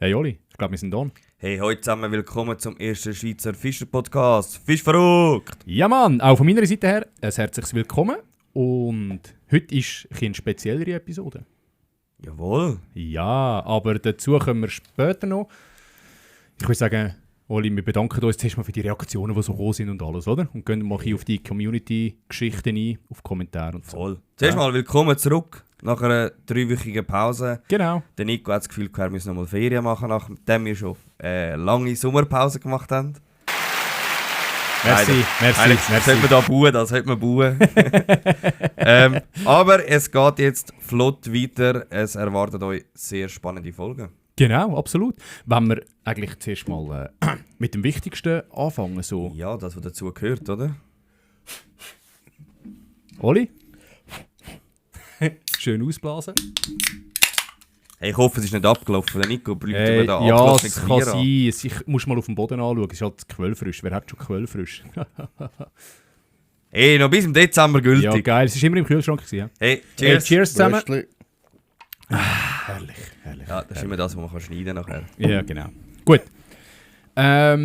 Hey Oli, ich glaube, wir sind on. Hey, heute zusammen willkommen zum ersten Schweizer Fischer-Podcast. Fisch verrückt! Ja Mann, auch von meiner Seite her ein herzliches Willkommen. Und heute ist eine speziellere Episode. Jawohl. Ja, aber dazu kommen wir später noch. Ich würde sagen, Oli, wir bedanken uns zuerst mal für die Reaktionen, die so gekommen sind und alles, oder? Und gehen mal ein auf die Community-Geschichten ein, auf Kommentare und so. Voll. Zuerst mal willkommen zurück nach einer 3-wöchigen Pause. Genau. Der Nico hat das Gefühl, wir müssen nochmal Ferien machen, nachdem wir schon lange Sommerpause gemacht haben. Merci. Sollte man da bauen, das sollte man bauen. Aber es geht jetzt flott weiter. Es erwartet euch sehr spannende Folgen. Genau, absolut. Wenn wir eigentlich zuerst mal mit dem Wichtigsten anfangen. So. Ja, das, was dazu gehört, oder? Oli? Schön ausblasen. Hey, ich hoffe, es ist nicht abgelaufen. Der Nico blüht mir da ja, abgeschlossene es kann Bier an. sein. Ich muss mal auf den Boden anschauen. Es ist halt quellfrisch. Wer hat schon quellfrisch? Hey, noch bis im Dezember gültig. Ja, geil. Es war immer im Kühlschrank gewesen, ja? Hey, Hey, cheers. cheers zusammen. Bröstli. Herrlich. Ja, das ist immer das, was man schneiden kann nachher. Ja, genau. Gut. Ja,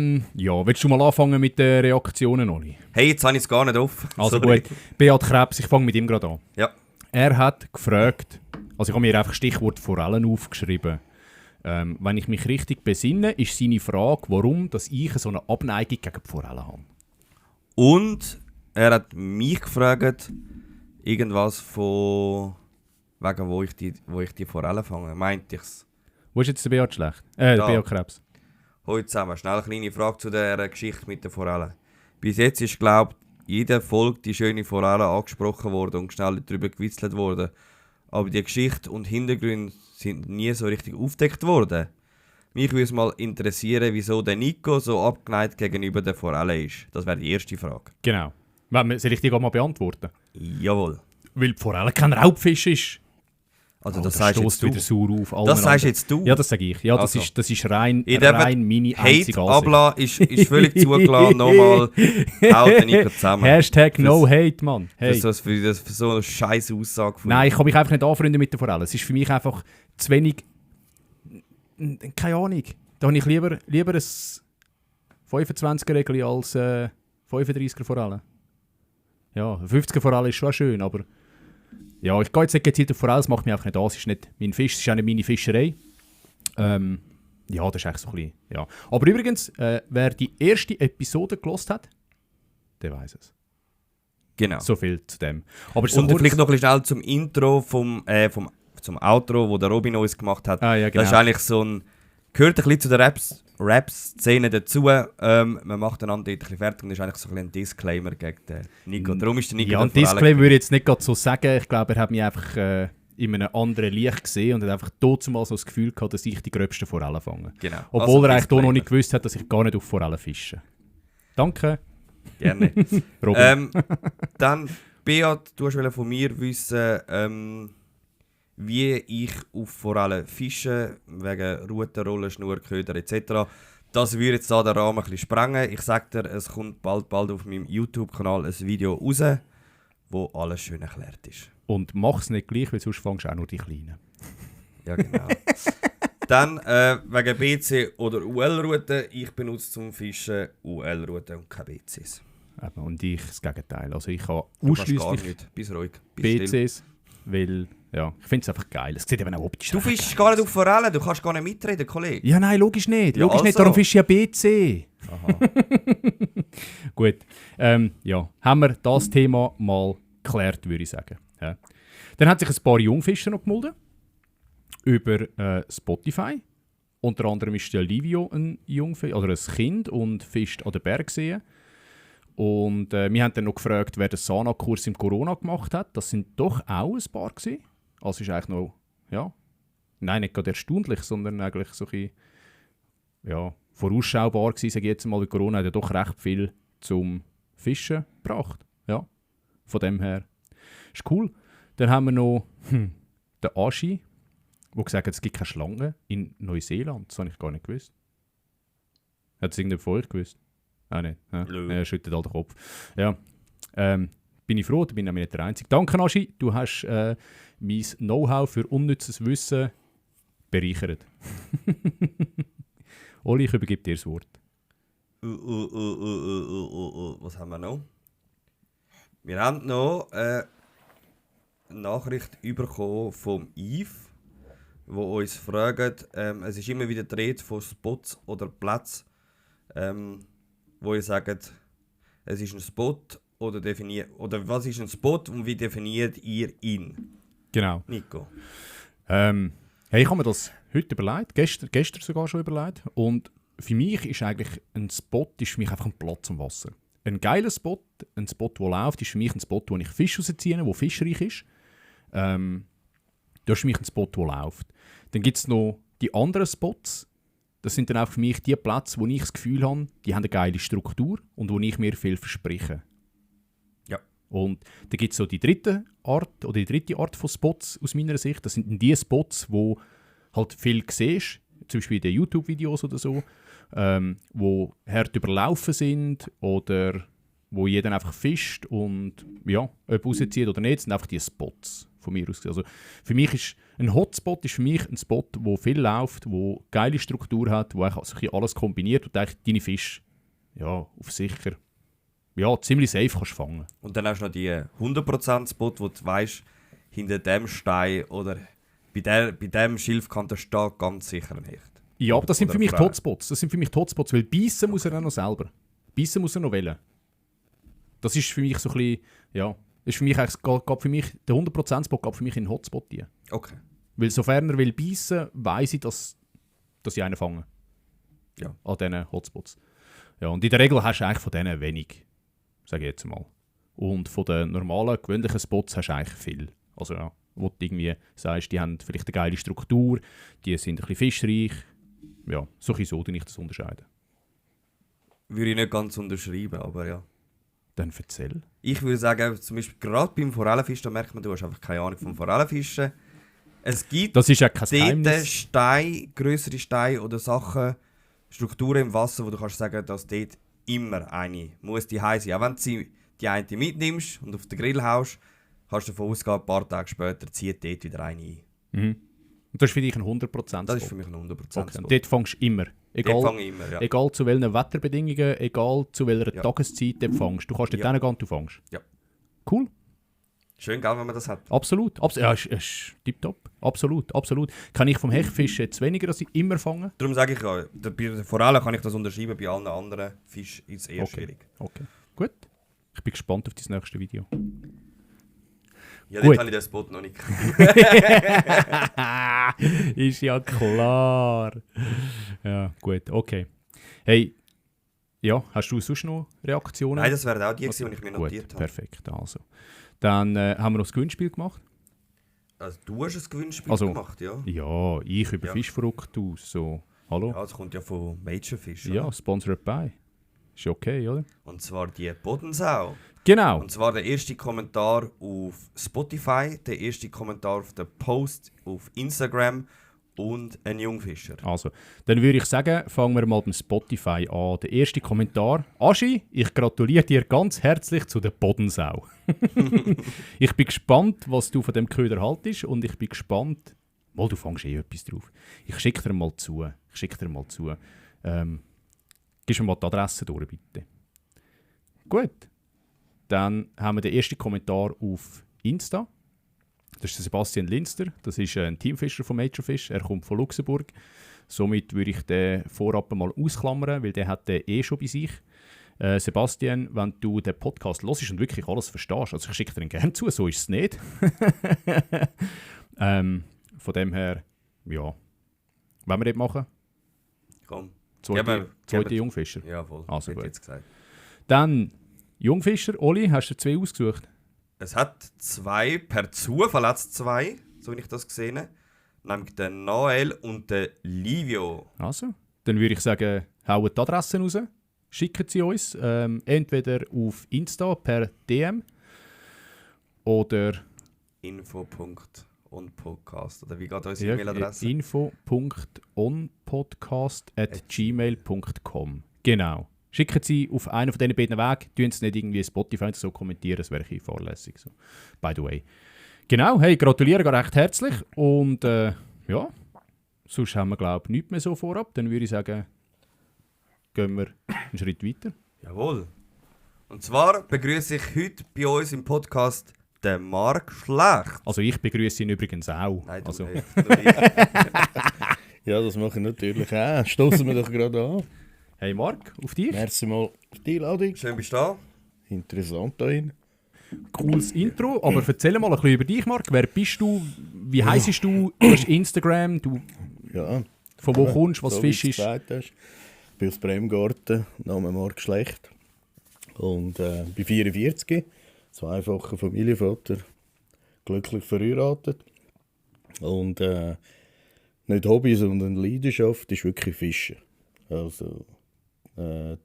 willst du mal anfangen mit den Reaktionen, Oli? Hey, jetzt habe ich es gar nicht auf. Also Sorry. gut. Beat Krebs, ich fange mit ihm gerade an. Ja. Er hat gefragt, also ich habe mir einfach Stichwort Forellen aufgeschrieben. Wenn ich mich richtig besinne, ist seine Frage, warum dass ich so eine Abneigung gegen die Forellen habe. Und er hat mich gefragt, irgendwas von wegen wo ich die Forellen fange. Meinte ich's? Wo ist jetzt der Beat schlecht? Der Da. Beat Krebs. Heute zusammen, schnell eine kleine Frage zu der Geschichte mit den Forellen. Bis jetzt ist, glaube ich, jede Folge die schöne Forelle angesprochen worden und schnell darüber gewitzelt worden. Aber die Geschichte und Hintergründe sind nie so richtig aufgedeckt worden. Mich würde es mal interessieren, wieso der Nico so abgeneigt gegenüber der Forelle ist. Das wäre die erste Frage. Genau. Soll ich die mal beantworten? Jawohl. Weil die Forelle kein Raubfisch ist. Also Oh, das sagst stößt jetzt du. wieder sauer auf. Das sagst jetzt du. Ja, das sage ich. Ja, das Also. ist rein Ich darf meine Hate einzige Ansicht. abla ist völlig zugelassen. Nochmal haut den Nico zusammen. Hashtag no hate, Mann. Hey. Für so eine scheiß Aussage von Nein, ich kann mich einfach nicht anfreunden mit der Forelle. Es ist für mich einfach zu wenig... Keine Ahnung. Da habe ich lieber ein 25er-Regel als 35er Forelle. Ja, 50er Forelle ist schon schön, aber... Ja, ich gehe jetzt nicht gezielt auf Forelle, das macht mich einfach nicht an. Es ist nicht mein Fisch, es ist auch nicht meine Fischerei. Ja, das ist echt so ein bisschen... Ja. Aber übrigens, wer die erste Episode gehört hat, der weiß es. Genau. So viel zu dem. Aber es ist Und so kurz- vielleicht noch ein bisschen schnell zum Intro zum Outro, wo der Robin uns gemacht hat. Ah, ja, genau. Das ist eigentlich so ein... Gehört ein bisschen zu der Rap-Szene dazu. Man macht einander dort ein bisschen fertig und das ist eigentlich so ein bisschen ein Disclaimer gegen den Nico. Darum ist der Nico Ja, ein der Forelle- Disclaimer würde ich jetzt nicht gerade so sagen. Ich glaube, er hat mich einfach in einem anderen Licht gesehen und hat einfach trotzdem mal so das Gefühl gehabt, dass ich die gröbsten Forellen fange. Genau. Obwohl Also, er eigentlich hier noch Disclaimer. nicht gewusst hat, dass ich gar nicht auf Forellen fische. Danke, Gerne. Robin. Dann, Beat, du wolltest von mir wissen, wie ich auf Forellen fische, wegen Rute, Rollen, Schnur, Köder etc. Das würde jetzt da den Rahmen ein bisschen sprengen. Ich sage dir, es kommt bald auf meinem YouTube-Kanal ein Video raus, wo alles schön erklärt ist. Und mach es nicht gleich, weil sonst fängst du auch nur die Kleinen. Ja, genau. Dann wegen BC oder UL-Routen. Ich benutze zum Fischen UL-Routen und keine BCs. Eben, und ich das Gegenteil. Also ich habe Du kannst gar ausschliesslich nicht. Bist ruhig. Bist still. BCs, weil ja, ich finde es einfach geil. Es sieht eben auch optisch Du recht fischst geil gar nicht aus. auf Forellen, du kannst gar nicht mitreden, Kollege. Ja, nein, logisch nicht. Ja, Logisch nicht, also. darum fischst du ja BC. Aha. Gut, ja, haben wir das Thema mal geklärt, würde ich sagen. Ja. Dann hat sich ein paar Jungfischer noch gemeldet über Spotify. Unter anderem ist der Livio ein Jungfischer, oder ein Kind und fischt an den Bergseen. Und wir haben dann noch gefragt, wer den Sana-Kurs im Corona gemacht hat. Das sind doch auch ein paar gewesen. Also ist eigentlich noch, ja, nein, nicht gerade erstaunlich, sondern eigentlich so ein bisschen, ja, vorausschaubar gewesen, sage ich jetzt mal, weil Corona hat ja doch recht viel zum Fischen gebracht. Ja, von dem her. Ist cool. Dann haben wir noch den Aschi, der gesagt hat, es gibt keine Schlangen in Neuseeland. Das habe ich gar nicht gewusst. Hat es irgendjemand von euch gewusst? Auch nicht. Ja. Nö. Er schüttet all den Kopf. Ja. Bin ich froh, da bin ich nämlich nicht der Einzige. Danke, Aschi. Du hast mein Know-how für unnützes Wissen bereichert. Oli, ich übergebe dir das Wort. Was haben wir noch? Wir haben noch eine Nachricht bekommen vom Yves, wo uns fragt, es ist immer wieder die Rede von Spots oder Plätzen, wo ihr sagt, es ist ein Spot oder was ist ein Spot und wie definiert ihr ihn? Genau. Nico. Hey, ich habe mir das heute überlegt, gestern sogar schon überlegt. Und für mich ist eigentlich ein Spot ist für mich einfach ein Platz am Wasser. Ein geiler Spot, ein Spot, der läuft, ist für mich ein Spot, wo ich Fisch rausziehe, der fischreich ist. Das ist für mich ein Spot, der läuft. Dann gibt es noch die anderen Spots. Das sind dann auch für mich die Plätze, wo ich das Gefühl habe, die haben eine geile Struktur und wo ich mir viel verspreche. Ja. Und dann gibt es so die dritte Art von Spots aus meiner Sicht. Das sind dann die Spots, wo halt viel siehst, zum Beispiel in den YouTube-Videos oder so, wo hart überlaufen sind oder wo jeder einfach fischt und ja, ob rauszieht oder nicht, sind einfach die Spots von mir aus. Also für mich ist ein Hotspot ist für mich ein Spot, wo viel läuft, wo geile Struktur hat, wo eigentlich alles kombiniert und eigentlich deine Fische ja, auf sicher ziemlich safe kannst fangen. Und dann hast du noch die 100% Spot, wo du weißt, hinter dem Stein oder bei dem Schilfkante steht ganz sicher ein Hecht. Ja, aber das sind Oder für mich Frau. Hotspots. Das sind für mich Hotspots, weil beißen muss er auch noch selber. Beißen muss er noch wählen. Das ist für mich so ein bisschen, ja, ist für mich eigentlich, geht für mich, der 100% Spot geht für mich in den Hotspot rein. Okay. Weil sofern er will beißen, weiss ich, dass ich einen fange. Ja. An diesen Hotspots. Ja, und in der Regel hast du eigentlich von denen wenig. Sage ich jetzt mal. Und von den normalen, gewöhnlichen Spots hast du eigentlich viel. Also ja, wo du irgendwie sagst, die haben vielleicht eine geile Struktur, die sind ein bisschen fischreich. Ja, so ein bisschen so, ich das unterscheiden. Würde ich nicht ganz unterschreiben, aber ja. Dann erzähl. Ich würde sagen, zum Beispiel gerade beim Forellenfischen, da merkt man, du hast einfach keine Ahnung vom Forellenfischen. Es gibt Das ist ja kein dort Geheimnis. Steine, grössere Steine oder Sachen, Strukturen im Wasser, wo du kannst sagen, dass dort immer eine muss die heiß sein. Auch wenn du die eine mitnimmst und auf den Grill haust, kannst du davon ausgehen, ein paar Tage später zieht dort wieder eine ein. Mhm. Und das ist für dich ein 100%. Das ist für mich ein 100% Okay. Und dort fängst du immer. Dort fange ich immer, ja. Egal zu welchen Wetterbedingungen, egal zu welcher Ja. Tageszeit du fängst. Du kannst dort Ja. hingehen und du fängst. Ja. Cool. Schön, gell, wenn man das hat. Absolut. Ja, ist tipptopp. Absolut. Kann ich vom Hechtfisch jetzt weniger, als ich immer fange? Darum sage ich ja, bei der Forelle kann ich das unterschreiben, bei allen anderen Fischen ist es eher schwierig. Okay. Gut. Ich bin gespannt auf das nächste Video. Ja, Gut. dort habe ich den Spot noch nicht Ist ja klar. Ja, gut. Okay. Hey, ja, hast du sonst noch Reaktionen? Nein, das wären auch die, die ich mir Gut, notiert habe. perfekt. Also. Dann haben wir noch das Gewinnspiel gemacht. Also, du hast ein Gewinnspiel Also, gemacht, ja? Ja, ich über Ja. Fischverrückt aus. So. Hallo? Ja, das kommt ja von Majorfish. Ja, oder? sponsored by. Ist okay, oder? Und zwar die Bodensau. Genau. Und zwar der erste Kommentar auf Spotify, der erste Kommentar auf den Post auf Instagram und ein Jungfischer. Also, dann würde ich sagen, fangen wir mal beim Spotify an. Der erste Kommentar. Aschi, ich gratuliere dir ganz herzlich zu der Bodensau. Ich bin gespannt, was du von dem Köder haltest und ich bin gespannt... Mal, du fängst etwas drauf. Ich schicke dir mal zu. Gib mir mal die Adresse durch, bitte. Gut. Dann haben wir den ersten Kommentar auf Insta. Das ist der Sebastian Linster. Das ist ein Teamfischer von Majorfish. Er kommt von Luxemburg. Somit würde ich den vorab mal ausklammern, weil der hat den schon bei sich. Sebastian, wenn du den Podcast hörst und wirklich alles verstehst, also ich schicke dir ihn gerne zu, so ist es nicht. Von dem her, ja. Wollen wir das machen? Komm. Zweite Geben- Jungfischer. Ja, voll. Also Hätte gut. ich jetzt gesagt. Dann Jungfischer. Oli, hast du 2 ausgesucht? Es hat 2, per Zufall hat es 2, so wie ich das gesehen habe. Nämlich den Noel und den Livio. Also, dann würde ich sagen, hauen die Adressen raus. Schicken sie uns. Entweder auf Insta per DM oder info.onpodcast. Oder wie geht unsere E-Mail-Adresse? info.onpodcast@gmail.com. Genau. Schicken Sie auf einen von diesen beiden Wegen. Tun Sie nicht irgendwie Spotify oder so kommentieren, das wäre ein bisschen fahrlässig. So. By the way. Genau, hey, gratuliere recht herzlich und ja, sonst haben wir, glaube ich, nichts mehr so vorab. Dann würde ich sagen, gehen wir einen Schritt weiter. Jawohl. Und zwar begrüße ich heute bei uns im Podcast den Marc Schlecht. Also ich begrüße ihn übrigens auch. Nein, du also, nicht. Du nicht. Ja, das mache ich natürlich auch. Stoßen wir doch gerade an. hey Marc, auf dich. Merci mal für die Einladung. Schön bist du da. Interessant da hin. Cooles Intro. Aber erzähl mal ein bisschen über dich, Marc. Wer bist du? Wie heisst du? Du hast Instagram. Du, Ja, von wo kommst du? Was so wie fischst du gesagt hast. Ich bin aus Bremgarten, Name Marc Schlecht. Und bin 44, zweifacher Familienvater, glücklich verheiratet. Und nicht Hobby, sondern Leidenschaft ist wirklich Fischen. Also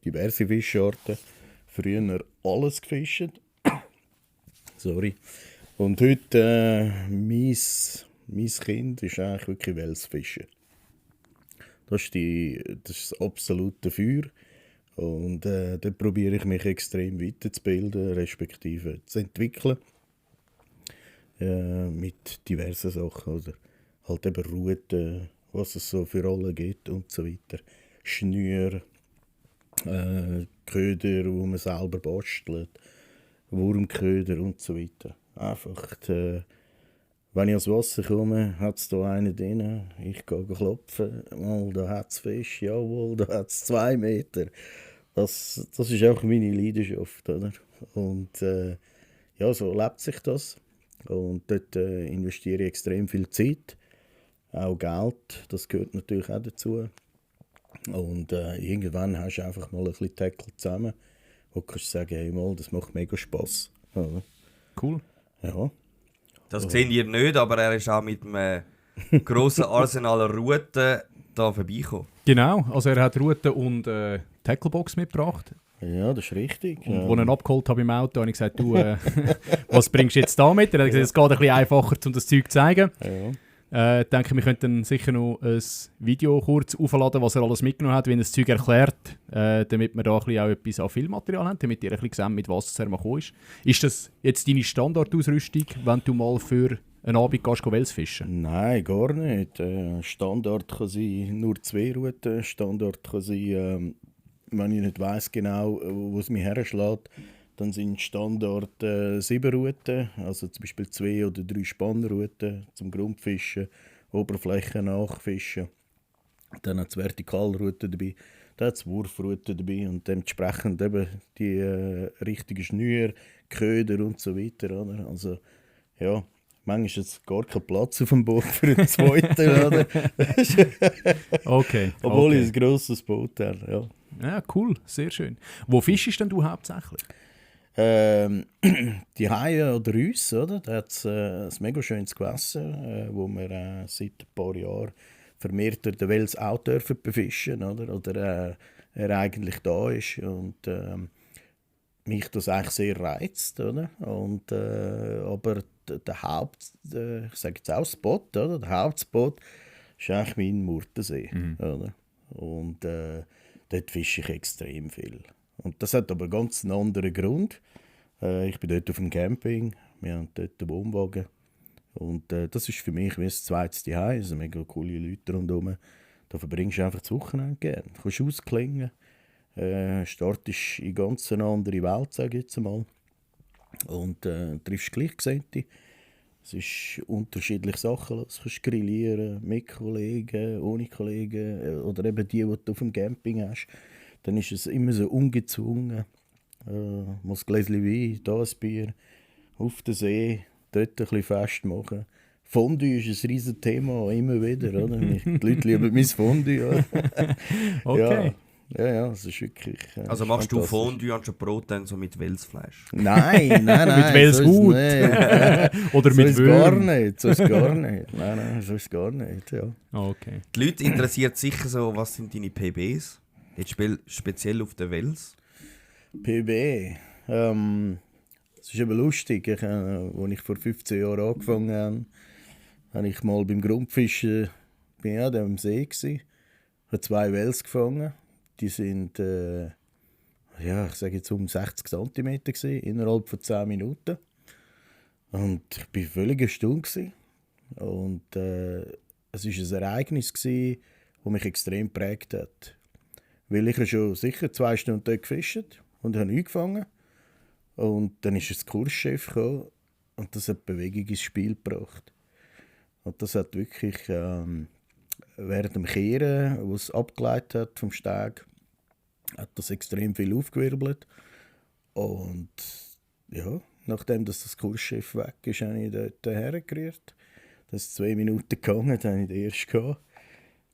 diverse Fischarten. Früher alles gefischt. Sorry. Und heute mein Kind ist eigentlich wirklich Welsfischen. Das ist das absolute Feuer. Und dort probiere ich mich extrem weiterzubilden, respektive zu entwickeln. Mit diversen Sachen. Oder halt eben Routen, was es so für Rollen gibt und so weiter. Schnüre, Köder, die man selber bastelt, Wurmköder und so weiter. Einfach, wenn ich ans Wasser komme, hat es da einen drin. Ich gehe klopfen. Mal, da hat es Fisch. Jawohl, da hat es 2 Meter. Das ist auch meine Leidenschaft. Oder? Und ja, so lebt sich das. Und dort investiere ich extrem viel Zeit. Auch Geld, das gehört natürlich auch dazu. Und irgendwann hast du einfach mal ein bisschen Tackle zusammen. Wo du kannst sagen, hey, mal, das macht mega Spass. Ja. Cool. Ja. Das sehen ihr nicht, aber er ist auch mit einem grossen Arsenal an Routen da vorbeigekommen. Genau, also er hat Route und Tacklebox mitgebracht. Ja, das ist richtig. Und als ich ihn abgeholt habe im Auto, habe ich gesagt, du, was bringst du jetzt da mit? Er hat gesagt, es geht ein bisschen einfacher, um das Zeug zu zeigen. Ja. Ich denke, wir könnten sicher noch ein Video kurz aufladen, was er alles mitgenommen hat, wie er das Zeug erklärt, damit wir da ein bisschen auch etwas an Filmmaterial haben, damit ihr ein bisschen sehen, mit was er mal gekommen ist. Ist das jetzt deine Standardausrüstung, wenn du mal für einen Abend gehst, Wels fischen? Nein, gar nicht. Standard kann sein nur 2 Routen. Standard kann sein, wenn ich nicht weiss genau, wo es mich herschlägt, dann sind Standard 7 Routen, also zum Beispiel 2 oder 3 Spannrouten zum Grundfischen, Oberflächen nachfischen. Dann hat es Vertikalrouten dabei, dann hat es Wurfrouten dabei und dementsprechend eben die richtigen Schnüre, Köder und so weiter. Oder? Also ja, manchmal ist jetzt gar kein Platz auf dem Boot für einen zweiten. Oder? Okay. Obwohl okay. ich ein grosses Boot habe. Ja. Ja, cool, sehr schön. Wo fischst denn du hauptsächlich? Die Haie oder uns, oder? Da hat es ein mega schönes Gewässer, wo wir seit ein paar Jahren vermehrt durch den Wels auch dürfen befischen, oder er eigentlich da ist und mich das eigentlich sehr reizt, oder? Und, aber der ich sage jetzt auch Spot, oder? Der Hauptspot ist eigentlich mein Murtensee, oder? Und dort fische ich extrem viel. Und das hat aber ganz einen anderen Grund. Ich bin dort auf dem Camping, wir haben dort einen Wohnwagen. Und das ist für mich wie ein zweites Zuhause. Es sind mega coole Leute rundherum. Da verbringst du einfach das Wochenende gerne. Du kannst ausklingen. Startest in ganz eine andere Welt, sage ich jetzt mal. Und triffst Gleichgesinnte. Es ist unterschiedliche Sachen. Du kannst grillieren, mit Kollegen, ohne Kollegen oder eben die du auf dem Camping hast. Dann ist es immer so ungezwungen. Mal ein Gläschen Wein, da ein Bier, auf den See, dort ein bisschen Fest machen. Fondue ist ein riesen Thema, immer wieder. Oder? Die Leute lieben mein Fondue. Okay. Ja, das ist wirklich. Also machst du Fondue anstatt Brot dann so mit Welsfleisch? Nein. Mit Welshut. Oder so mit ist gar Würm. nicht. So ist gar nicht. Nein, so ist gar nicht. Ja. Okay. Die Leute interessiert sicher so, was sind deine PBs? Jetzt speziell auf der Wels. PB. Es ist eben lustig. Als ich vor 15 Jahren angefangen habe, habe ich mal beim Grundfischen bin ich am See gsi, habe 2 Wels gefangen. Die sind, ich sage jetzt um 60 cm gsi, innerhalb von 10 Minuten. Und ich war völlig erstaunt. Und es war ein Ereignis, das mich extrem geprägt hat. Weil ich schon sicher 2 Stunden dort gefischt und habe angefangen. Und dann ist ein Kurschef gekommen und das hat Bewegung ins Spiel gebracht. Und das hat wirklich während dem Kehren, wo es abgeleitet hat vom Steg, hat das extrem viel aufgewirbelt. Und ja, nachdem das Kurschef weg ist, habe ich dort hergerührt. Das ist 2 Minuten gegangen, dann habe ich den ersten gehabt.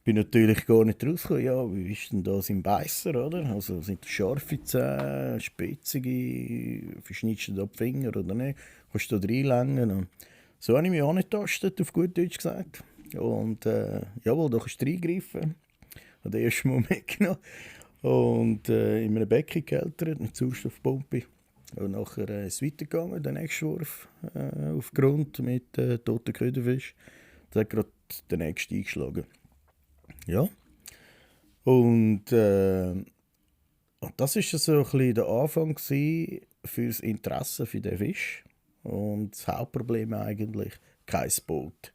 Ich bin natürlich gar nicht rausgekommen. Ja, wie ist denn das im Beisser, oder? Also sind das scharfe Zähne, spitzige, verschneidest du da die Finger oder nicht? Kannst du da reinlängen? Und so habe ich mich angetastet, auf gut Deutsch gesagt. Und jawohl, da kannst du reingreifen. Ich habe den ersten Mal mitgenommen. Und in einem Becken gekeltert mit Sauerstoffpumpe. Und nachher ist es weitergegangen, der nächste Wurf auf Grund mit toten Köderfisch. Da hat gerade der nächste eingeschlagen. Ja. Und das war so ein bisschen der Anfang für das Interesse für den Fisch. Und das Hauptproblem eigentlich, kein Boot.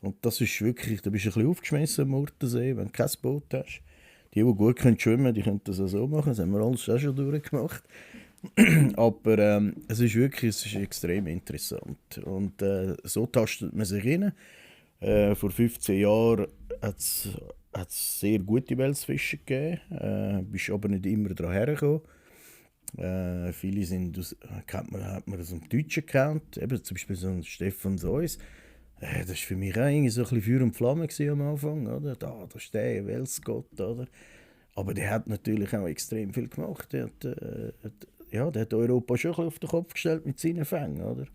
Und das ist wirklich, da bist du ein bisschen aufgeschmissen am Murtensee, wenn du kein Boot hast. Die gut schwimmen können, die können das auch so machen, das haben wir alles auch schon durchgemacht. Aber es ist extrem interessant. Und so tastet man sich rein. Vor 15 Jahren hat es sehr gute Welsfischer gegeben, bist aber nicht immer daran hergekommen. Viele hat man aus dem Deutschen gekannt, eben zum Beispiel so ein Stefan Seuss. Das war für mich auch irgendwie so ein bisschen Feuer und Flamme am Anfang. Oder? Da ist der Welsgott. Oder? Aber der hat natürlich auch extrem viel gemacht. Der hat Europa schon ein bisschen auf den Kopf gestellt mit seinen Fängen. Oder?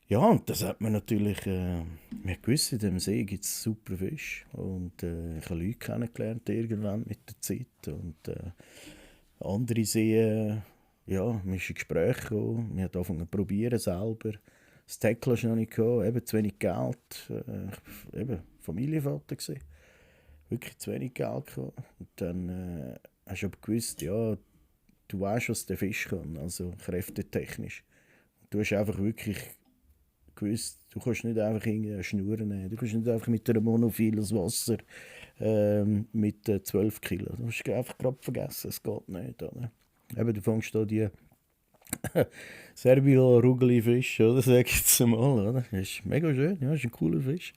Ja, und das hat man natürlich... man hat gewusst, in dem See gibt es super Fisch. Und ich habe Leute kennengelernt irgendwann mit der Zeit. Und andere Seen, man ist in Gespräche gekommen. Man hat angefangen zu probieren selber. Das Tackle hatte ich noch nicht gehabt, eben zu wenig Geld. Eben Familienvater gewesen. Wirklich zu wenig Geld gehabt. Und dann hast du aber gewusst, ja, du weißt, was der Fisch kann, also kräftetechnisch. Du hast einfach wirklich gewusst, du kannst nicht einfach eine Schnur nehmen. Du kannst nicht einfach mit einer Monophil das Wasser mit 12 Kilo. Du hast einfach gerade vergessen, es geht nicht. Oder? Eben, du fängst da die Servil-Rugeli-Fisch, oder? Sag ich jetzt mal, oder? Das ist mega schön, ja, ist ein cooler Fisch.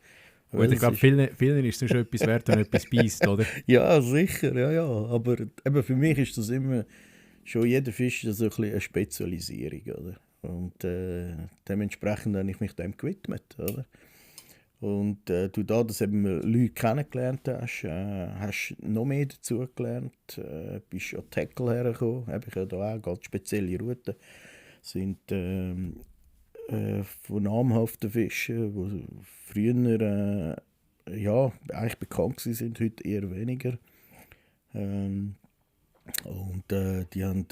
Gut, ich glaube, vielen ist es schon etwas wert, wenn etwas beißt, oder? Ja, sicher, ja. Aber eben für mich ist das immer, schon jeder Fisch ist so ein bisschen eine Spezialisierung, oder? Und dementsprechend habe ich mich dem gewidmet, oder? Und du da, dass eben Leute kennengelernt hast, hast noch mehr dazu gelernt, bist an Tackle hergekommen, habe ich ja da auch ganz spezielle Routen, sind von namhaften Fischen, die früher eigentlich bekannt sind, heute eher weniger. Und die haben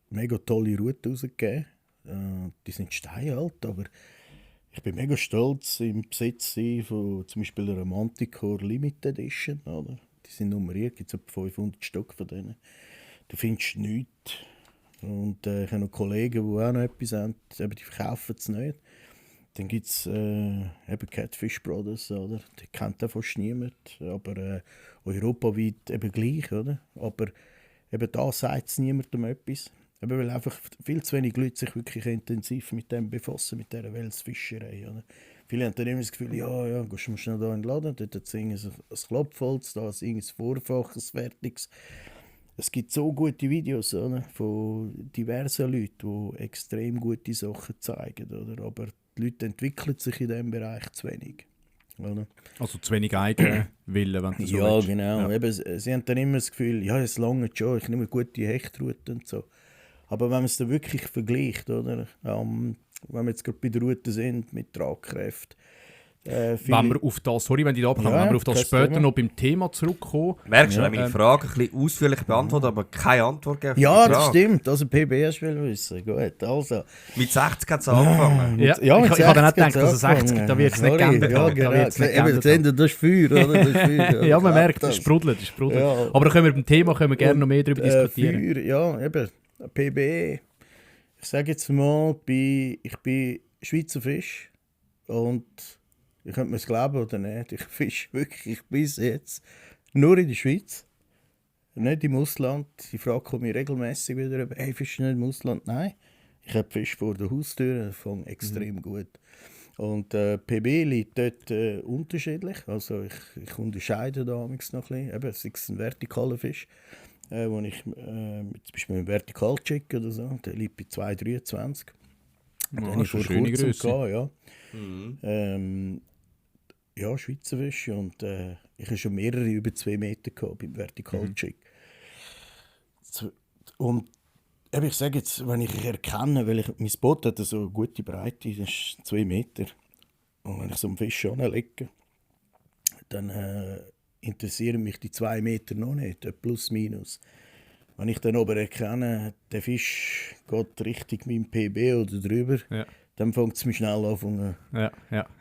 mega tolle Routen rausgegeben. Die sind steinalt, aber ich bin mega stolz im Besitz von zum Beispiel der Manticore Limited Edition. Oder? Die sind nummeriert, es gibt etwa 500 Stück von denen. Du findest nichts. Und ich habe noch Kollegen, die auch noch etwas haben, aber die verkaufen es nicht. Dann gibt es eben Catfish Brothers, oder? Die kennt auch fast niemand, aber europaweit eben gleich, oder? Aber eben da sagt es niemandem etwas. Eben weil einfach viel zu wenig Leute sich wirklich intensiv mit dem befassen, mit dieser Welsfischerei. Oder? Viele haben dann immer das Gefühl, ja, gehst du mal schnell da in den Laden, dort hat es ein Klopfholz, da ist ein Vorfach, ein fertiges. Es gibt so gute Videos, oder? Von diversen Leuten, die extrem gute Sachen zeigen. Oder? Aber die Leute entwickeln sich in diesem Bereich zu wenig. Oder? Also zu wenig Eigenwillen, wenn du so ja, willst. Genau. Ja. Eben, sie haben dann immer das Gefühl, ja, es langt schon, ich nehme gute Hechtrouten und so. Aber wenn man es dann wirklich vergleicht, oder? Wenn wir jetzt gerade bei der Route sind, mit Tragkräften. Wenn wir auf das, sorry, wenn ich da abkomme, Ja, wenn wir auf das kein später Thema. noch beim Thema zurückkommen. Merkst du, meine Frage ein bisschen ausführlich beantwortet, aber keine Antwort gegeben? Ja, auf die das Frage. stimmt. Also PBS will wissen. Gut, also. Mit 60 hat es angefangen. Ja, mit ich habe dann auch 60 gedacht, also 60, da wird es nicht Sorry, geändert ja, haben. Da wird's nicht Eben, geändert sehen Sie, das ist Feuer, oder? Das ist Feuer, Ja, man klappt merkt, das sprudelt. Ja. Aber da können wir beim Thema gerne noch mehr darüber diskutieren. Feuer, ja, eben. PBE. Ich sage jetzt mal, ich bin Schweizer Fisch und Ich könnte mir es glauben oder nicht. Ich fische wirklich bis jetzt nur in der Schweiz. Nicht im Ausland. Die Frage kommt mir regelmäßig wieder, hey, fischst du nicht im Ausland? Nein. Ich habe Fisch vor der Haustür, das fängt extrem gut. Und PB liegt dort unterschiedlich. Also ich unterscheide da manchmal noch ein bisschen. Eben, es ist ein vertikaler Fisch, wo ich zum Beispiel einen Vertikalcheck oder so, der liegt bei 2,23. Den habe ich vor kurzem gehabt, ja. Ja, Schweizer Fisch. Und ich habe schon mehrere über 2 Meter gehabt beim Vertikalcheck. Und ich sage jetzt, wenn ich erkenne, weil mein Boot hat so eine gute Breite, das ist 2 Meter. Und wenn ich so einen Fisch anlege, dann interessieren mich die 2 Meter noch nicht, plus minus. Wenn ich dann aber erkenne, der Fisch geht Richtung meinem PB oder drüber, dann fängt es mich schnell an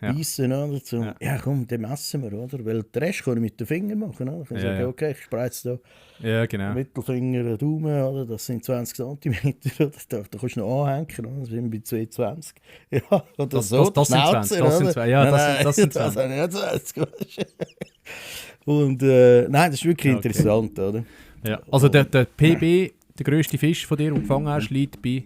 beißen. Oder? Ja, komm, den messen wir, oder? Weil den Rest kann ich mit den Fingern machen. Oder? Ich kann sagen, okay, ich spreize da Mittelfinger, Daumen, oder? Das sind 20 cm. Oder? Da kannst du noch anhängen, oder? Das sind bei 2,20. Ja, oder so. Das sind 20. Das sind 20. Ja, das sind 20. Das sind 20. Und nein, das ist wirklich interessant, oder? Ja. Also der PB, der grösste Fisch, von dir gefangen hast, liegt bei...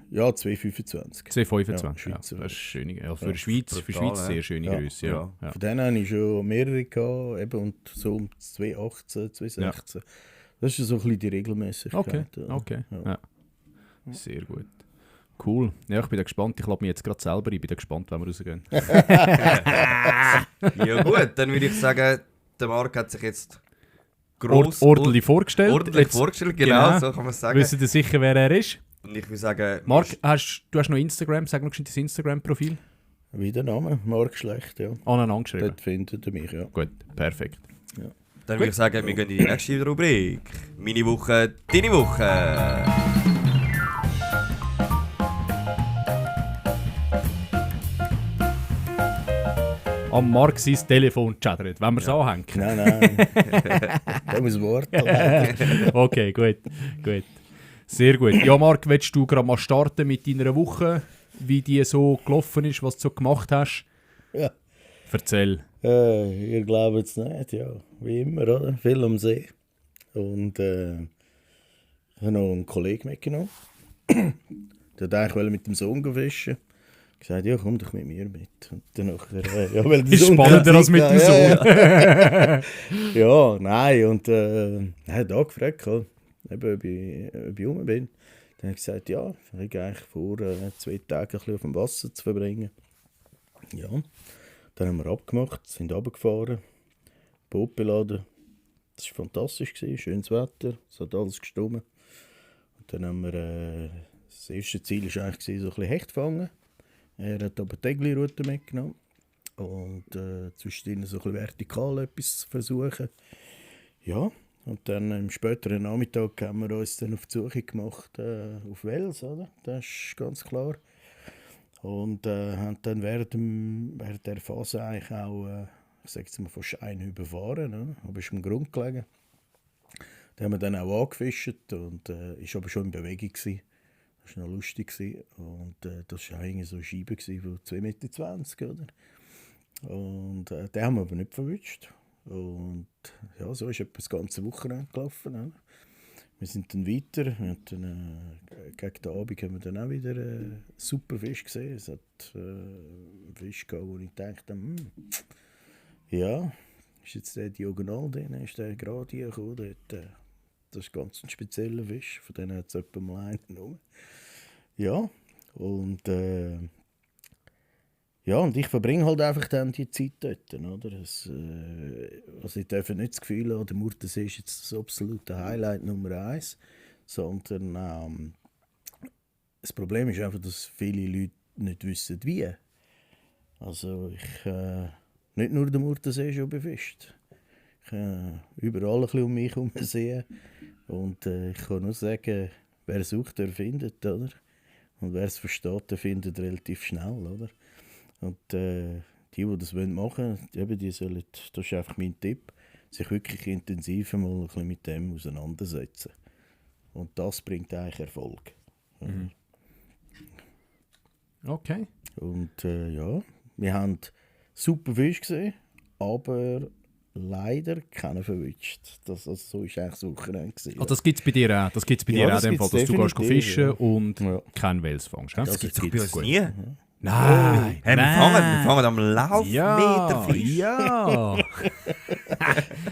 Ja, 2,25. 2,25, ja. Das ist schön. Ja, für die Schweiz, sehr schöne Größe. Ja. Von denen hatte ich schon mehrere gehabt, eben, und so um 2,18, 2,16. Ja. Das ist so ein bisschen die Regelmäßigkeit. Okay. Ja. Sehr gut. Cool. Ja, ich bin gespannt. Ich lade mich jetzt gerade selber ein. Ich bin gespannt, wenn wir rausgehen. Ja gut, dann würde ich sagen, der Marc hat sich jetzt ordentlich vorgestellt. Genau, so kann man es sagen. Wissen Sie sicher, wer er ist? Und ich würde sagen... Marc, du hast noch Instagram, sag noch dein Instagram-Profil. Wie der Name, Marc Schlecht, ja. Aneinander geschrieben. Dort findet ihr mich, ja. Gut, perfekt. Ja. Dann würde ich sagen, wir gehen in die nächste Rubrik. Meine Woche, deine Woche. Am Marc sein Telefon chattert, wenn wir es anhängen. Nein. Da muss warten. Okay, gut. Sehr gut. Ja, Marc, willst du gerade mal starten mit deiner Woche, wie die so gelaufen ist, was du so gemacht hast? Ja. Erzähl. Ihr glaubt es nicht, ja. Wie immer, oder? Viel am See. Und ich habe noch einen Kollegen mitgenommen. Der wollte eigentlich mit dem Sohn fischen. Ich habe gesagt, ja, komm doch mit mir mit. Und dann weil ist spannender als mit dem Sohn. Ja, nein. Und er hat angefragt, ob ich rum bin. Dann habe ich gesagt, ja, ich habe eigentlich vor, 2 Tage ein bisschen auf dem Wasser zu verbringen. Ja, dann haben wir abgemacht, sind runtergefahren, Boot beladen. Das war fantastisch, schönes Wetter, es hat alles gestimmt. Und dann haben wir, das erste Ziel war eigentlich so ein bisschen Hecht fangen. Er hat aber die Tegli-Route mitgenommen. Und zwischendrin so ein bisschen vertikal etwas zu versuchen. Ja. Und dann am späteren Nachmittag haben wir uns dann auf die Suche gemacht auf Wels, oder? Das ist ganz klar. Und haben dann während der Phase eigentlich auch, ich sage jetzt mal, von Schein überfahren, oder? Aber ist am Grund gelegen. Da haben wir dann auch angefischt und ist aber schon in Bewegung gewesen. Das war noch lustig gewesen. Und das war eigentlich so eine Scheibe von 2,20 Meter, oder? Und den haben wir aber nicht verwünscht. Und ja, so ist etwa das ganze Wochenende gelaufen. Oder? Wir sind dann weiter. Gegen den Abend haben wir dann auch wieder super Fisch gesehen. Es hat einen Fisch gehabt, wo ich dachte, ja, ist jetzt der diagonal drin, ist der gerade hier gekommen. Das ist ganz ein spezieller Fisch, von denen hat es etwa mal einen genommen. Ja, und und ich verbringe halt einfach dann die Zeit dort, oder? Also ich darf nicht das Gefühl haben, der Murtensee ist jetzt das absolute Highlight Nummer 1, sondern das Problem ist einfach, dass viele Leute nicht wissen, wie. Also nicht nur der Murtensee schon befischt. Ich überall ein bisschen um mich herum sehen und ich kann nur sagen, wer sucht, der findet, oder? Und wer es versteht, der findet relativ schnell, oder? Und die das machen wollen, die sollen, das ist einfach mein Tipp, sich wirklich intensiv mal ein bisschen mit dem auseinandersetzen. Und das bringt eigentlich Erfolg. Okay. Und wir haben super Fisch gesehen, aber leider keinen verwünscht. Also so war eigentlich das Wochenende. Also das gibt es bei dir auch. Das gibt's bei dir auch, das in dem Fall, dass gibt's du gehst definitiv, fischen ja. und Ja. keinen Wels fängst. Ja? Das Gibt's doch bei gibt's uns gut. nie. Nein! Hey, wir fangen am Laufmeter Fisch. Ja!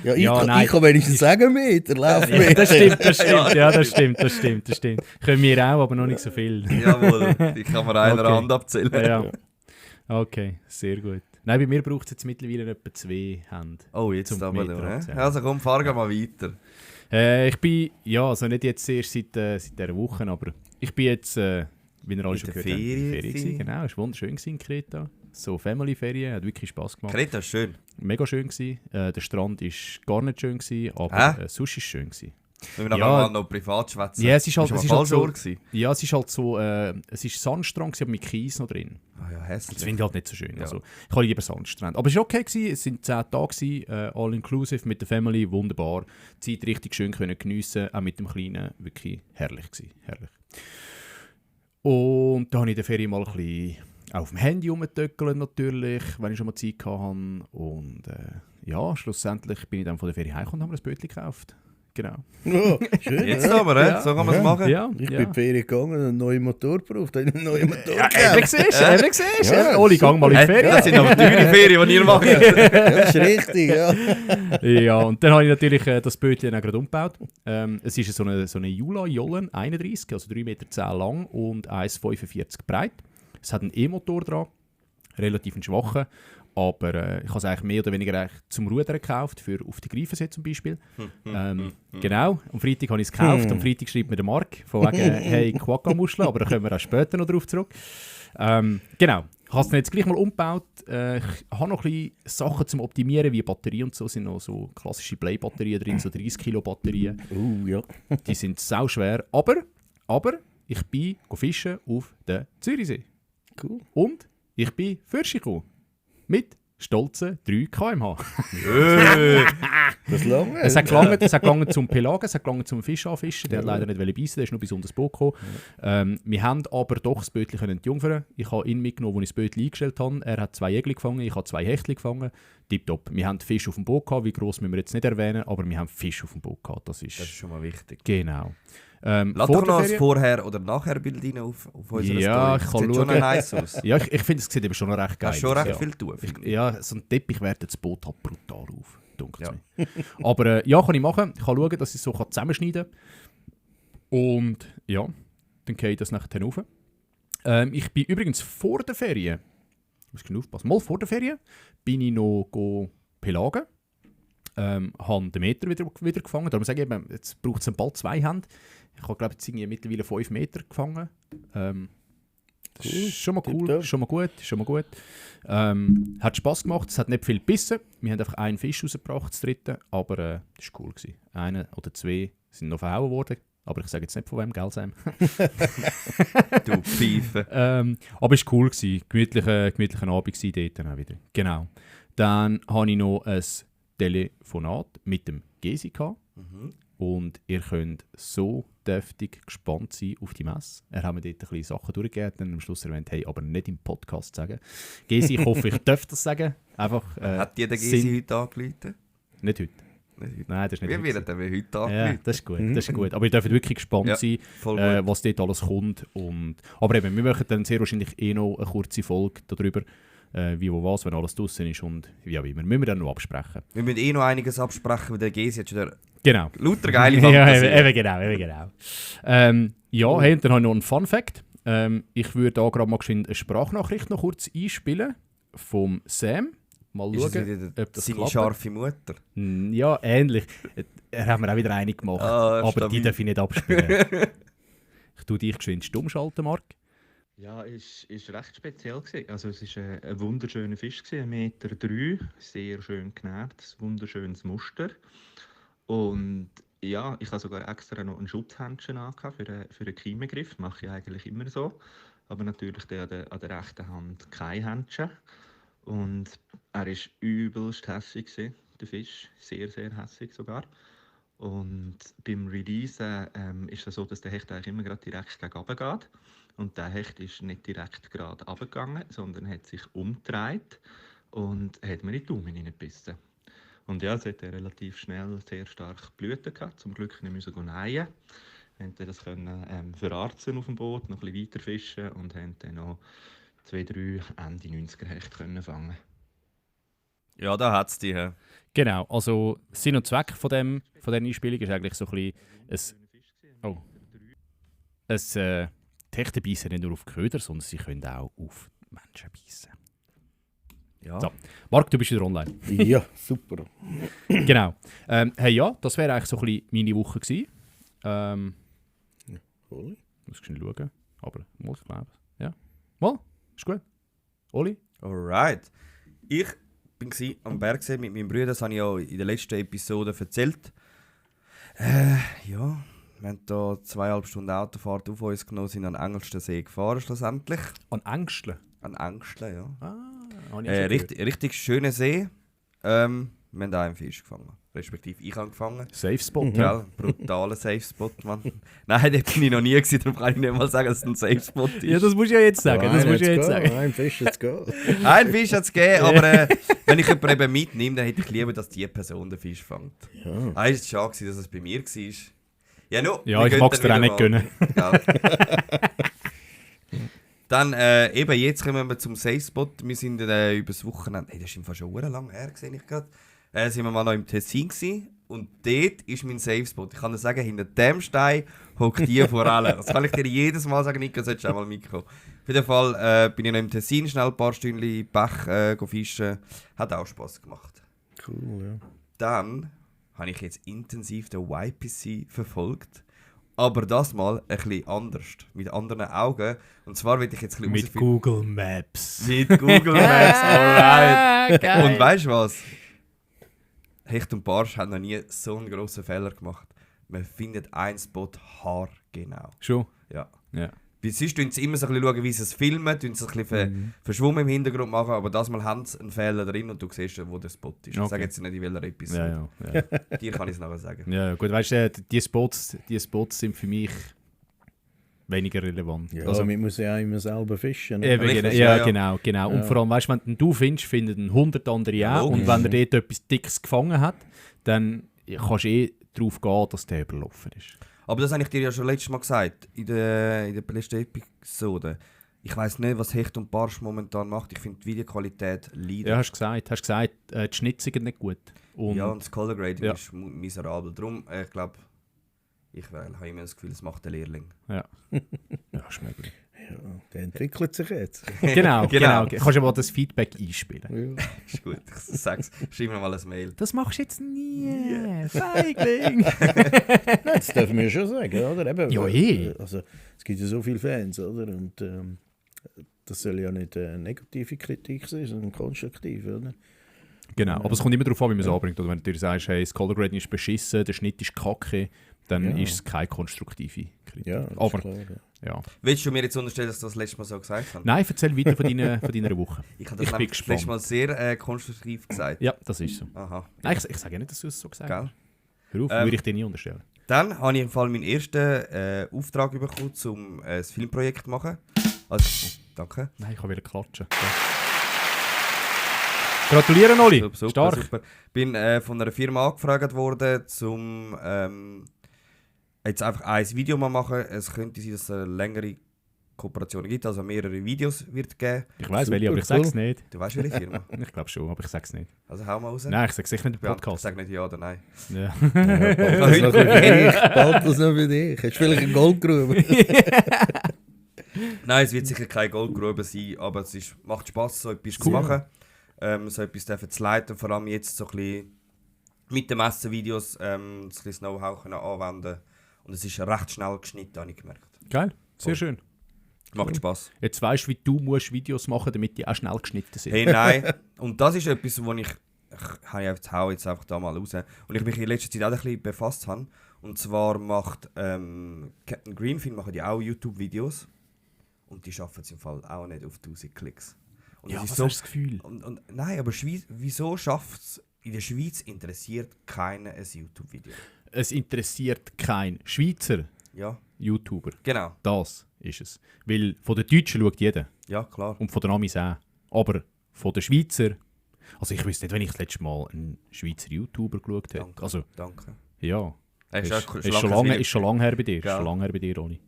Ja, Ja, nein. ich kann wenigstens sagen Meter, Laufmeter. Ja, das stimmt. Ja, das stimmt. Können wir auch, aber noch nicht so viel. Jawohl, die kann man einer Okay. Hand abzählen. Ja. Okay, sehr gut. Nein, bei mir braucht es jetzt mittlerweile etwa 2 Hände. Oh, jetzt Zum aber Meter noch. abzählen. Also komm, fahr mal weiter. Ich bin, ja, also nicht jetzt erst seit dieser Woche, aber ich bin jetzt, wie ihr alle In schon der gehört habt, in der Ferien Ferien gewesen. Genau, es war wunderschön gewesen in Kreta. So Family-Ferien, hat wirklich Spass gemacht. Kreta ist schön. Mega schön gewesen. Der Strand war gar nicht schön gewesen, aber Hä? sonst war es schön gewesen. Wenn wir Ja. aber mal noch privat schwätzen. Ja, es ist halt, Bist es du ist mal halt so, Fallschor gewesen? ja, es ist halt so, es ist Sandstrand gewesen, aber mit Kies noch drin. Ah ja, Das hässlich. finde ich halt nicht so schön. Ja. Also, ich habe lieber Sandstrand. Aber es war okay gewesen. Es waren 10 Tage gewesen, all-inclusive mit der Family, wunderbar. Die Zeit richtig schön können geniessen, auch mit dem Kleinen, wirklich herrlich gewesen. Herrlich. Und da habe ich in der Ferie mal ein bisschen auf dem Handy rumgetöckelt natürlich, wenn ich schon mal Zeit hatte. Und ja, schlussendlich bin ich dann von der Ferie heimgekommen und habe mir ein Bötchen gekauft. Genau. Ja, schön, Jetzt ja. aber, Ja. so kann man es machen. Ja, Ich ja. bin in die Ferien gegangen und einen neuen Motor gebraucht. Einen neuen Motor Ja, gekauft. eben siehst du, Ja, Oli, gang mal in die Ferien. Das sind aber teure Ferien, die ihr macht. Ja, das ist richtig, ja. Ja, und dann habe ich natürlich das Bötchen auch gerade umgebaut. Es ist so eine Jula Jollen 31, also 3,10 Meter lang und 1,45 breit. Es hat einen E-Motor dran, relativ einen schwachen, aber ich habe es eigentlich mehr oder weniger eigentlich zum Rudern gekauft, für auf die Greifensee zum Beispiel. Genau, am Freitag habe ich es gekauft, am Freitag schreibt mir der Marc, von wegen, hey, Quagga-Muscheln, aber da kommen wir auch später noch drauf zurück. Genau, ich habe es dann jetzt gleich mal umgebaut. Ich habe noch ein bisschen Sachen zum Optimieren, wie Batterien und so, sind noch so klassische Play-Batterien drin, so 30 Kilo Batterien. Ja. Die sind sau schwer, aber ich bin fischen auf den Zürichsee. Cool. Und ich bin Fische gekommen. Mit stolzen 3 km/h. Das lange. Es hat gelangt zum Pelagen, es hat gelangt zum Fisch anfischen. Der hat leider nicht beißen, der ist nur bis unter das Boot gekommen. Wir haben aber doch das Bötchen entjungfern. Ich habe ihn mitgenommen, als ich das Bötchen eingestellt habe. Er hat 2 Jägel gefangen, ich habe 2 Hechtchen gefangen. Tipptopp. Wir haben Fisch auf dem Boot gehabt, wie gross müssen wir jetzt nicht erwähnen, aber wir haben Fisch auf dem Boot gehabt. Das ist schon mal wichtig. genau. Lass Vor doch der noch ein Ferien- Vorher- oder Nachher-Bild rein auf unserer Ja, Story. ich Das kann sieht schon schauen. nice aus. Ja, ich finde, es sieht eben schon noch recht geil Das ist schon recht aus, ja. viel tun. Ja, so ein Teppich wertet das Boot halt brutal auf. Dunkelt Ja. mir. Aber ja, kann ich machen. Ich kann schauen, dass ich es so zusammenschneiden kann. Und ja, dann gehe ich das nachher rauf. Ich bin übrigens vor der Ferien, ich muss genau aufpassen, mal vor der Ferien, bin ich noch pelagen. Habe den Meter wieder gefangen. Darum sage ich eben, jetzt braucht es bald 2 Hände. Ich habe, glaube ich, irgendwie mittlerweile 5 Meter gefangen. Das ist schon mal cool, Tipptopp. schon mal gut. Hat Spass gemacht, es hat nicht viel gebissen. Wir haben einfach einen Fisch rausgebracht, das dritte, aber das war cool gewesen. 1 oder 2 sind noch verhauen worden, aber ich sage jetzt nicht von wem, gell, Sam? Du Pfeife. Aber es war cool gewesen, gemütlicher Abend gewesen dort dann auch wieder. Genau. Dann hatte ich noch ein Telefonat mit dem Gesi gehabt. Und ihr könnt so deftig gespannt sein auf die Messe. Er hat mir dort ein bisschen Sachen durchgegeben und am Schluss erwähnt, hey, aber nicht im Podcast sagen. Gesi, ich hoffe, ich darf das sagen. Einfach, Hat dir der Gysi heute angerufen? Nicht heute. Nicht heute. Nein, das ist nicht Wie heute. wird er heute Ja, angerufen? das ist gut, das ist gut. Aber ihr dürft wirklich gespannt Ja, sein, voll gut. was dort alles kommt. Aber eben, wir machen dann sehr wahrscheinlich noch eine kurze Folge darüber, wie, wo, was, wenn alles draussen ist und wie auch immer. Müssen wir dann noch absprechen. Wir müssen noch einiges absprechen, weil der Gysi hat schon wieder Genau. lauter geile Ja, Fantasie. eben genau. Ja, hey, und dann habe ich noch einen Fun-Fact. Ich würde da gerade mal geschwind eine Sprachnachricht noch kurz einspielen vom Sam. Mal Ist das schauen, wieder ob das seine klappt. scharfe Mutter? Ja, ähnlich. Er hat mir auch wieder eine gemacht, Ah, aber stabil. die darf ich nicht abspielen. Ich tue dich geschwind stumm schalten, Marc. Ja, es war recht speziell gewesen. Also es war ein wunderschöner Fisch, 1,3 Meter, sehr schön genährt, ein wunderschönes Muster. Und ja, ich habe sogar extra noch ein Schutzhändchen für einen Kiemengriff, mache ich eigentlich immer so. Aber natürlich an der rechten Hand kein Händchen. Und er war übelst hässig gewesen, der Fisch, sehr, sehr hässig sogar. Und beim Release ist es so, dass der Hecht eigentlich immer gerade direkt gegen runter geht. Und der Hecht ist nicht direkt gerade runtergegangen, sondern hat sich umgedreht und hat mir in die Daumen reingebissen. Und ja, es hat relativ schnell sehr stark Blüten gehabt, zum Glück nicht müssen nähen. Wir konnten das verarzen auf dem Boot, noch ein bisschen weiter fischen und haben dann noch 2, 3 Ende 90er Hechte können fangen. Ja, da hat es die. hä? Genau, also Sinn und Zweck von dieser Einspielung ist eigentlich so ein bisschen die Hechte beißen nicht nur auf Köder, sondern sie können auch auf Menschen beißen. Ja. So. Marc, du bist wieder online. Ja, super. Genau. Hey, ja, das wäre eigentlich so ein bisschen meine Woche gewesen. Cool. Muss ich schnell schauen. Aber muss ich glaube. Ja. Mal, ist gut. Oli? Alright. Ich bin am Berg mit meinem Bruder, das habe ich ja in der letzten Episode erzählt. Ja, wir haben hier 2,5 Stunden Autofahrt auf uns genommen, sind an den Engelsten See gefahren schlussendlich. An Ängstle? An Engstlen, ja. Habe ich schon gehört. Richtig schöner See. Wir haben da einen Fisch gefangen. Respektive ich habe gefangen. Safe Spot. Ja, brutaler Safe Spot, Mann. Nein, da bin ich noch nie gewesen, darum kann ich nicht mal sagen, dass es ein Safe Spot ist. Ja, das musst du ja jetzt sagen. Das musst du ja jetzt sagen. Ein Fisch jetzt gehen. Ein Fisch hat es gegeben, aber wenn ich jemanden eben mitnehme, dann hätte ich lieber, dass die Person den Fisch fängt. Ja. Es war schade, dass es bei mir war. Ja, no, Ja, ich mag es dir auch nicht gönnen. Ja. Dann eben jetzt kommen wir zum Safe Spot. Wir sind über das Wochenende, hey, das ist im Fall schon lang her, sehe ich gerade. Sind wir mal noch im Tessin gewesen, und dort ist mein Safe Spot. Ich kann dir sagen, hinter dem Stein hockt die Forelle. Das kann ich dir jedes Mal sagen, Nico, solltest du auch mal mitkommen. Auf jeden Fall bin ich noch im Tessin, schnell ein paar Stunden im Bach fischen. Hat auch Spass gemacht. Cool, ja. Dann habe ich jetzt intensiv den YPC verfolgt. Aber das mal ein bisschen anders, mit anderen Augen. Und zwar will ich jetzt ein bisschen Mit Google Maps. Mit Google Maps, alright. Geil. Und weißt du was? Hecht und Barsch haben noch nie so einen grossen Fehler gemacht. Man findet einen Spot haargenau. Schon? Ja. Ja. Weil sonst schauen sie immer so ein bisschen, wie sie es filmen, tun sie es ein bisschen verschwommen im Hintergrund machen, aber das Mal haben sie einen Fehler drin und du siehst, wo der Spot ist. Ich Okay. sage jetzt nicht, in welcher Episode. Ja. Dir kann ich es nachher sagen. Ja, gut, weißt du, die Spots sind für mich weniger relevant. Ja, Also, man muss ja auch immer selber fischen. Ne? eben, Richtig, ja, ja. genau. Ja. Und vor allem, weißt du, wenn du findest, finden 100 andere auch. Logisch. Und wenn er dort etwas Dickes gefangen hat, dann kannst du darauf gehen, dass der überlaufen ist. Aber das habe ich dir ja schon letztes Mal gesagt, in der letzten Episode. Ich weiss nicht, was Hecht und Barsch momentan macht. Ich finde die Videoqualität leidet. Ja, hast du gesagt, die Schnitte sind nicht gut. Und Ja, und das Color Grading Ja. ist miserabel. Darum, ich glaube, ich habe immer das Gefühl, es macht der Lehrling. ja, ist möglich. Ja, der entwickelt sich jetzt. Genau. Genau. Kannst du aber das Feedback einspielen. Ja. Ist gut, ich sag's. Schreib mir mal ein Mail. Das machst du jetzt nie, Feigling. Das dürfen wir schon sagen, oder? Eben, Ja, also, es gibt ja so viele Fans, oder? Und das soll ja nicht eine negative Kritik sein, sondern konstruktiv, oder? Genau, aber es kommt immer darauf an, wie man es anbringt. Oder wenn du dir sagst, hey, das Color Grading ist beschissen, der Schnitt ist kacke, dann Ja. ist es keine konstruktive Kritik. Ja, das aber, ist klar. Ja. ja. Willst du mir jetzt unterstellen, dass du das letzte Mal so gesagt hast? Nein, erzähl weiter von deiner Woche. Ich habe Ich das bin nämlich das gespannt. letzte Mal sehr konstruktiv gesagt. Ja, das ist so. Aha, Nein, ich sage nicht, dass du es so gesagt gell? hast. Hör auf, Ähm, würde ich dir nie unterstellen. Dann habe ich im Fall meinen ersten Auftrag bekommen, um ein Filmprojekt zu machen. Also, danke. Nein, ich kann wieder klatschen. Gratulieren, Oli. Super, Stark. super. Bin von einer Firma angefragt worden, um jetzt einfach ein Video mal machen. Es könnte sein, dass es eine längere Kooperation gibt, also mehrere Videos wird geben. Ich weiss Super, welche, aber ich cool. sage es nicht. Du weißt, welche Firma? Ich glaube schon, aber ich sage es nicht. Also hau mal raus. Nein, ich sage sicher nicht im Ich Podcast. sage nicht ja oder nein. Ja. Bald das noch für dich. Bald das noch für dich. Hast du vielleicht eine Goldgrube? Nein, es wird sicher keine Goldgrube sein, aber macht Spass, so etwas zu Cool. machen. So etwas dürfen zu leiten, vor allem jetzt so ein bisschen mit den Messenvideos ein bisschen das Know-how können anwenden. Und es ist recht schnell geschnitten, habe ich gemerkt. Geil, sehr Cool. schön. Macht Spass. Jetzt weißt du, wie du musst Videos machen musst, damit die auch schnell geschnitten sind. Hey, nein. Und das ist etwas, wo ich hau jetzt einfach da mal raus. Und ich mich in letzter Zeit auch ein bisschen befasst habe. Und zwar macht Captain Greenfield machen die auch YouTube-Videos. Und die schaffen es im Fall auch nicht auf 1000 Klicks. Und Ja, das was ist so, hast du das Gefühl? und nein, aber wieso schafft es in der Schweiz interessiert keiner ein YouTube-Video? Es interessiert kein Schweizer Ja, YouTuber. genau. Das ist es. Weil von den Deutschen schaut jeder. Ja, klar. Und von den Amis auch. Aber von den Schweizer Also ich wüsste nicht, wenn ich das letzte Mal einen Schweizer YouTuber geschaut habe. Danke. Also, Danke. ja. Ist Ist schon lange her bei dir. Ja. Ist schon lange her bei dir, Ronny.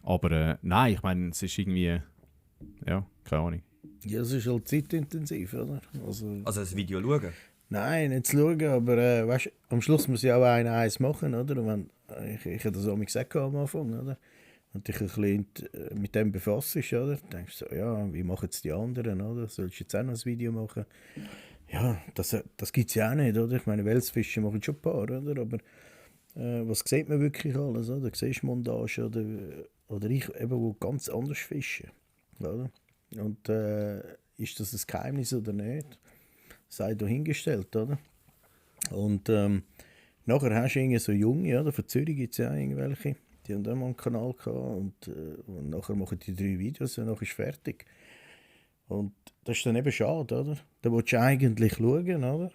Aber nein, ich meine, es ist irgendwie... Ja, keine Ahnung. Ja, es ist halt zeitintensiv, oder? Also das Video schauen? nein, nicht zu schauen, aber weißt, am Schluss muss ja auch einer eins machen, oder? Und wenn, ich habe das auch mal gesagt am Anfang, oder? Und dich ein bisschen mit dem befasst, oder? Dann denkst du so, ja, wie machen es die anderen, oder? Sollst du jetzt auch noch ein Video machen? Ja, das gibt es ja auch nicht, oder? Ich meine, Welsfische machen schon ein paar, oder? Aber was sieht man wirklich alles, oder? Siehst du Montage oder ich eben, wo ganz anders fische, oder? Und ist das ein Geheimnis oder nicht? Sei dahingestellt, oder? Und nachher hast du irgendwie so Junge, oder? Von Zürich gibt es ja auch irgendwelche, die haben auch mal einen Kanal gehabt und nachher machen die 3 Videos und nachher ist fertig. Und das ist dann eben schade, oder? Da willst du eigentlich schauen, oder?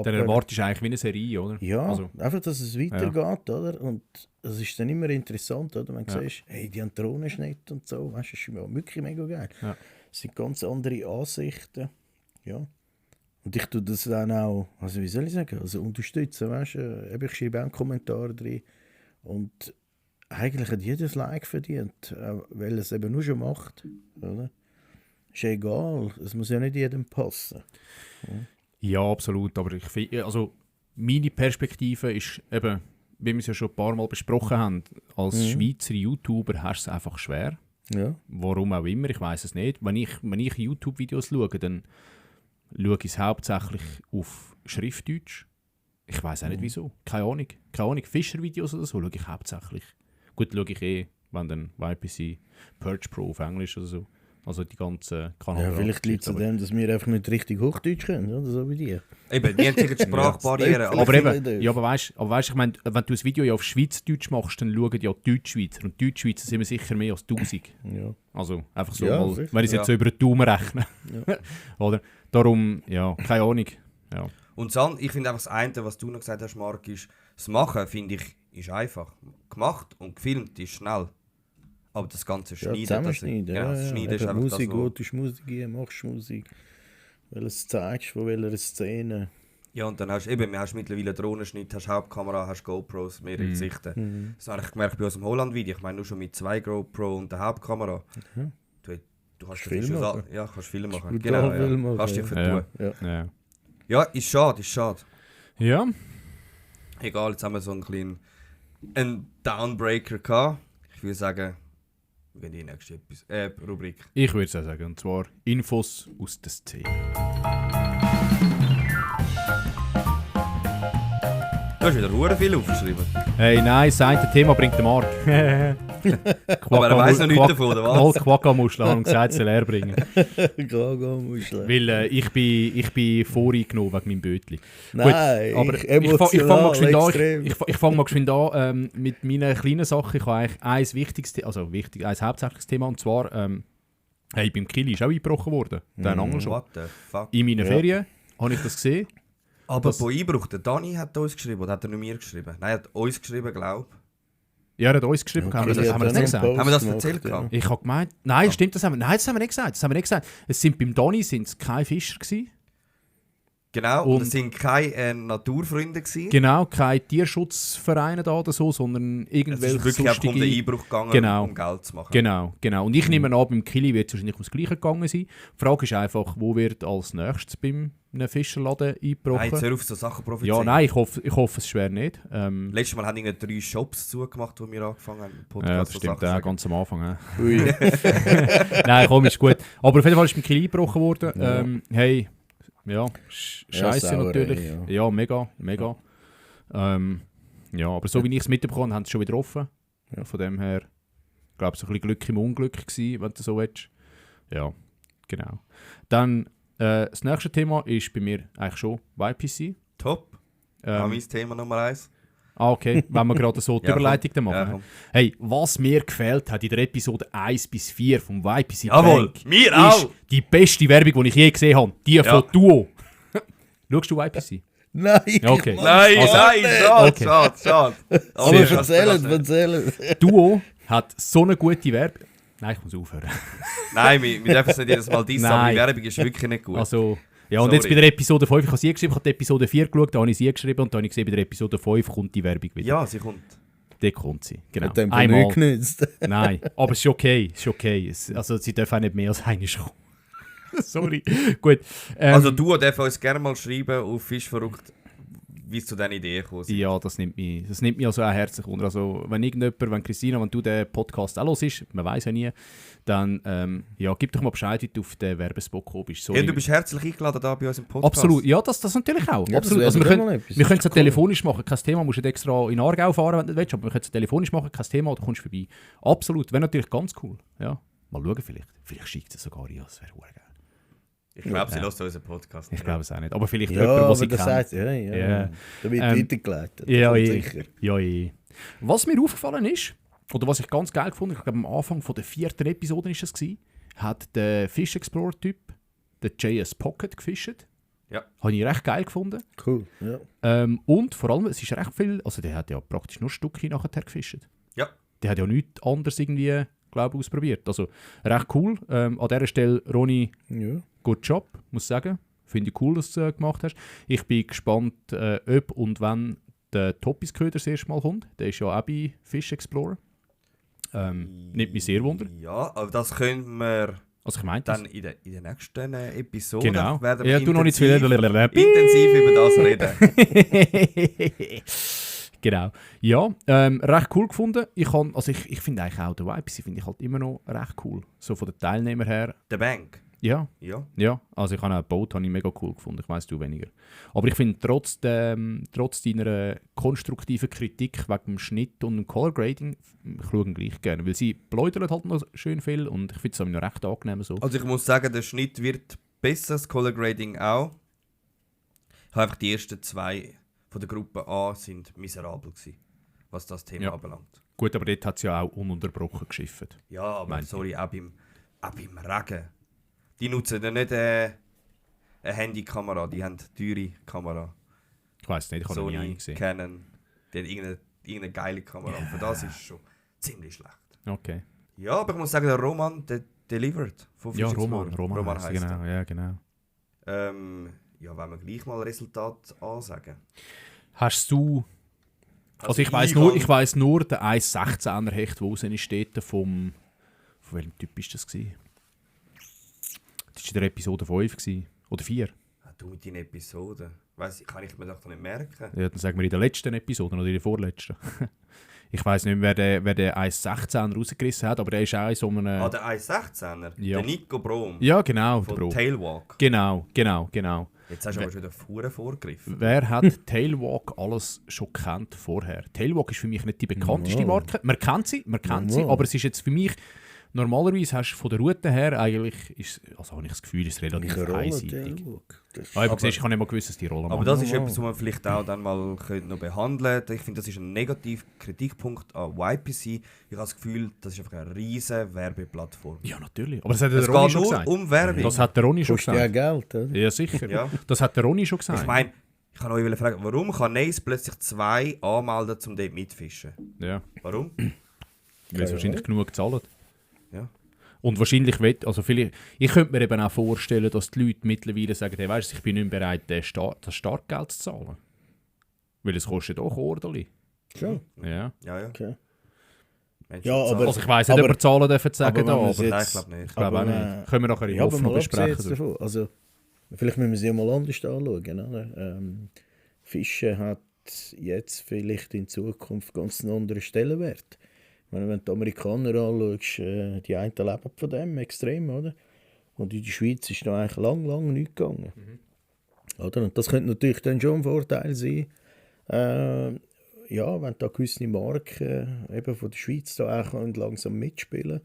Dann erwartest du eigentlich wie eine Serie, oder? Ja, Also, einfach, dass es weitergeht, oder? Und es ist dann immer interessant, oder? Wenn du siehst, hey, die haben Drohnenschnitt und so, weißt du, das ist ja wirklich mega geil. Ja. Es sind ganz andere Ansichten, ja. Und ich tue das dann auch, also wie soll ich sagen, also unterstützen, weißt du? Ich schreibe auch einen Kommentar drin und eigentlich hat jedes Like verdient, weil er es eben nur schon macht, oder? Ist ja egal, es muss ja nicht jedem passen. ja, absolut. Aber ich finde, also meine Perspektive ist eben, wie wir es ja schon ein paar Mal besprochen haben, als Schweizer YouTuber hast du es einfach schwer. Ja. Warum auch immer, ich weiß es nicht. Wenn ich YouTube-Videos schaue, dann schaue ich es hauptsächlich auf Schriftdeutsch. Ich weiß auch nicht wieso. Keine Ahnung. Fischer-Videos oder so schaue ich hauptsächlich. Gut, schaue ich wenn dann YPC Perch Pro auf Englisch oder so. Also die ganzen Kanäle. Ja, vielleicht liegt es an dem, dass wir einfach nicht richtig Hochdeutsch können, oder so wie die. Eben, die haben sicher die Sprachbarriere. Ja. Aber Vielleicht eben, nicht. ja, aber weißt, ich meine, wenn du ein Video ja auf Schweizerdeutsch machst, dann schauen ja Deutschschweizer. Und Deutschschweizer sind wir sicher mehr als 1000. Ja. Also einfach so Ja, mal, sicher. wenn ich es jetzt so über den Daumen rechne. Oder? Darum, ja, keine Ahnung. Ja. Und ich finde einfach das eine, was du noch gesagt hast, Marc, ist, das Machen, finde ich, ist einfach. Gemacht und gefilmt ist schnell. Aber das ganze Ja, Schneiden, zusammenschneiden. das Schneiden ist Eben einfach Musik, das, wo- wo du Musik geben, machst Musik. Weil es zeigst, von welcher Szene. Ja, und dann hast du eben, hast mittlerweile Drohnenschnitt, hast Hauptkamera, hast GoPros, mehrere Gesichter. Das habe ich gemerkt bei unserem Holland-Video. Ich meine, nur schon mit 2 GoPro und der Hauptkamera. Du kannst Film schon machen. Ja, kannst Film machen. Brutal Genau, ja. Film machen, Kannst dich ja. vertun. Ja. Ja. Ja, ist schade. Ja. Egal, jetzt haben wir so einen kleinen Downbreaker gehabt. Ich würde sagen, wir gehen in die nächste Rubrik. Ich würde es auch sagen. Und zwar Infos aus der Szene. Du hast wieder verdammt viel aufgeschrieben. Hey, nein, das eine Thema bringt der Marc. Aber er weiss noch nichts davon, oder was? Quagga-Muschel, haben gesagt, soll er bringen. Gaga-Muschel. Weil ich bin voreingenommen wegen meinem Bötli. Nein, aber ich fange mal geschwind an mit meinen kleinen Sachen. Ich habe eigentlich ein hauptsächliches Thema, und zwar beim Kili ist auch eingebrochen worden. Der Angel schon. What the fuck? In meinen Ferien habe ich das gesehen. Aber bei Einbruch, der Dani hat uns geschrieben, oder hat er nicht mir geschrieben? Nein, er hat uns geschrieben, glaube ich. Ja, er hat uns geschrieben. Ja, Haben wir das Kili nicht hat gesagt? dann Haben wir das gemacht, erzählt ja. gehabt? Ich habe gemeint, nein, stimmt, das haben wir nicht gesagt. Es sind beim Dani keine Fischer gewesen. Genau, Und- und es sind keine Naturfreunde gewesen. Genau, keine Tierschutzvereine da oder so, sondern Es irgendwelche ist wirklich einfach um den sonstige... Einbruch gegangen, Genau. um Geld zu machen. Genau. Und ich nehme an, beim Kili wird es wahrscheinlich ums Gleiche gegangen sein. Die Frage ist einfach, wo wird als nächstes beim einem Fischerladen Nein, eingebrochen? jetzt hör auf so Sachen prophezeien. Ja, nein, ich hoffe es schwer nicht. Letztes Mal haben wir 3 Shops zugemacht, wo wir angefangen haben, den Ja, das so stimmt, Sachen ja, sagen. ganz am Anfang. Ja. Ui. Nein, komm, ist gut. Aber auf jeden Fall ist beim Kili eingebrochen worden. Ja. Hey, ja, Ja, scheiße Sauerei, natürlich. ja. Ja, mega. Ja, aber so wie ich es mitbekommen habe, haben sie schon wieder offen. Ja, von dem her, ich glaube, so ein bisschen Glück im Unglück gewesen, wenn du so willst. Ja, genau. Dann, das nächste Thema ist bei mir eigentlich schon YPC. Top. Mein Thema Nummer 1. Okay, wenn wir gerade so die Ja, komm. Überleitung dann machen. Ja, komm. Hey, was mir gefällt hat in der Episode 1 bis 4 vom YPC Jawohl, Bank, mir ist auch. die beste Werbung, die ich je gesehen habe. Die von Duo. Schaust du YPC? Nein, Okay. Nein, Also- schade, Okay. schade. aber Sehr erzählen. Duo hat so eine gute Werbung. Nein, ich muss aufhören. Nein, wir dürfen es nicht jedes Mal dissen, aber Nein. die Werbung ist wirklich nicht gut. Also, Ja, und jetzt bei der Episode 5, ich habe sie geschrieben, ich habe die Episode 4 geschaut, da habe ich sie geschrieben und da habe ich gesehen, bei der Episode 5 kommt die Werbung wieder. Ja, sie kommt. Dort kommt sie, genau. Hat dem Einmal. nicht genützt. Nein, aber es ist okay, also sie dürfen auch nicht mehr als eine kommen. Sorry, gut. Also du darfst uns gerne mal schreiben auf Fischverrückt, wie es zu diesen Ideen gekommen ist. Ja, das nimmt mich also auch herzlich unter. Also wenn Christina, wenn du den Podcast auch hörst, man weiß ja nie, dann gib doch mal Bescheid, wie du auf den Werbespot gekommen bist. Sorry. Ja, du bist herzlich eingeladen da bei uns im Podcast. Absolut, ja, das natürlich auch. Ja, Absolut. das Also wäre doch mal etwas. wir können es Das ist telefonisch machen, kein Thema, musst nicht extra in Aargau fahren, wenn du willst, aber wir können es telefonisch machen, kein Thema, du kommst vorbei. Absolut, wäre natürlich ganz cool. Ja. Mal schauen vielleicht. Vielleicht schickt es sogar ja, das wäre geil. Ich glaube, sie hört unseren Podcast. Ich glaube es auch nicht. Aber vielleicht Ja, jemand, aber was sie das kennt. heißt, ja. Ja. Da wird weitergeleitet. Ja, kommt eh. sicher. Ja, eh. Was mir aufgefallen ist, oder was ich ganz geil gefunden habe, ich glaube am Anfang von der 4. Episode war es, hat der Fish Explorer-Typ, der JS Pocket, gefischt. Ja. Habe ich recht geil gefunden. Cool, ja. Und vor allem, es ist recht viel, also der hat ja praktisch nur Stückchen nachher gefischt. Ja. Der hat ja nichts anderes irgendwie, glaube ich, ausprobiert. Also recht cool. An dieser Stelle, Ronny, Ja. good Job, muss ich sagen. Finde ich cool, dass du es gemacht hast. Ich bin gespannt, ob und wann der Toppis-Köder das erste Mal kommt. Der ist ja auch bei Fish Explorer. Nimmt mich sehr wunder. Ja, aber das können wir Also ich meinte dann in der nächsten Episode Genau. werden Ja, wir du noch nicht zu viel. intensiv über das reden. Genau. Ja, recht cool gefunden. Ich finde eigentlich auch den YPC finde ich halt immer noch recht cool. So von den Teilnehmern her. Der Bank. Ja, Ja. ja. Also ich habe auch Boot habe ich mega cool gefunden. Ich weiss, du weniger. Aber ich finde trotz deiner konstruktiven Kritik wegen dem Schnitt und dem Color Grading, ich schaue ihn gleich gerne. Weil sie bläudern halt noch schön viel und ich finde es noch recht angenehm so. Also ich muss sagen, der Schnitt wird besser, das Color Grading auch. Ich habe einfach die ersten 2 von der Gruppe A sind miserabel gewesen, was das Thema anbelangt. Gut, aber dort hat es ja auch ununterbrochen geschifft. Ja, aber Meint sorry, auch beim Regen. Die nutzen ja nicht eine Handykamera, die haben eine teure Kamera. Ich weiss nicht, ich habe noch nie Sony, einen gesehen. Canon, die haben irgendeine geile Kamera. Und für das ist es schon ziemlich schlecht. Okay. Ja, aber ich muss sagen, der Roman, der delivered. Von Ja, Fish Roman Explorer. heisst er, genau. Ja, genau. Ja, wollen wir gleich mal Resultat ansagen. Hast du... Also ich weiss nur, der 1,16er Hecht, der raus ist, dort von welchem Typ war das? Das war in der Episode 5 gewesen. Oder 4. Du mit deinen Episoden. Weiss ich, kann ich mir doch nicht merken. Ja, dann sagen wir in der letzten Episode oder in der vorletzten. Ich weiss nicht mehr, wer den 1,16er rausgerissen hat, aber der ist auch in so einem... Ah, der 1,16er? Ja. Der Nico Brom. Ja, genau. der Von Bro. Tailwalk. Genau. Jetzt hast du aber schon den Fuhren vorgegriffen. Wer hat Tailwalk alles schon kennt vorher? Tailwalk ist für mich nicht die bekannteste Marke. Man kennt sie, aber es ist jetzt für mich... Normalerweise hast du von der Route her eigentlich, also habe ich das Gefühl, ist es relativ einseitig. Ich habe nicht mal gewusst, dass die Rolle Aber machen. das ist etwas, was man vielleicht auch dann mal noch behandeln könnte. Ich finde, das ist ein negativer Kritikpunkt an YPC. Ich habe das Gefühl, das ist einfach eine riesige Werbeplattform. Ja, natürlich. Aber das hat Es der Ronny geht schon nur gesagt. um Werbung. Das hat der Ronny schon Kostet ja gesagt. Geld, oder? Ja, sicher. Ja. Das hat der Ronny schon gesagt. Ich meine, ich kann euch fragen, warum kann Nace plötzlich 2 anmelden, um dort mitfischen? Ja, Warum? weil es wahrscheinlich genug gezahlt. Ja. Und wahrscheinlich ich könnte mir eben auch vorstellen, dass die Leute mittlerweile sagen, hey, weißt du, ich bin nicht mehr bereit, das Startgeld zu zahlen. Weil es kostet auch ordentlich. Schon. Ja. Ja. Okay. Menschen Ja, zahlen. aber- Also ich weiss nicht, ob wir Zahlen dürfen sagen, aber wenn aber wir ich sie Nein, ich jetzt- glaube nicht. glaube auch aber, nicht. Können wir nachher in Ja, aber offen mal abseits besprechen. davon. Also, vielleicht müssen wir sie ja mal anders anschauen. Oder? Fischen hat jetzt vielleicht in Zukunft ganz einen anderen Stellenwert. Ich meine, wenn du die Amerikaner anschaust, die einen leben von dem extrem, oder? Und in der Schweiz ist da eigentlich lang nichts gegangen. Oder? Und das könnte natürlich dann schon ein Vorteil sein, ja, wenn da gewisse Marken eben von der Schweiz da auch langsam mitspielen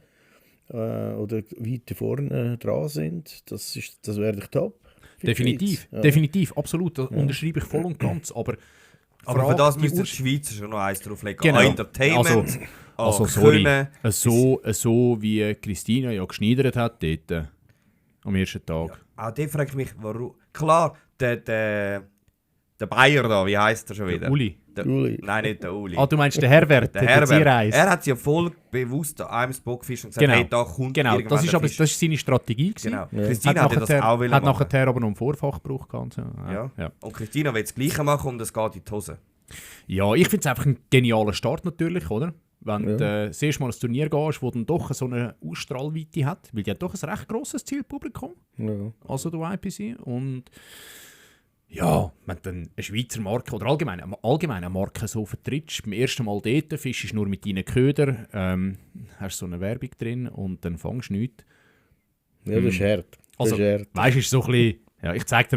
oder weiter vorne dran sind. Das wäre doch top. für die Definitiv, Schweiz. Ja. definitiv, absolut. Das unterschreibe ich voll und ganz. Aber Aber für das die müsste die Ur- Schweiz schon noch eins drauflegen. Genau. An Entertainment, Also an sorry, Können. so wie Christina ja geschneidert hat dort am ersten Tag. Auch da frage ich mich, warum. Klar, der Der Bayer da, wie heisst er schon wieder? Uli. Uli. Nein, nicht der Uli. Ah, du meinst den Herbert, der Herbert. Ziereis. Er hat ja voll bewusst an einem Spot gefischt und gesagt, Genau. hey, da kommt Genau, irgendwann das ist der aber Fisch. das ist seine Strategie gewesen. Genau. Ja. Christina hat ja das auch wollen hat machen. nachher aber noch einen Vorfach gebraucht. Und so. Ja. Und Christina will das Gleiche machen und es geht in die Hose. Ja, ich finde es einfach ein genialer Start natürlich, oder? Wenn Ja. du das erste Mal ein Turnier gehst, wo dann doch so eine Ausstrahlweite hat, weil die hat doch ein recht grosses Zielpublikum, Ja. also der YPC. Und ja, wenn du dann eine Schweizer Marke oder allgemein eine Marke so vertrittst, beim ersten Mal dort fischst du nur mit deinen Ködern, hast so eine Werbung drin und dann fängst du nichts. Ja, das ist hart. Das Also, ist hart. weißt du, ist so ein bisschen, ja, ich zeig dir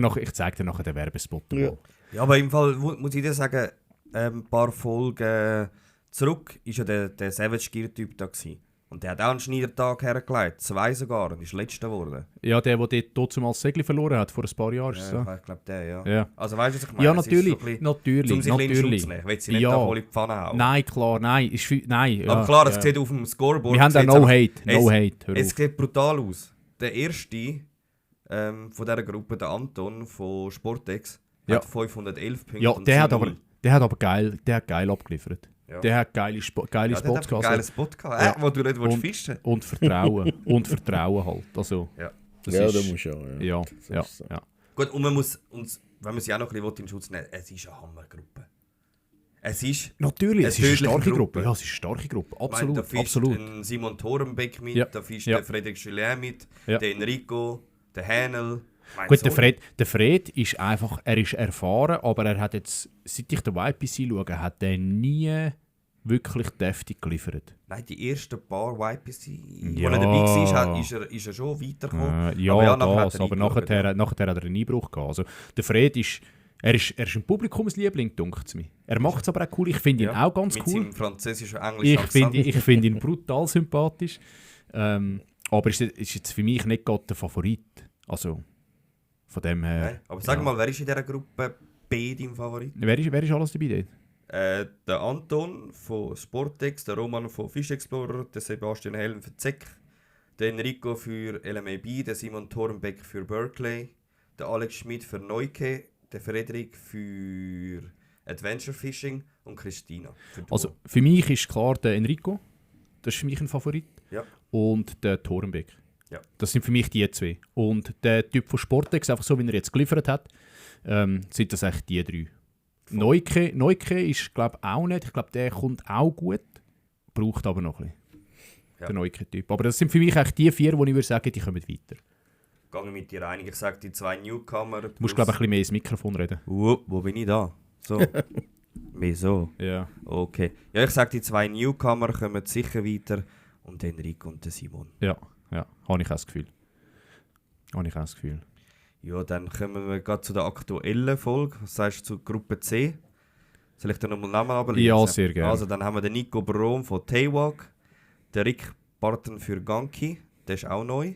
nachher den Werbespot. Ja. mal. Ja, aber im Fall muss ich dir sagen, ein paar Folgen zurück war ja der Savage Gear Typ da gewesen. Und der hat auch einen Schneidertag hergelegt, 2 sogar, und ist letzter geworden. Ja, der dort damals das Segel verloren hat, vor ein paar Jahren. ist es so. Ja, ich glaube der, ja. Ja. Also weißt du, was ich meine? Ja, Es ist natürlich, so ein bisschen, natürlich, um sich ein bisschen in natürlich. Schutz zu nehmen. Ich will sie nicht Ja. da voll in die Pfanne hauen. Nein, klar, nein. Nein ja, Aber klar, es ja. sieht auf dem Scoreboard... Wir haben da sieht's No einfach- Hate, No Hate. Hör Es auf. sieht brutal aus. Der erste von dieser Gruppe, der Anton von Sportex, Ja. hat 511 Punkte. Ja, und der hat 7-0. aber geil abgeliefert. Ja. Der hat geile Ja, Spots der hat einfach einen gehabt. geilen Spot gehabt, Ja. wo du nicht Und- fischen Und Vertrauen. Und Vertrauen halt. Also, Ja. das Ja, ist, da musst du auch. ja, Das ja, ist so. ja. Gut, und man muss uns, wenn man sie auch noch ein bisschen in Schutz nehmen will, es ist eine Hammergruppe. Es ist... Natürlich, Eine es ist eine tödliche starke Gruppe. Gruppe. Ja, es ist eine starke Gruppe. Ich meine, Absolut, da fischt absolut. ein Simon Thorenbeck mit, Ja. da fischt Ja. der Frederik Julien mit, Ja. der Enrico, der Hänel. Mein Gut, der Sohn. Fred ist einfach, er ist erfahren, aber er hat jetzt, seit ich den YPC schaue, hat er nie wirklich deftig geliefert. Nein, die ersten paar YPC, Ja. wo er dabei war, ist er schon weitergekommen. Ja, nachher das, hat er aber eingeschaut, nachher hat er einen Einbruch gehabt. Also, der Fred ist, er ist ein Publikumsliebling, dunkt es mir. Er macht es aber auch cool, ich finde ihn auch ganz mit cool. seinem französischen englischen Ich find ihn brutal sympathisch. Aber ist jetzt für mich nicht gerade der Favorit. Also, von dem her... Nein, aber sag ja. mal, wer ist in dieser Gruppe B dein Favorit? Wer ist alles dabei dort? Der Anton von Sportex, der Roman von Fish Explorer, der Sebastian Helm für ZEC, der Enrico für LMAB, der Simon Thorenbeck für Berkeley, der Alex Schmidt für Neuke, der Frederik für Adventure Fishing und Christina für Duo. Also, für mich ist klar der Enrico. Das ist für mich ein Favorit. Ja. Und der Thorenbeck. Ja. Das sind für mich die zwei. Und der Typ von Sportex, einfach so wie er jetzt geliefert hat, sind das echt die drei. Neuke ist, glaube ich, auch nicht. Ich glaube, der kommt auch gut. Braucht aber noch ein bisschen. Ja. Der Neuke-Typ. Aber das sind für mich echt die 4, die ich würde sagen, die kommen weiter. Gehe mit dir einig, ich sage die 2 Newcomer. Du musst, glaube ich, ein bisschen mehr ins Mikrofon reden. Wo bin ich da? So. Mehr so. Ja. Okay. Ja, ich sage die 2 Newcomer kommen sicher weiter und der Enrico und der Simon. Ja, habe ich auch das Gefühl. Ja, dann kommen wir gerade zu der aktuellen Folge. Was sagst du zu Gruppe C? Soll ich dir nochmal Namen ablesen? Ja, sehr gerne. Also dann haben wir den Nico Brom von Taywalk, der Rick Barton für Ganki, der ist auch neu.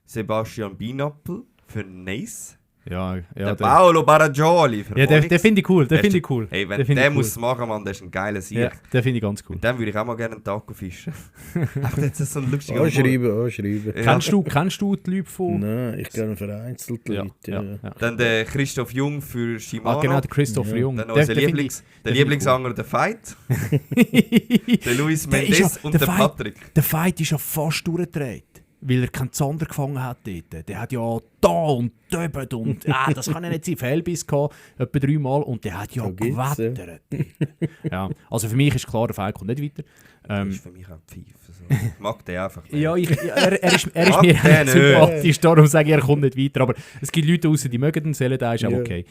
Sebastian Binappel für Nace. Ja, Der Paolo Baragioli für ja, Onyx. den finde ich cool. Den Der finde ist- ich cool. Hey, wenn Den finde der ich muss machen, Mann, der ist ein geiler Sieg. Ja, den finde ich ganz cool. Mit dem würde ich auch mal gerne einen Taco fischen. Ach, das ist so ein lustiger Anschreiben. Ja. Kennst du die Leute von... Nein, ich kenne vereinzelt Ja, Leute. ja, Ja. ja. Dann der Christoph Jung für Shimano. Genau, der Christopher Ja. Jung. Dann Der unser finde Lieblings, ich- der den finde ich Lieblingsanger, der Fight. cool. Der Luis Der ist Mendes ja- und der der Fight- Patrick. Der Fight ist ja fast durchgedreht, weil er keinen Zander gefangen hat dort. Der hat ja da und döbert und das kann ja nicht sein. Fehlbiss gehabt, etwa 3 Mal und der hat ja So geht's, ja. gewettert. Ja, also für mich ist klar, der Fight kommt nicht weiter. Das ist für mich auch Pfeife. So. Ich mag den einfach nicht. Ja, er ist Mag mir den nicht nicht. sympathisch, darum sage ich, er kommt nicht weiter. Aber es gibt Leute draussen, die mögen den Selen, der ist auch Ja. okay.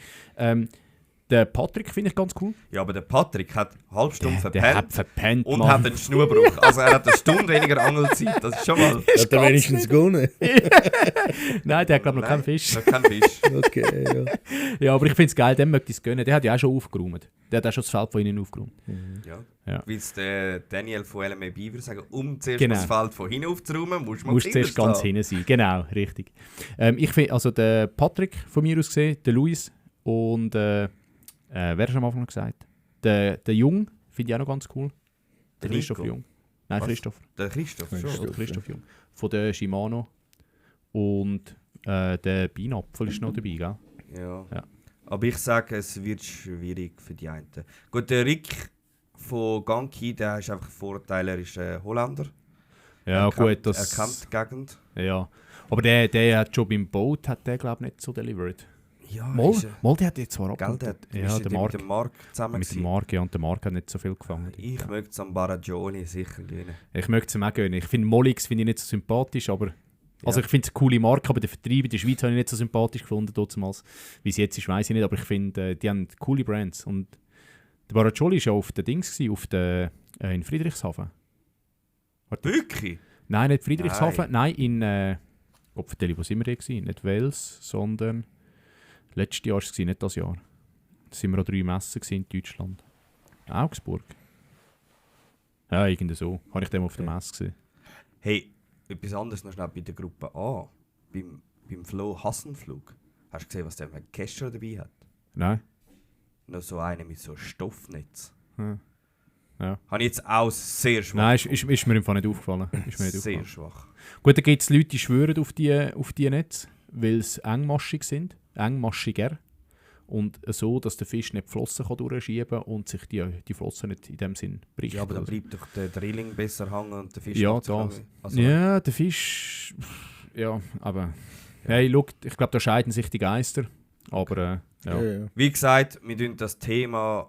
Der Patrick finde ich ganz cool. Ja, aber der Patrick hat eine halbe Stunde Der hat verpennt verpennt, und Mann. hat einen Schnurrbruch. Also er hat eine Stunde weniger Angelzeit. Das ist schon mal... Hat er wenigstens gewonnen? Nein, der hat glaube ich noch keinen Nein, Fisch. Noch kein Fisch. Okay, ja. Ja, aber ich finde es geil, dem möchte ich es gönnen. Der hat ja auch schon aufgeräumt. Der hat auch schon das Feld von ihnen aufgeräumt. Ja. Ja. Weil es der Daniel von LMAB würde sagen, zuerst Genau. das Feld von hinten aufzuräumen, musst Du musst zuerst ganz hinten sein. Genau, richtig. Ich finde, also der Patrick von mir aus gesehen, der Luis und wer hast du am Anfang noch gesagt? Der Jung finde ich auch noch ganz cool. Der Der Christoph Nico? Jung. Nein, Was? Christoph. Der Christoph, schon. Der Christoph Jung. Von der Shimano. Und der Bienapfel ist noch dabei, gell? Ja. Ja. Aber ich sage, es wird schwierig für die einen. Gut, der Rick von Ganki, der ist einfach Vorteil, er ist Holländer. Ja, Er gut, kennt die das... Gegend. Ja. Aber der hat schon beim Boot, hat der glaube ich nicht so delivered. Ja, Mal, ist, der hat jetzt zwar Geld abgeholt. hat. Ja, der Mark. Mit dem Mark zusammen Mit dem gewesen. Mark, ja, und der Mark hat nicht so viel gefangen. Ich möchte Zambara Gioni sicher gewinnen. Ich möchte es ihm auch gönnen. Ich finde Molix finde ich nicht so sympathisch, aber... Also ich finde es eine coole Marke, aber den Vertrieb in der Schweiz habe ich nicht so sympathisch gefunden damals. Wie es jetzt ist, weiss ich nicht, aber ich finde, die haben coole Brands. Und der Baraccioli war ja auf den Dings, in Friedrichshafen. Wirklich? Nein, nicht Friedrichshafen, nein in... Gott, wo sind wir gewesen? Nicht Wales, sondern... Letztes Jahr war es, nicht das Jahr. Da sind wir an 3 Messen in Deutschland. Augsburg. Ja, irgendwie so. Habe ich den auf der Messe gesehen. Hey, etwas anderes noch schnell bei der Gruppe A. Beim Flo Hassenflug. Hast du gesehen, was der für einen Kescher dabei hat? Nein? Noch so einen mit so Stoffnetz. Ja. Habe ich jetzt auch sehr schwach. Nein, ist mir im Fall nicht aufgefallen. Sehr schwach. Gut, dann gibt es Leute, die schwören auf die Netze, weil sie engmaschig sind. Engmaschiger. Und so, dass der Fisch nicht die Flossen durchschieben kann und sich die Flossen nicht in dem Sinn bricht. Ja, aber dann bleibt doch der Drilling besser hängen und der Fisch Ja, macht sich das. auch- also, Ja, der Fisch... Ja, aber... Hey, look, ich glaube, da scheiden sich die Geister. Aber, ja. Ja. Wie gesagt, wir tun das Thema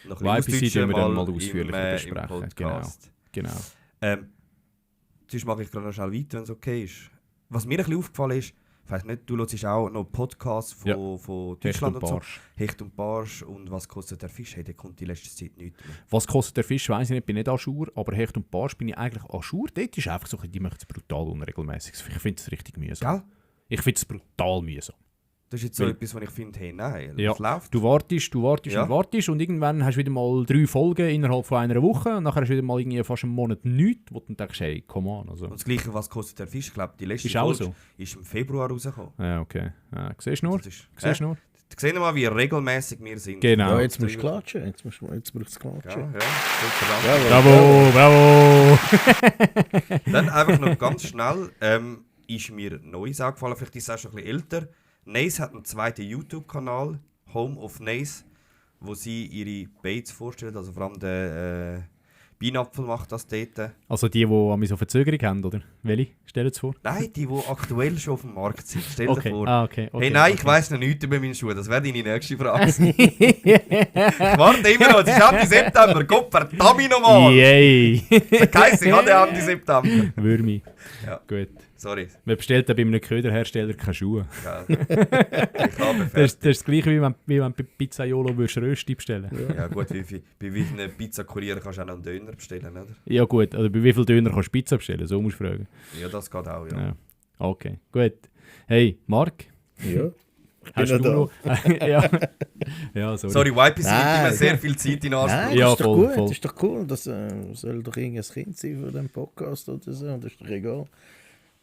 noch ein YPC bisschen tun wir dann mal im, ausführlicher im besprechen. Podcast. Genau. Sonst mache ich gerade noch schnell weiter, wenn es okay ist. Was mir ein bisschen aufgefallen ist, ich weiss nicht, du hörst auch noch Podcasts von Deutschland und so. Barsch. Hecht und Barsch und was kostet der Fisch? Hey, der kommt die letzte Zeit nichts mehr. Was kostet der Fisch, weiss ich nicht, bin nicht Ajour, aber Hecht und Barsch bin ich eigentlich Ajour. Dort ist einfach so, die machen es brutal unregelmäßig. Ich finde es richtig mühsam. Gell? Ich finde es brutal mühsam. Das ist jetzt so Weil- etwas, wo ich finde, hey, nein, Ja. das läuft. Du wartest Ja. und wartest und irgendwann hast du wieder mal 3 Folgen innerhalb von einer Woche und nachher hast du wieder mal irgendwie fast einen Monat nichts, wo du dann denkst, hey, come on. Also. Und das Gleiche, was kostet der Fisch? Ich glaube, die letzte Ist auch Folge so. ist im Februar rausgekommen. Ja, okay. Ja, siehst du nur? Das ist, Siehst du nur? Sehen wir mal, wie regelmäßig wir sind. Genau. Ja, jetzt musst du klatschen. Jetzt brauchst du es Ja, klatschen. ja, super, danke. Jawohl. Bravo! Dann einfach noch ganz schnell, ist mir Neues aufgefallen, vielleicht ist es auch schon ein bisschen älter. Nace hat einen zweiten YouTube-Kanal, Home of Nace, wo sie ihre Baits vorstellt, also vor allem der Bienapfel macht das dort. Also die an mich so Verzögerung haben, oder? Welche? Stell dir vor. Nein, die aktuell schon auf dem Markt sind. Stell dir Okay. vor. Okay. Hey, nein, ich weiss noch nichts über meine Schuhe, das wäre deine nächste Frage. Ich warte immer noch, es ist Ende September, Gott verdammt nochmal! Yay! Das heisst, ich habe den Ende September. Würmi. Ja. Gut. Sorry. Man bestellt dann bei einem Köderhersteller keine Schuhe. Ja. Ich habe Das ist das Gleiche, wie wenn du bei Pizzaiolo Rösti bestellen würdest. Ja gut, bei wie vielen Pizza-Kurier kannst du auch noch einen Döner bestellen, oder? Ja gut, also bei wie viel Döner kannst du Pizza bestellen? So musst du fragen. Ja, das geht auch, ja. Ja. Okay, gut. Hey, Marc, Ja. hast bin du noch noch... ja. Ja, Sorry, YPC nimmt Nein. immer sehr viel Zeit in Anspruch. Nein, Ja, das ist doch voll, gut. voll. Das ist doch cool. Das soll doch irgendein Kind sein von diesem Podcast oder so. Das ist doch egal.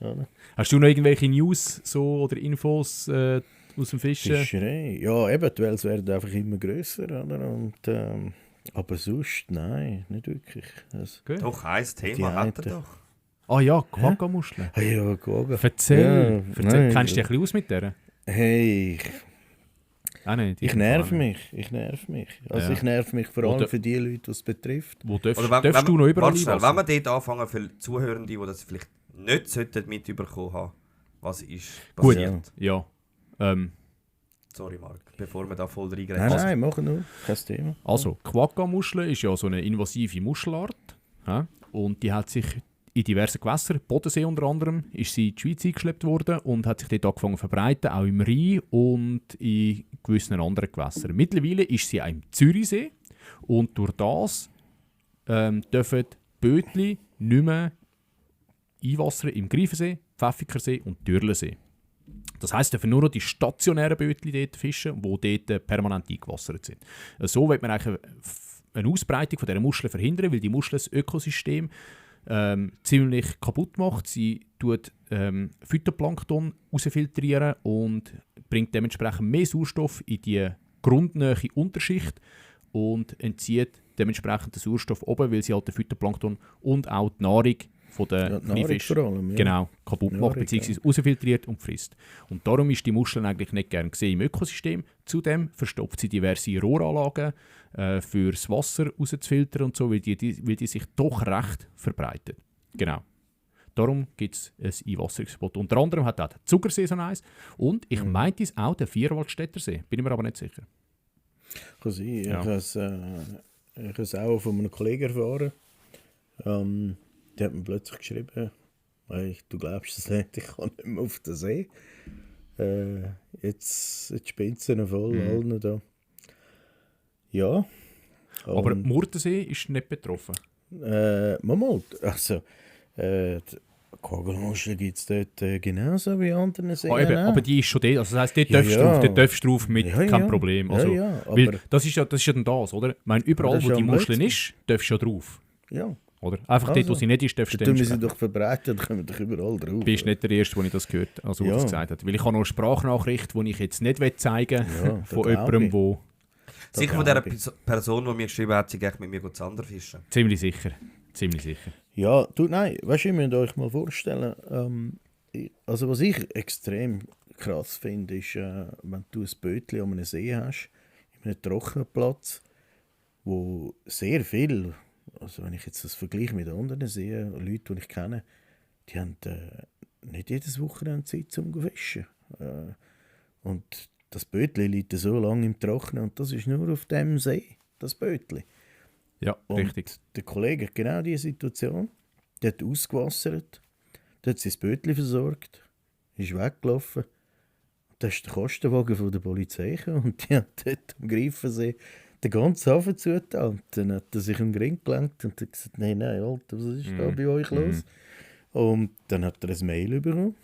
Oder? Hast du noch irgendwelche News so, oder Infos aus dem Fischen? Fischerei. Ja, eben, die Wels werden einfach immer grösser. Oder? Und, aber sonst, nein, nicht wirklich. Also, Gut. Doch, ein Die Thema hat er einen. doch. Ah ja, Quaggamuscheln. ja, gucken. Erzähl. Ja, Erzähl. nein. Kennst du dich ein bisschen aus mit der? Hey, Auch nicht. ich nerv mich. Also Ja. ich nerv mich vor allem Oder- für die Leute, die es betrifft. Wo darfst, Oder darfst du noch überall warte schnell, einwassen? wenn wir dort anfangen, für Zuhörende, die das vielleicht nicht sollten mitbekommen haben, was ist Gut, passiert? ja. Sorry, Marc, bevor wir da voll reingehen. Nein, machen nur. Kein Thema. Also, Quagga-Muschel ist ja so eine invasive Muschelart. Ja? Und die hat sich in diversen Gewässern, Bodensee unter anderem, ist sie in die Schweiz eingeschleppt worden und hat sich dort angefangen zu verbreiten, auch im Rhein und in gewissen anderen Gewässern. Mittlerweile ist sie auch im Zürichsee und durch das dürfen die Bötli nicht mehr einwassern im Greifensee, Pfäffikersee und Dürlensee. Das heisst, dürfen nur noch die stationären Bötli dort fischen, die dort permanent eingewassert sind. So wird man eigentlich eine Ausbreitung von dieser Muscheln verhindern, weil die Muschel das Ökosystem ziemlich kaputt macht. Sie tut Phytoplankton rausfiltrieren und bringt dementsprechend mehr Sauerstoff in die grundnähe Unterschicht und entzieht dementsprechend den Sauerstoff oben, weil sie halt den Phytoplankton und auch die Nahrung von den Ja, die Nahrung Kleinfischen vor allem, ja. genau, kaputt macht, Nahrung, bzw. rausfiltriert und frisst. Und darum ist die Muschel eigentlich nicht gern gesehen im Ökosystem. Zudem verstopft sie diverse Rohranlagen für das Wasser rauszufiltern und so, weil die sich doch recht verbreitet. Genau. Darum gibt es ein Einwasserungsverbot. Unter anderem hat auch der Zugersee so eins. Und ich meinte es auch der Vierwaldstätter See. Bin ich mir aber nicht sicher. Kann sein. Ja. Ich habe es auch von einem Kollegen erfahren. Der hat mir plötzlich geschrieben, hey, du glaubst es nicht, ich kann nicht mehr auf den See. Jetzt spinnt es voll, allen da. Ja. Aber Und, Murtensee ist nicht betroffen. mal, also, die Kugelmuschel gibt es dort genauso wie andere Seen. Eben, auch. aber die ist schon dort. Also das heisst, dort Ja, darfst du ja. drauf, dort darfst du drauf mit Ja, kein ja. Problem. Ja, Also, ja, weil aber- das ist ja dann das, oder? Ich meine, überall, Das wo ist die ja am Muschel letzten. ist, darfst du ja drauf. Ja. Oder? Einfach dort, wo Also, sie nicht ist, darfst du Dann tun wir sie dementsprechend. doch verbreiten, dann kommen wir doch überall drauf. Du bist nicht der Erste, der ich das gehört also Ja. das gesagt hat. Weil ich habe noch eine Sprachnachricht, die ich jetzt nicht zeigen will, Ja, von da glaub jemandem, ich. wo Sicher von glaube dieser Person, die mir geschrieben hat, sie geht mit mir Zander fischen. ziemlich sicher. Ja, du, nein, weißt du, ihr müsst euch mal vorstellen, also was ich extrem krass finde, ist, wenn du ein Bötchen an einem See hast, in einem trockenen Platz, wo sehr viel, also wenn ich jetzt das vergleiche mit anderen Seen, Leute, die ich kenne, die haben nicht jedes Wochenende Zeit zum Fischen. Und das Bötchen liegt so lange im Trockenen und das ist nur auf dem See, das Bötchen. Ja, Und richtig. der Kollege hat genau diese Situation. Der hat ausgewassert, der hat sein Bötchen versorgt, ist weggelaufen. Da ist der Kostenwagen von der Polizei gekommen und die haben dort am Greifensee den ganzen Hafen zugetan. Und dann hat er sich am Ring gelenkt und hat gesagt, nein, Alter, was ist da bei euch los? Und dann hat er ein Mail bekommen.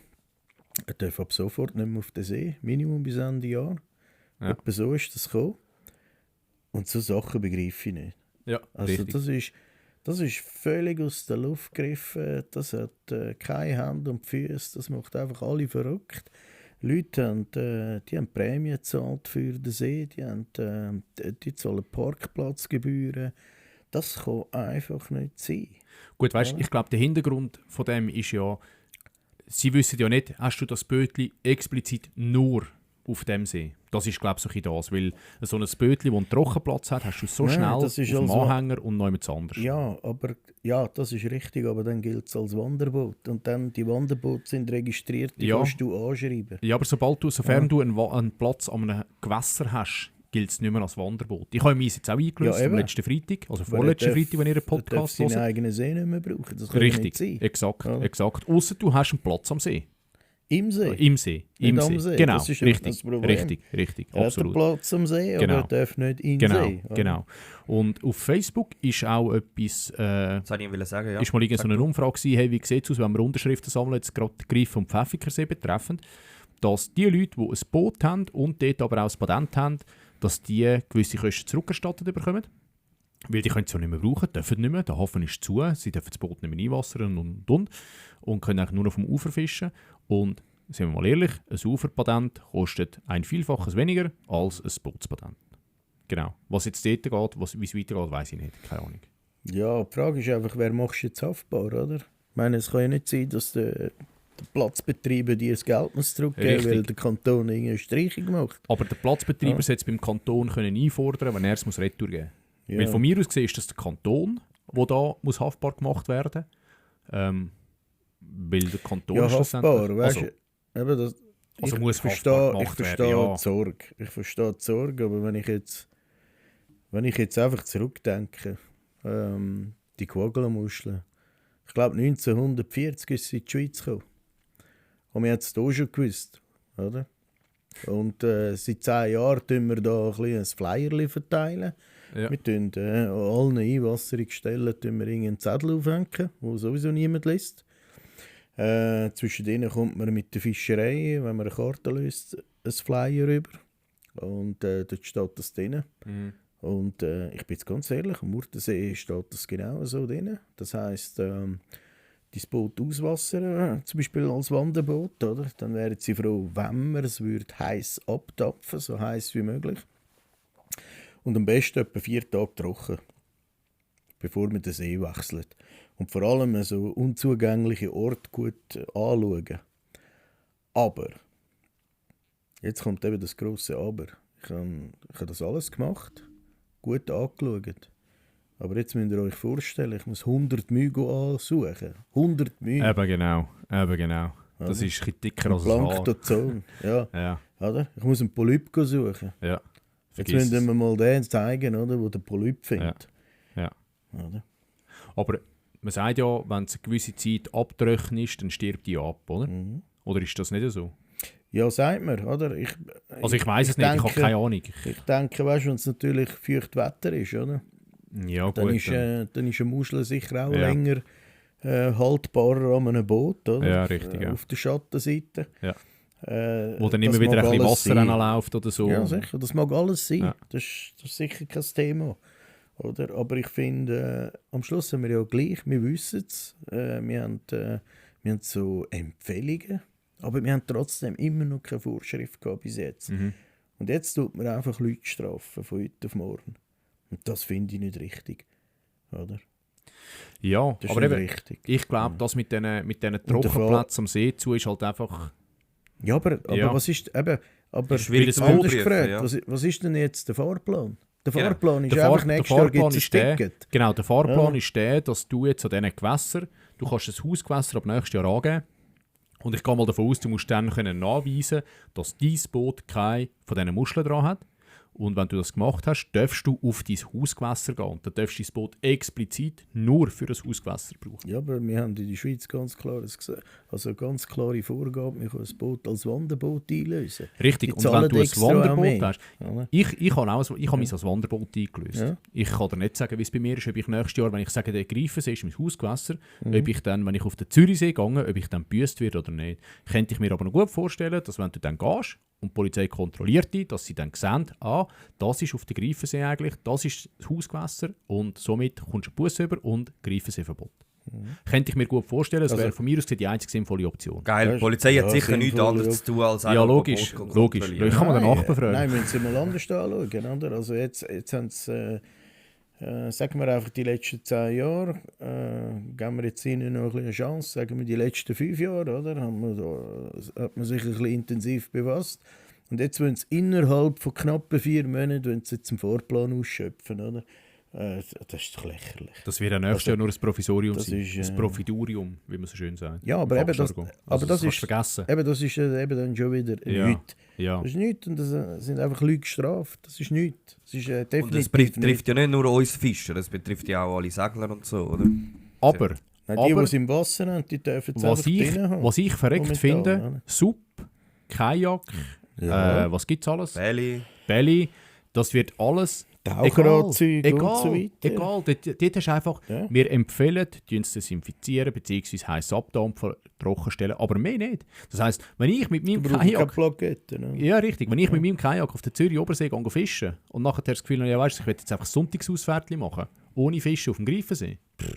Er darf ab sofort nicht mehr auf den See, Minimum bis Ende Jahr. Ja. Etwa so ist das gekommen. Und so Sachen begreife ich nicht. Ja, Also richtig. das ist völlig aus der Luft gegriffen. Das hat keine Hand und Füße. Das macht einfach alle verrückt. Leute haben, die haben Prämien gezahlt für den See, die zahlen Parkplatzgebühren. Das kann einfach nicht sein. Gut, weißt, ich glaube, der Hintergrund von dem ist ja, sie wissen ja nicht, hast du das Bötli explizit nur auf dem See. Das ist, glaube ich, so ein bisschen das. Weil so ein Bötli, das einen Trockenplatz hat, hast du so Nein, schnell das ist auf dem also- Anhänger und noch etwas anderes. Ja, ja, das ist richtig, aber dann gilt es als Wanderboot. Und dann, die Wanderboote sind registriert, die Ja. kannst du anschreiben. Ja, aber sofern du einen Platz an einem Gewässer hast, gilt es nicht mehr als Wanderboot. Ich habe mich jetzt auch eingelöst Ja, am eben. letzten Freitag, also Weil vorletzten er darf- Freitag, wenn ihr einen Er darf Podcast seinen hört. eigenen See nicht mehr brauchen. Das kann ja nicht Richtig, sein. exakt, Ja. exakt. Ausser du hast einen Platz am See. Im See. Im See. Im Nicht am See. See, Genau, das ist ja richtig, das Problem. richtig, Er hat absolut. einen Platz am See, Genau. aber er darf nicht in den Genau, See. oder? genau. Und auf Facebook ist auch etwas, Das wollte ich ihm sagen, ja. ist mal irgend so Sag eine du. Umfrage gewesen, hey, wie sieht es aus, wenn wir Unterschriften sammeln, jetzt gerade den Greif- und Pfäffikensee betreffend, dass die Leute, die ein Boot haben und dort aber auch ein Patent haben, dass die gewisse Kosten zurückerstattet bekommen. Weil die können es ja nicht mehr brauchen, dürfen nicht mehr, der Hafen ist zu, sie dürfen das Boot nicht mehr einwassern und können eigentlich nur auf dem Ufer fischen. Und sind wir mal ehrlich, ein Uferpatent kostet ein Vielfaches weniger als ein Bootspatent. Genau. Was jetzt dort geht, wie es weitergeht, weiss ich nicht. Keine Ahnung. Ja, die Frage ist einfach, wer machst du jetzt haftbar, oder? Ich meine, es kann ja nicht sein, dass der Platzbetreiber dir das Geld muss zurückgeben, Richtig. weil der Kanton irgendeine Streichung macht. Aber der Platzbetreiber Ja. sollte beim Kanton können einfordern, wenn er es muss retour geben muss. Ja. Weil von mir aus gesehen ist das der Kanton, der da muss haftbar gemacht werden muss. Weil der Kanton Ja, ist haftbar, weißt also, du. Eben das, Also ich muss verstehe, haftbar ich gemacht verstehe werden, ja. die Sorge. Ich verstehe die Sorge, aber wenn ich jetzt einfach zurückdenke, die Quaggamuscheln, ich glaube 1940 ist sie in die Schweiz gekommen. Und wir haben es hier schon gewusst, oder? Und seit 10 Jahren tun wir da ein Flyer verteilen. ja. Wir tun an allen Einwasserungsstellen irgendeinen Zettel aufhängen, wo sowieso niemand liest. Zwischen denen kommt man mit der Fischerei, wenn man eine Karte löst, ein Flyer rüber. Und dort steht das drin. Mhm. Und ich bin jetzt ganz ehrlich, am Murtensee steht das genau so drin. Das heisst, dein Boot auswassern, zum Beispiel als Wanderboot, oder? Dann wären sie froh, wenn man es heiß abtapfen, so heiß wie möglich. Und am besten etwa 4 Tage trocken. bevor man den See wechselt. Und vor allem so unzugängliche Orte gut anschauen. Aber, jetzt kommt eben das grosse Aber. Ich habe das alles gemacht, gut angeschaut. Aber jetzt müsst ihr euch vorstellen, ich muss 100 Mühe ansuchen. 100 Mühe. Eben genau. Das ist ein bisschen dicker als ein Haar. Plankton, ja. Ja, Oder? Ich muss einen Polyp suchen. ja. Jetzt Vergiss müssen wir es. mal den zeigen, oder, wo der Polyp findet. Ja. Oder? Aber man sagt ja, wenn es eine gewisse Zeit abtrocknet, dann stirbt die ab, oder? Mhm. Oder ist das nicht so? Ja, sagt man, oder? Also ich weiss es nicht, ich habe keine Ahnung. Ich denke, weißt du, wenn es natürlich feucht Wetter ist, oder? Ja, Dann gut. ist eine Muschel sicher auch Ja. länger haltbarer an einem Boot, oder? Ja, richtig, ja. Auf der Schattenseite. Ja. Wo dann das immer wieder mag ein bisschen alles Wasser sein. läuft oder so. Ja, sicher. Das mag alles sein. Ja. Das ist sicher kein Thema. Oder? Aber ich finde, am Schluss sind wir ja gleich. Wir wissen es. Wir haben so Empfehlungen. Aber wir haben trotzdem immer noch keine Vorschrift gehabt bis jetzt. Mhm. Und jetzt tut man einfach Leute strafen, von heute auf morgen. Und das finde ich nicht richtig. Oder? Ja, Das ist aber nicht eben, richtig. ich glaube, das mit diesen der Trockenplätzen am See zu ist halt einfach... Ja, aber Ja. was ist eben... Aber Schwierig zu anders überprüfen, gefragt, ja. was ist denn jetzt der Fahrplan? Der Genau. Fahrplan ist Der einfach, nächstes Jahr gibt es ist ein der, Ticket. genau, der Fahrplan Ja. ist der, dass du jetzt an diesen Gewässern, du kannst das Hausgewässer ab nächstes Jahr angeben. Und ich gehe mal davon aus, du musst dann können nachweisen, dass dein Boot keine von diesen Muscheln dran hat. Und wenn du das gemacht hast, darfst du auf dein Hausgewässer gehen. Und dann darfst du dein Boot explizit nur für das Hausgewässer brauchen. Ja, aber wir haben in der Schweiz ganz ganz klare Vorgabe, wir können das Boot als Wanderboot einlösen. Richtig, Die und wenn zahlen du ein extra auch Wanderboot mehr. hast, Oder? ich habe mich als Wanderboot eingelöst. Ja. Ich kann dir nicht sagen, wie es bei mir ist, ob ich nächstes Jahr, wenn ich sage, der Greifensee ist mein Hausgewässer, Mhm. ob ich dann, wenn ich auf den Zürichsee gehe, ob ich dann gebüßt werde oder nicht. Könnte ich mir aber noch gut vorstellen, dass wenn du dann gehst und die Polizei kontrolliert dich, dass sie dann sehen, das ist auf der Greifensee eigentlich, das ist das Hausgewässer und somit kommst du einen Bus über und Greifenseeverbot. Könnte ich mir gut vorstellen, das Also- wäre von mir aus die einzige sinnvolle Option. Geil, die Ja, Polizei hat ja, sicher nichts sinnvoll, anderes ja. zu tun, als Ja, einfach logisch, Boot logisch. kontrollieren. Ich kann mir den Nein, Nachbefragen. Nein, müssen Sie mal anders anschauen. Oder? Also jetzt haben Sie, sagen wir einfach die letzten 10 Jahre, geben wir jetzt Ihnen noch eine Chance, sagen wir die letzten 5 Jahre, oder? Hat man sich ein bisschen intensiv befasst. Und jetzt wollen Sie innerhalb von knappen 4 Monaten wollen Sie jetzt einen Fahrplan ausschöpfen, oder? Das ist doch lächerlich. Das wird ja nächstes Also, Jahr nur ein Provisorium das sein. ist, Ein Profidurium, wie man so schön sagt. Ja, aber Im eben das, Fachjargon. aber Also, das kannst ist du vergessen. eben das ist eben dann schon wieder Ja. nichts. Ja. Das ist nichts und das sind einfach Leute gestraft. Das ist nichts. Das ist Und das definitiv betrifft nicht. ja nicht nur uns Fischer, das betrifft ja auch alle Segler und so, oder? Aber, Nein, die, aber- die es im Wasser haben, die dürfen es was einfach ich, drin haben. was ich verreckt Momentan, finde, oder? Sub, Kajak, Ja. was gibt es alles? Belly. Belly, das wird alles Taucheranzüge egal, und so weiter. egal. Dort hast du einfach, Ja. wir empfehlen, es desinfizieren bzw. heiß abdampfen, trocken stellen, aber mehr nicht. Das heisst, wenn ich mit meinem Du brauchst keine Kajak... Plaketten. Ne? Ja, richtig. Wenn ich mit meinem Kajak auf der Zürich-Obersee gehe fischen und nachher das Gefühl habe, ja, weißt, ich will jetzt einfach Sonntagsausfährtchen machen, ohne Fischen auf dem Greifensee. Das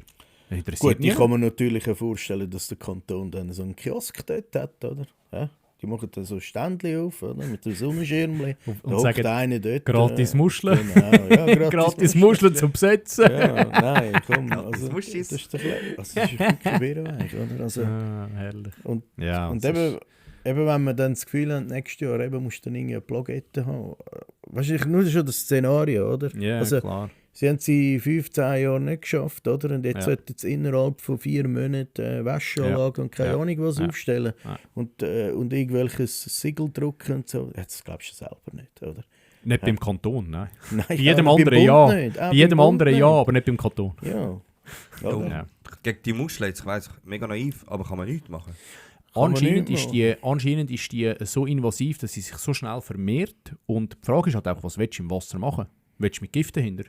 interessiert Gut, ich mich. kann mir natürlich auch vorstellen, dass der Kanton dann so einen Kiosk dort hat, oder? Ja? Die machen dann so Ständchen auf, oder? Mit dem Sonnenschirmchen. Da hockt sagen, einer dort. gratis Muscheln. Genau, ja, Gratis Muscheln zum Besetzen. Ja, nein, komm. Also, Muschis. das ist doch das ist wirklich Bärenweich, oder? Also, Herrlich. und Ja, und das eben, wenn wir dann das Gefühl haben, nächstes Jahr eben musst du dann irgendwie eine Plakette haben. Wahrscheinlich nur schon das Szenario, oder? Ja, also, klar. sie haben es in 15 Jahren nicht geschafft, oder? Und jetzt Ja. sollten sie innerhalb von 4 Monaten Wäscheanlage und keine Ja. Ahnung was Ja. aufstellen. Ja. Und irgendwelches Siegel drucken und so. Ja, das glaubst du selber nicht, oder? Nicht beim Kanton, nein. Nein, Bei jedem aber beim anderen Bund ja. nicht. Auch Bei jedem beim Bund anderen nicht. ja, aber nicht beim Kanton. Ja. Oder? Ja. Gegen die Muscheln, jetzt, ich weiss, mega naiv, aber kann man nichts machen. man Anscheinend nicht ist die so invasiv, dass sie sich so schnell vermehrt. Und die Frage ist halt einfach, was willst du im Wasser machen? Willst du mit Gift dahinter?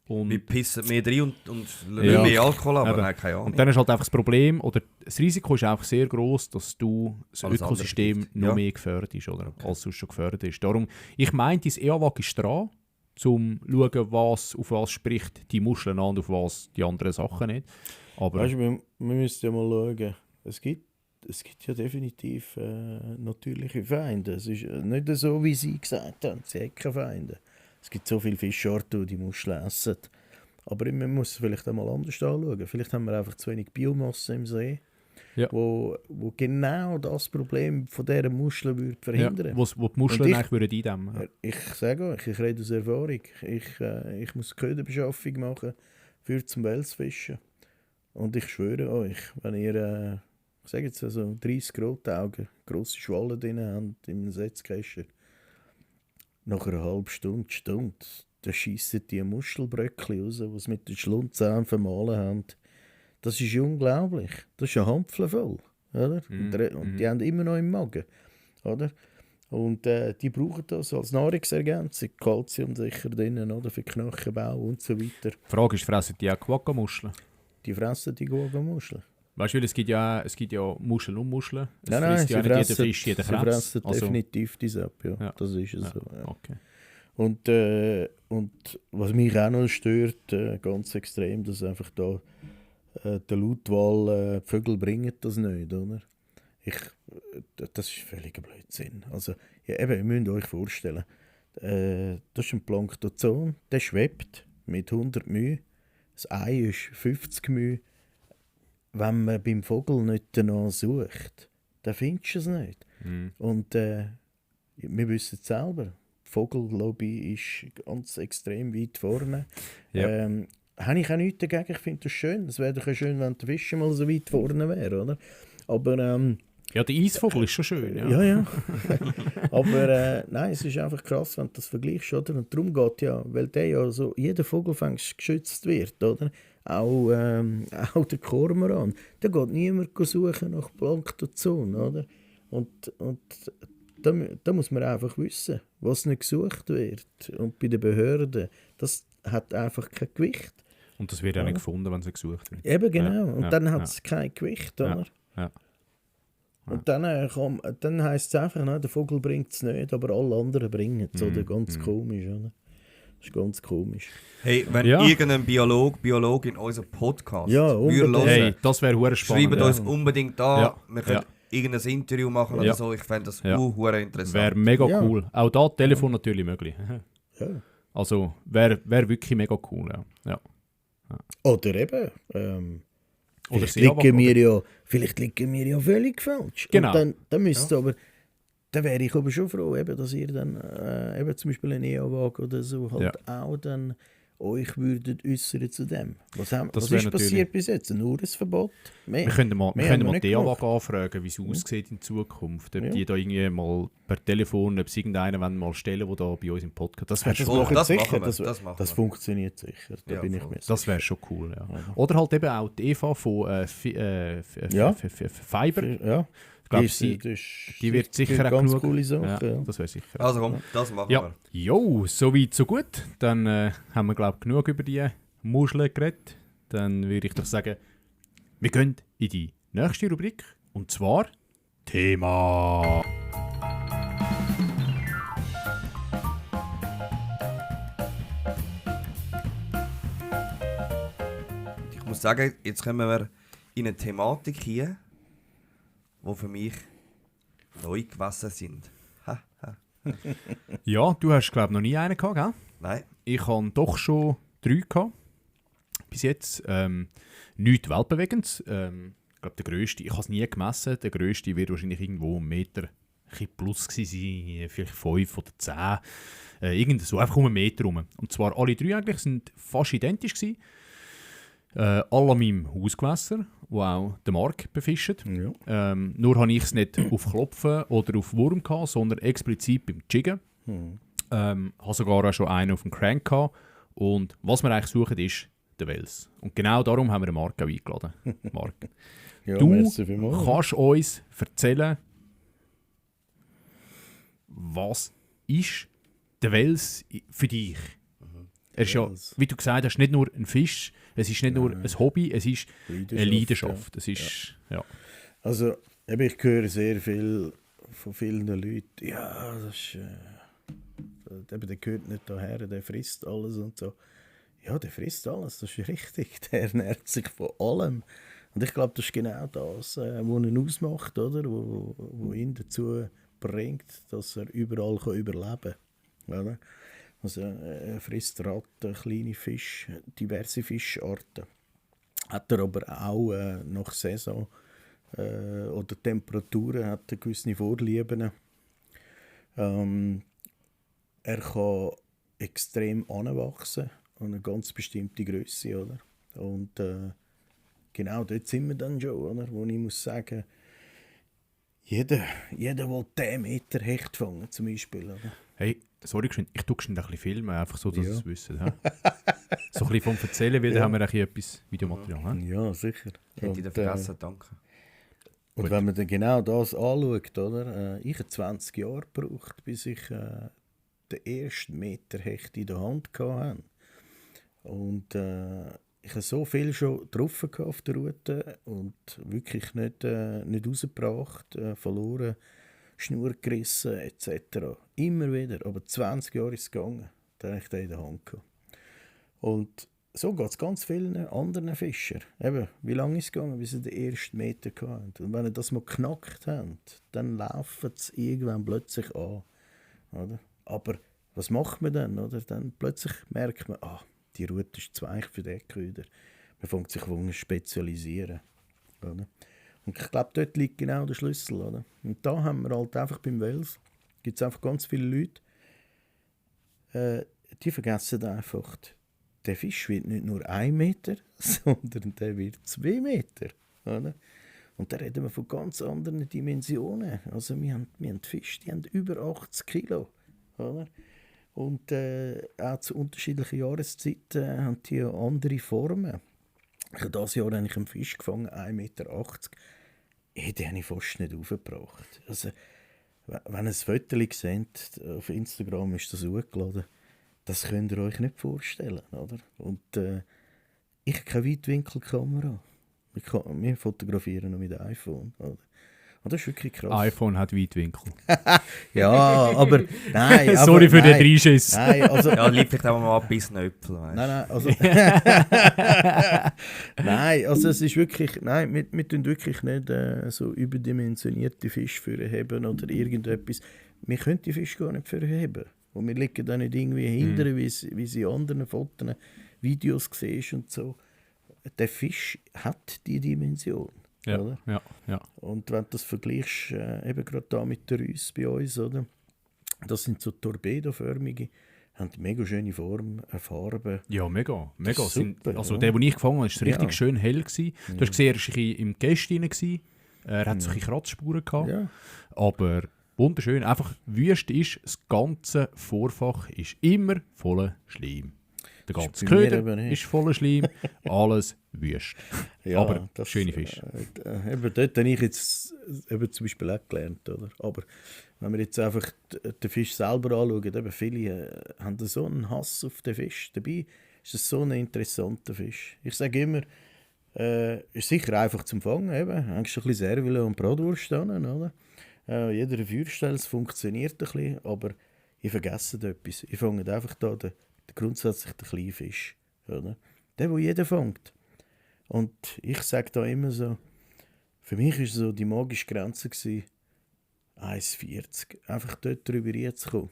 Und, Wir pissen mehr rein und Ja. mehr Alkohol, aber Eben. nein, keine Ahnung. und dann ist halt einfach das Problem, oder das Risiko ist einfach sehr groß, dass du das Alles andere Ökosystem betrifft. noch Ja. mehr gefährdet ist, oder? Als sonst schon gefährdet ist. Darum, ich meine, das EAWAG ist dran, um zu schauen, auf was spricht die Muscheln an und auf was die anderen Sachen nicht. Aber Weißt du, wir müssen ja mal schauen. Es gibt ja definitiv natürliche Feinde. Es ist nicht so, wie Sie gesagt haben. Sie haben keine Feinde. Es gibt so viele Fischarten, die die Muscheln essen. Aber man muss es vielleicht einmal anders anschauen. Vielleicht haben wir einfach zu wenig Biomasse im See, Ja. wo genau das Problem von dieser Muschel würde verhindern. Wo die Muscheln Und ich- eigentlich würden eindämmen. Ja. Ich sage euch, ich rede aus Erfahrung. Ich muss Köderbeschaffung machen für zum Welsfischen. Und ich schwöre euch, wenn ihr, ich sage jetzt also 30 Rotaugen, grosse Schwallen drin habt im Setzkästchen, nach einer halben Stunde, da schiessen die Muschelbröckchen raus, die sie mit den Schlundzähnen vermahlen haben. Das ist unglaublich. Das ist ein Hampfle voll. Oder? Und die haben immer noch im Magen. Oder? Und die brauchen das als Nahrungsergänzung, Kalzium sicher drin, oder? Für Knochenbau und so weiter. Die Frage ist, fressen die auch Quagga-Muscheln? Die fressen die Guaga-Muscheln. Weißt du, weil es gibt ja Muscheln und Muscheln. Es Nein, frisst ja sie nicht jeder fressen, Fisch, jeder sie Krebs. fressen Also, definitiv das ab, ja. Ja. Das ist es ja, so. Ja. okay. Und was mich auch noch stört, ganz extrem, dass einfach da der Lautwahl, die Vögel bringen das nicht, oder? Das ist völliger Blödsinn. Also, ja, eben, ihr müsst euch vorstellen, das ist ein Plankton, der schwebt mit 100 μ. Das Ei ist 50 μ. Wenn man beim Vogel nicht danach sucht, dann findest du es nicht. Mhm. Und wir wissen es selber, die Vogellobby ist ganz extrem weit vorne. Ja. Habe ich auch nichts dagegen, ich finde das schön. Es wäre doch auch schön, wenn der Fisch mal so weit vorne wäre, oder? Aber Ja, der Eisvogel ist schon schön. Ja. ja. Aber nein, es ist einfach krass, wenn du das vergleichst, oder? Und darum geht ja, weil der ja so, jeder Vogelfang geschützt wird, oder? Auch der Kormoran. Da geht niemand suchen nach Plankton, oder? Und da muss man einfach wissen, was nicht gesucht wird. Und bei den Behörden, das hat einfach kein Gewicht. Und das wird auch nicht gefunden, wenn sie gesucht wird. Eben genau. Ja, und ja, dann hat es kein Gewicht, Ja, oder? ja. Und dann heisst es einfach, nein, der Vogel bringt es nicht, aber alle anderen bringen es. Oder? Ganz komisch, oder? Das ist ganz komisch. Hey, wenn Ja. irgendein Biologin unseren Podcast Ja, unbedingt. hören, Hey, das wäre hure spannend. schreibt ja. uns unbedingt an. Ja. Wir können Ja. irgendein Interview machen Ja. oder so. Ich fände das Ja. hure interessant. Wäre mega Ja. cool. Auch da Telefon natürlich möglich. Ja. Also wäre wirklich mega cool. Ja. Oder eben, Oder vielleicht liegen wir ja völlig falsch. Genau. Und dann müsst ihr aber, dann wäre ich aber schon froh, eben, dass ihr dann eben zum Beispiel ein EA-Wagen oder so halt auch dann euch würdet äußern zu dem. Was Das ist wäre passiert natürlich- bis jetzt? Nur ein Verbot? Mehr? Wir können mal, Mehr haben wir nicht die gemacht. AWAG anfragen, wie es aussieht in Zukunft. Ob Ja. die da irgendwie mal per Telefon, ob sie irgendeinen wollen mal stellen, der da bei uns im Podcast. Das wäre Das schon, Oh, machen das sicher. machen wir, Das, das machen das wir. funktioniert sicher. Da Ja, bin ich voll. mir das sicher. wäre schon cool. Ja. Oder halt eben auch die Eva von Ja. Fiber. Ja. Ich glaube, die wird sicher auch ganz genug. coole Sache. Ja, Ja. das wäre sicher. Also komm, das machen Ja, wir. jo, so weit, so gut. Dann haben wir, glaube ich, genug über die Muscheln geredet. Dann würde ich doch sagen, wir gehen in die nächste Rubrik. Und zwar Thema. Ich muss sagen, jetzt kommen wir in eine Thematik hier, die für mich neu gewesen sind. Ha, ha. Ja, du hast, glaube ich, noch nie einen gehabt, gell? Nein, Ich habe doch schon 3 gehabt. Bis jetzt. Nichts Weltbewegendes. Ich glaube, der grösste, ich habe es nie gemessen, der grösste wird wahrscheinlich irgendwo 1 Meter ein bisschen plus gewesen sein, vielleicht 5 oder 10. Irgend so, einfach um 1 Meter rum. Und zwar alle 3 eigentlich sind fast identisch gewesen. Alle an meinem Hausgewässer, wo auch der Mark befischt. Ja. Nur habe ich es nicht auf Klopfen oder auf Wurm gehabt, sondern explizit beim Jiggen. Habe sogar auch schon einen auf dem Crank gehabt. Und was wir eigentlich suchen, ist der Wels. Und genau darum haben wir den Mark auch eingeladen. Mark, Ja, du merci vielmals. kannst uns erzählen, was ist der Wels für dich? Er ist ja, Wels. wie du gesagt hast, nicht nur ein Fisch, es ist nicht nur ein Hobby, es ist eine Leidenschaft, Leidenschaft. Es ist, ja. Also, eben, ich höre sehr viel von vielen Leuten, ja, das ist, eben, der gehört nicht daher, der frisst alles und so. Ja, der frisst alles, das ist richtig. Der ernährt sich von allem. Und ich glaube, das ist genau das, was ihn ausmacht, oder? Wo ihn dazu bringt, dass er überall überleben kann. Oder? Also er frisst Ratten, kleine Fische, diverse Fischarten. Hat er aber auch nach Saison oder Temperaturen hat er gewisse Vorlieben. Er kann extrem anwachsen an eine ganz bestimmte Größe, oder? Und genau dort sind wir dann schon, oder? Wo ich muss sagen, jeder will 10 Meter Hecht fangen, zum Beispiel, oder? Hey, sorry, ich tue ein bisschen filmen, einfach so, dass Ja. ihr es wisst. Ja? So ein bisschen vom Erzählen, weil Ja. dann haben wir ein bisschen etwas Videomaterial. He? Ja, sicher. Hätte ich dir vergessen, danke. Und Gut. wenn man dann genau das anschaut, oder? Ich habe 20 Jahre gebraucht, bis ich den ersten Meter Hecht in der Hand hatte. Und ich habe so viel schon getroffen auf der Route und wirklich nicht rausgebracht, verloren, Schnur gerissen etc. Immer wieder, aber 20 Jahre ist es gegangen. Dann habe ich den in der Hand gehabt. Und so geht es ganz vielen anderen Fischern. Eben, wie lange ist es gegangen, bis sie den ersten Meter hatten? Und wenn sie das mal geknackt haben, dann laufen sie irgendwann plötzlich an. Oder? Aber was macht man dann? Oder? Dann plötzlich merkt man, die Route ist zu weich für den wieder. Man fängt sich an spezialisieren. Oder? Und ich glaube, dort liegt genau der Schlüssel. Oder? Und da haben wir halt einfach beim Wels, gibt es einfach ganz viele Leute, die vergessen einfach, der Fisch wird nicht nur 1 Meter, sondern der wird 2 Meter. Oder? Und da reden wir von ganz anderen Dimensionen. Also wir haben Fische, die haben über 80 Kilo. Oder? Und auch zu unterschiedlichen Jahreszeiten haben die andere Formen. Ich habe dieses Jahr einen Fisch gefangen, 1,80 Meter. Den habe ich fast nicht aufgebracht. Also, wenn ihr ein Foto seht, auf Instagram ist das hochgeladen, das könnt ihr euch nicht vorstellen. Oder? Und ich habe keine Weitwinkelkamera. Wir fotografieren noch mit dem iPhone. Oder? Und das ist wirklich krass. iPhone hat Weitwinkel. Ja, aber nein. Sorry für den nein, Dreischiss. Nein, also, Ja, lieb vielleicht auch mal abbissen Äpfel, weißt du. nein, also, nein, also es ist wirklich, nein, wir tun wirklich nicht so überdimensionierte Fische vorheben oder irgendetwas. Wir können die Fische gar nicht vorheben. Und wir liegen da nicht irgendwie hinterher, wie sie in anderen Fotos, Videos siehst und so. Der Fisch hat die Dimension. Ja, Oder? ja. Und wenn du das vergleichst, eben gerade da mit der Rüss bei uns, oder? Das sind so torpedoförmige, haben mega schöne Form, eine Farbe. Ja, mega. Das ist super, Also ja. der, den ich gefangen habe, war richtig Ja. schön hell. Gewesen. Du hast gesehen, er war ein bisschen im Gäst rein. Er hat solche Kratzspuren gehabt. Ja. Aber wunderschön. Einfach wüst ist, das ganze Vorfach ist immer voller Schleim. Der ganze bei mir Köder eben nicht. ist voller Schleim. Alles wüst. Ja, Aber schöne Fische. Eben dort habe ich jetzt eben zum Beispiel auch gelernt. Oder? Aber wenn wir jetzt einfach den Fisch selber anschauen, eben viele haben so einen Hass auf den Fisch. Dabei ist es so ein interessanter Fisch. Ich sage immer, ist sicher einfach zum Fangen. Eben. Hängst du ein bisschen Servile und Bratwurst an, oder? Jeder Feuerstelle, es funktioniert ein bisschen, aber ich vergesse etwas. Ich fange einfach da grundsätzlich den kleinen Fisch. Oder? Den jeder fängt. Und ich sage da immer so, für mich war so die magische Grenze 1,40. Einfach dort drüber hinzukommen.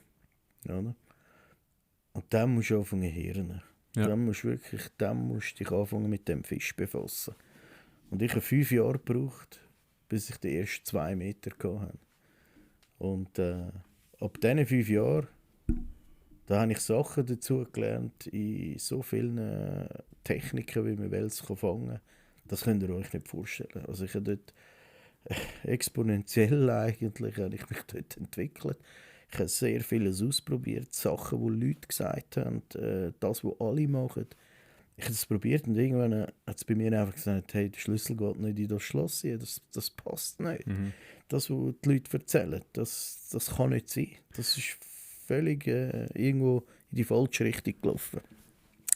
Oder? Und dann musst du anfangen zu hirnen. Ja. Dann musst du dich anfangen mit dem Fisch befassen. Und ich habe 5 Jahre gebraucht, bis ich die ersten 2 Meter hatte. Und ab diesen 5 Jahren, da habe ich Sachen dazu gelernt, in so vielen Techniken, wie man Wels fangen kann. Das könnt ihr euch nicht vorstellen. Also ich habe dort exponentiell eigentlich habe ich mich dort entwickelt. Ich habe sehr vieles ausprobiert, Sachen, die Leute gesagt haben, das, was alle machen. Ich habe das probiert und irgendwann hat es bei mir einfach gesagt, hey, der Schlüssel geht nicht in das Schloss hier, das passt nicht. Das, was die Leute erzählen, das kann nicht sein. Das ist völlig irgendwo in die falsche Richtung gelaufen.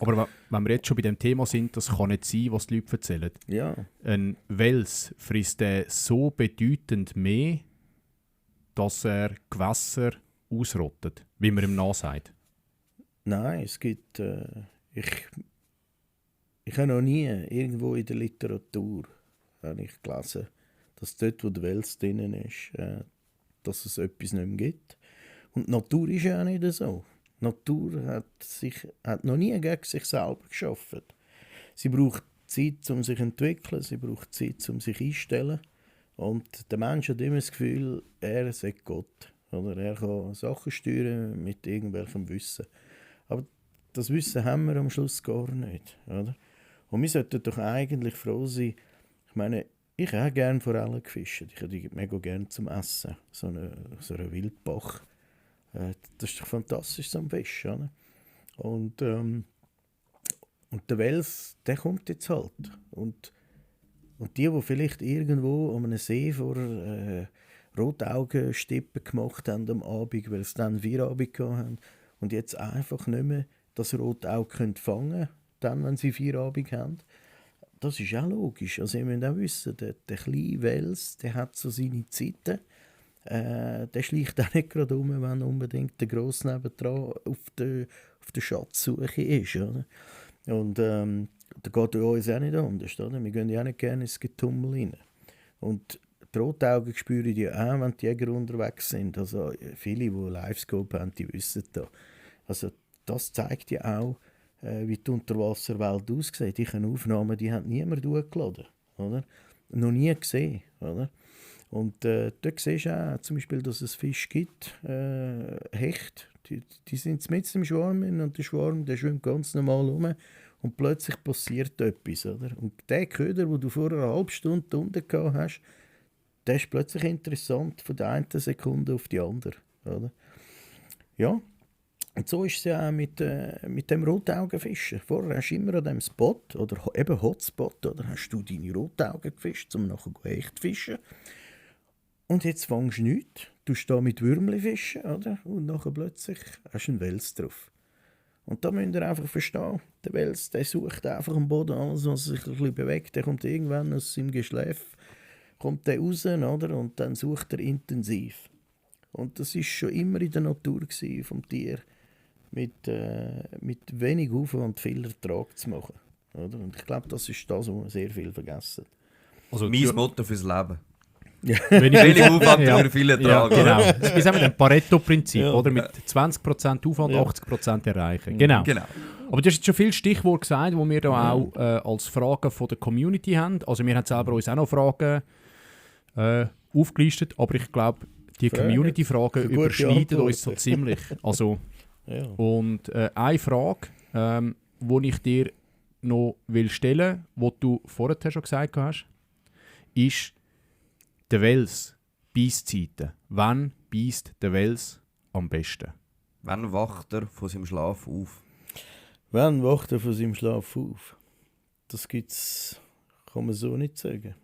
Aber wenn wir jetzt schon bei dem Thema sind, das kann nicht sein, was die Leute erzählen. Ja, Ein Wels frisst so bedeutend mehr, dass er Gewässer ausrottet, wie man ihm nachsagt. nein, es gibt... Ich habe noch nie irgendwo in der Literatur habe ich gelesen, dass dort, wo der Wels drin ist, dass es etwas nicht mehr gibt. Und die Natur ist ja auch nicht so. Die Natur hat noch nie gegen sich selber geschaffen. Sie braucht Zeit, um sich zu entwickeln, sie braucht Zeit, um sich einzustellen. Und der Mensch hat immer das Gefühl, er sei Gott. Oder er kann Sachen steuern mit irgendwelchem Wissen. Aber das Wissen haben wir am Schluss gar nicht. Oder? Und wir sollten doch eigentlich froh sein. Ich meine, ich habe gerne Forellen gefischt. Ich habe die mega gerne zum Essen. So eine Wildbach. Das ist doch fantastisch zum Fischen. Oder? Und der Wels, der kommt jetzt halt. Und die vielleicht irgendwo an einem See vor Rotaugenstippen gemacht haben am Abend, weil sie dann Feierabend hatten und jetzt einfach nicht mehr das Rotauge fangen können, dann, wenn sie Feierabend haben. Das ist auch logisch. Also ihr müsst auch wissen, der kleine Wels, der hat so seine Zeiten. Der schleicht auch nicht gerade um, wenn unbedingt der Grosse nebendran auf der Schatzsuche ist. Oder? Und da geht uns auch nicht anders. Oder? Wir gehen ja auch nicht gerne ins Getummel rein. Und die Rotaugen spüren die auch, wenn die Jäger unterwegs sind. Also viele, die Livescope haben, die wissen das. Also das zeigt ja auch, wie die Unterwasserwelt aussieht. Ich habe Aufnahmen, die hat niemand hochgeladen. Oder? Noch nie gesehen. Oder? Und dort siehst du auch zum Beispiel, dass es Fisch gibt, Hecht. Die sind mitten im Schwarm und der Schwarm der schwimmt ganz normal rum und plötzlich passiert etwas. Oder? Und der Köder, den du vorher eine halbe Stunde unten gehabt hast, der ist plötzlich interessant von der einen Sekunde auf die andere. Oder? Ja, und so ist es ja auch mit dem Rotaugenfischen. Vorher hast du immer an diesem Spot, oder eben Hotspot, oder hast du deine Rotaugen gefischt, um nachher Hecht zu fischen. Und jetzt fängst du nichts. Du stehst mit Würmli fischen, oder? Und nachher plötzlich hast du einen Wels drauf. Und da müsst ihr einfach verstehen, der Wels, der sucht einfach am Boden alles, was sich ein bisschen bewegt. Der kommt irgendwann aus seinem Geschläf, kommt der raus, oder? Und dann sucht er intensiv. Und das war schon immer in der Natur vom Tier, mit wenig Aufwand viel Ertrag zu machen. Oder? Und ich glaube, das ist das, was wir sehr viel vergessen. Also mein Motto fürs Leben. Wenig Aufwand für viele Ertrag. Ja, genau. Das ist mit dem Pareto-Prinzip, oder? Mit 20% Aufwand, 80% erreichen. Genau. Aber du hast jetzt schon viele Stichworte gesagt, die wir da auch als Fragen von der Community haben. Also wir haben selber uns auch noch Fragen aufgelistet, aber ich glaube, die Community-Fragen überschneiden uns so ziemlich. Also, und eine Frage, die ich dir noch stellen will, die du vorher schon gesagt hast, ist der Wels, Beiszeiten. Wann beisst der Wels am besten? Wann wacht er von seinem Schlaf auf? Wann wacht er von seinem Schlaf auf? Das kann man so nicht sagen.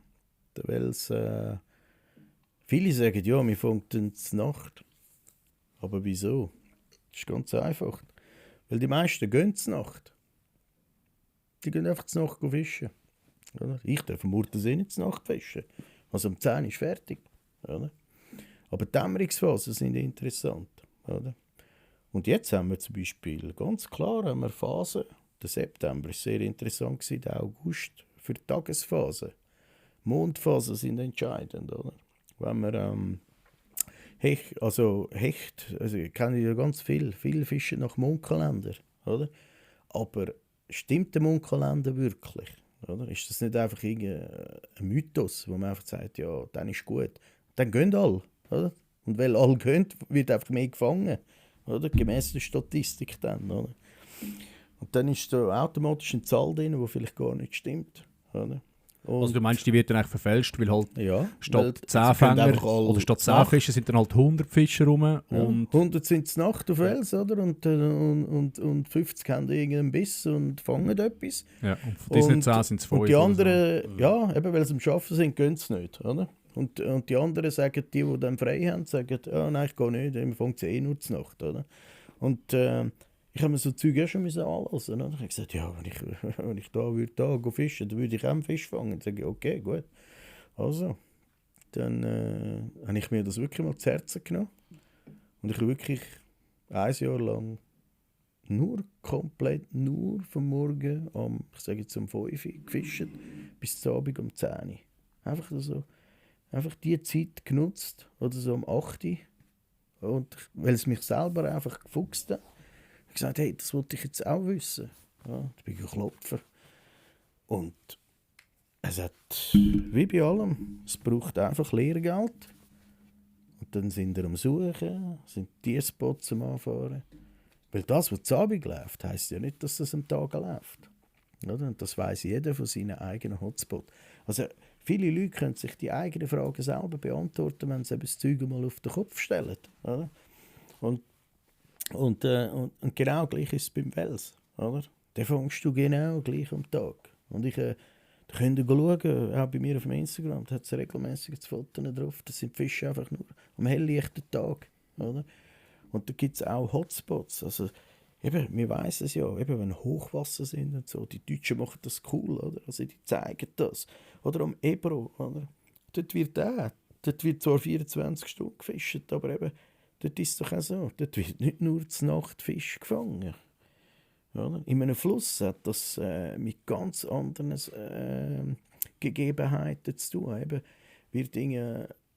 Der Wels, viele sagen, ja, wir fangen zur Nacht. Aber wieso? Das ist ganz einfach. Weil die meisten gehen zur Nacht. Die gehen einfach zur Nacht fischen. Oder? Ich darf am Murtensee nicht zur Nacht fischen. Also um 10 Uhr ist fertig. Oder? Aber die Dämmerungsphasen sind interessant. Oder? Und jetzt haben wir zum Beispiel ganz klar eine Phase. Der September war sehr interessant, der August für die Tagesphase. Mondphasen sind entscheidend. Oder? Wenn wir Hecht, also ich kenne ja ganz viel fischen nach Mondkalender. Oder? Aber stimmt der Mondkalender wirklich? Oder? Ist das nicht einfach ein Mythos, wo man einfach sagt, ja, dann ist gut. Dann gehen alle. Oder? Und weil alle gehen, wird einfach mehr gefangen. Oder? Gemäss der Statistik dann. Oder? Und dann ist da automatisch eine Zahl drin, die vielleicht gar nicht stimmt. Oder? Also du meinst, die wird dann eigentlich verfälscht, weil halt statt 10 weil Fänger oder statt 10 Fische sind dann halt 100 Fische rum. Ja, Und 100 sind zur Nacht auf Wels, oder? Und 50 haben irgendeinen Biss und fangen etwas. Ja, und von diesen 10 sind es 5. Und die anderen, ja, eben weil sie am Arbeiten sind, gehen sie nicht. Oder? Und die anderen sagen, die dann frei haben, sagen, oh, nein, ich gehe nicht, wir fangen eh nur zur Nacht. Oder? Und ich habe mir so Zeug auch schon anlassen. Oder? Ich habe gesagt, ja, wenn ich da würde fischen, dann würde ich auch einen Fisch fangen. Dann sage ich, okay, gut. Also, dann habe ich mir das wirklich mal zu Herzen genommen. Und ich habe wirklich 1 Jahr lang nur vom Morgen ich sage jetzt um 5 Uhr gefischt, bis zum Abend um 10 Uhr. Einfach die Zeit genutzt, oder so um 8 Uhr. Und weil es mich selber einfach gefuchst hat. Ich habe gesagt, hey, das wollte ich jetzt auch wissen. Ja, da bin ich klopfen. Und es hat, wie bei allem, es braucht einfach Lehrgeld. Und dann sind wir am Suchen, sind Tierspots am Anfahren. Weil das, was zu Abend läuft, heisst ja nicht, dass das am Tag läuft. Oder? Und das weiss jeder von seinen eigenen Hotspots. Also, viele Leute können sich die eigenen Fragen selber beantworten, wenn sie eben das Zeug mal auf den Kopf stellen. Oder? Und genau gleich ist es beim Wels. Oder? Den fängst du genau gleich am Tag. Und da könnt ihr schauen, auch bei mir auf dem Instagram, da hat es regelmäßig Fotos drauf. Das sind Fische einfach nur am helllichten Tag. Oder? Und da gibt es auch Hotspots. Also, eben, wir weiss es ja, eben, wenn Hochwasser sind und so, die Deutschen machen das cool, oder? Also die zeigen das. Oder am Ebro, oder? Dort wird zwar 24 Stunden gefischt, aber eben, dort ist es doch auch so, dort wird nicht nur zur Nacht Fisch gefangen. Oder? In einem Fluss hat das mit ganz anderen Gegebenheiten zu tun. Eben, wird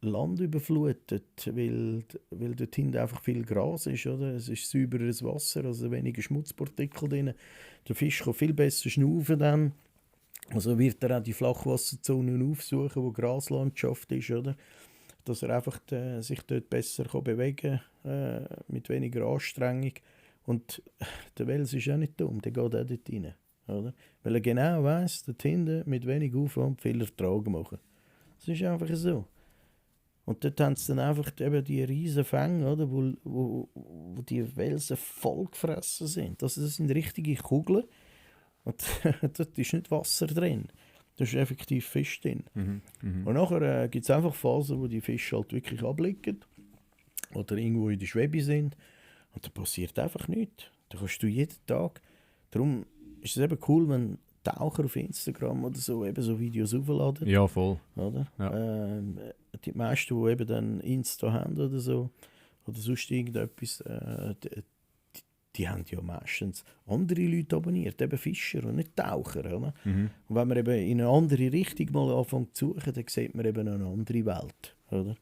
Land überflutet, weil dort hinten einfach viel Gras ist. Oder? Es ist sauberes Wasser, also weniger Schmutzpartikel drin. Der Fisch kann viel besser schnaufen dann. Also wird er auch die Flachwasserzonen aufsuchen, wo Graslandschaft ist, oder? Dass er einfach sich dort besser bewegen kann, mit weniger Anstrengung. Und der Wels ist auch nicht dumm, der geht auch dort rein. Oder? Weil er genau weiss, dort hinten mit wenig Aufwand viel Ertrag machen. Das ist einfach so. Und dort haben sie dann einfach eben die riesen Fänge, oder, wo die Welsen voll gefressen sind. Also das sind richtige Kugeln. Und dort ist nicht Wasser drin. Da ist effektiv Fisch drin. Und nachher gibt es einfach Phasen, wo die Fische halt wirklich abliegen. Oder irgendwo in der Schwebe sind. Und da passiert einfach nichts. Da kannst du jeden Tag. Darum ist es eben cool, wenn Taucher auf Instagram oder so eben so Videos aufladen. Ja, voll. Oder? Ja. Die meisten, die eben dann Insta haben oder so, oder sonst irgendetwas, die haben ja meistens andere Leute abonniert, eben Fischer und nicht Taucher. Oder? Und wenn man eben in eine andere Richtung mal anfängt zu suchen, dann sieht man eben eine andere Welt. Oder?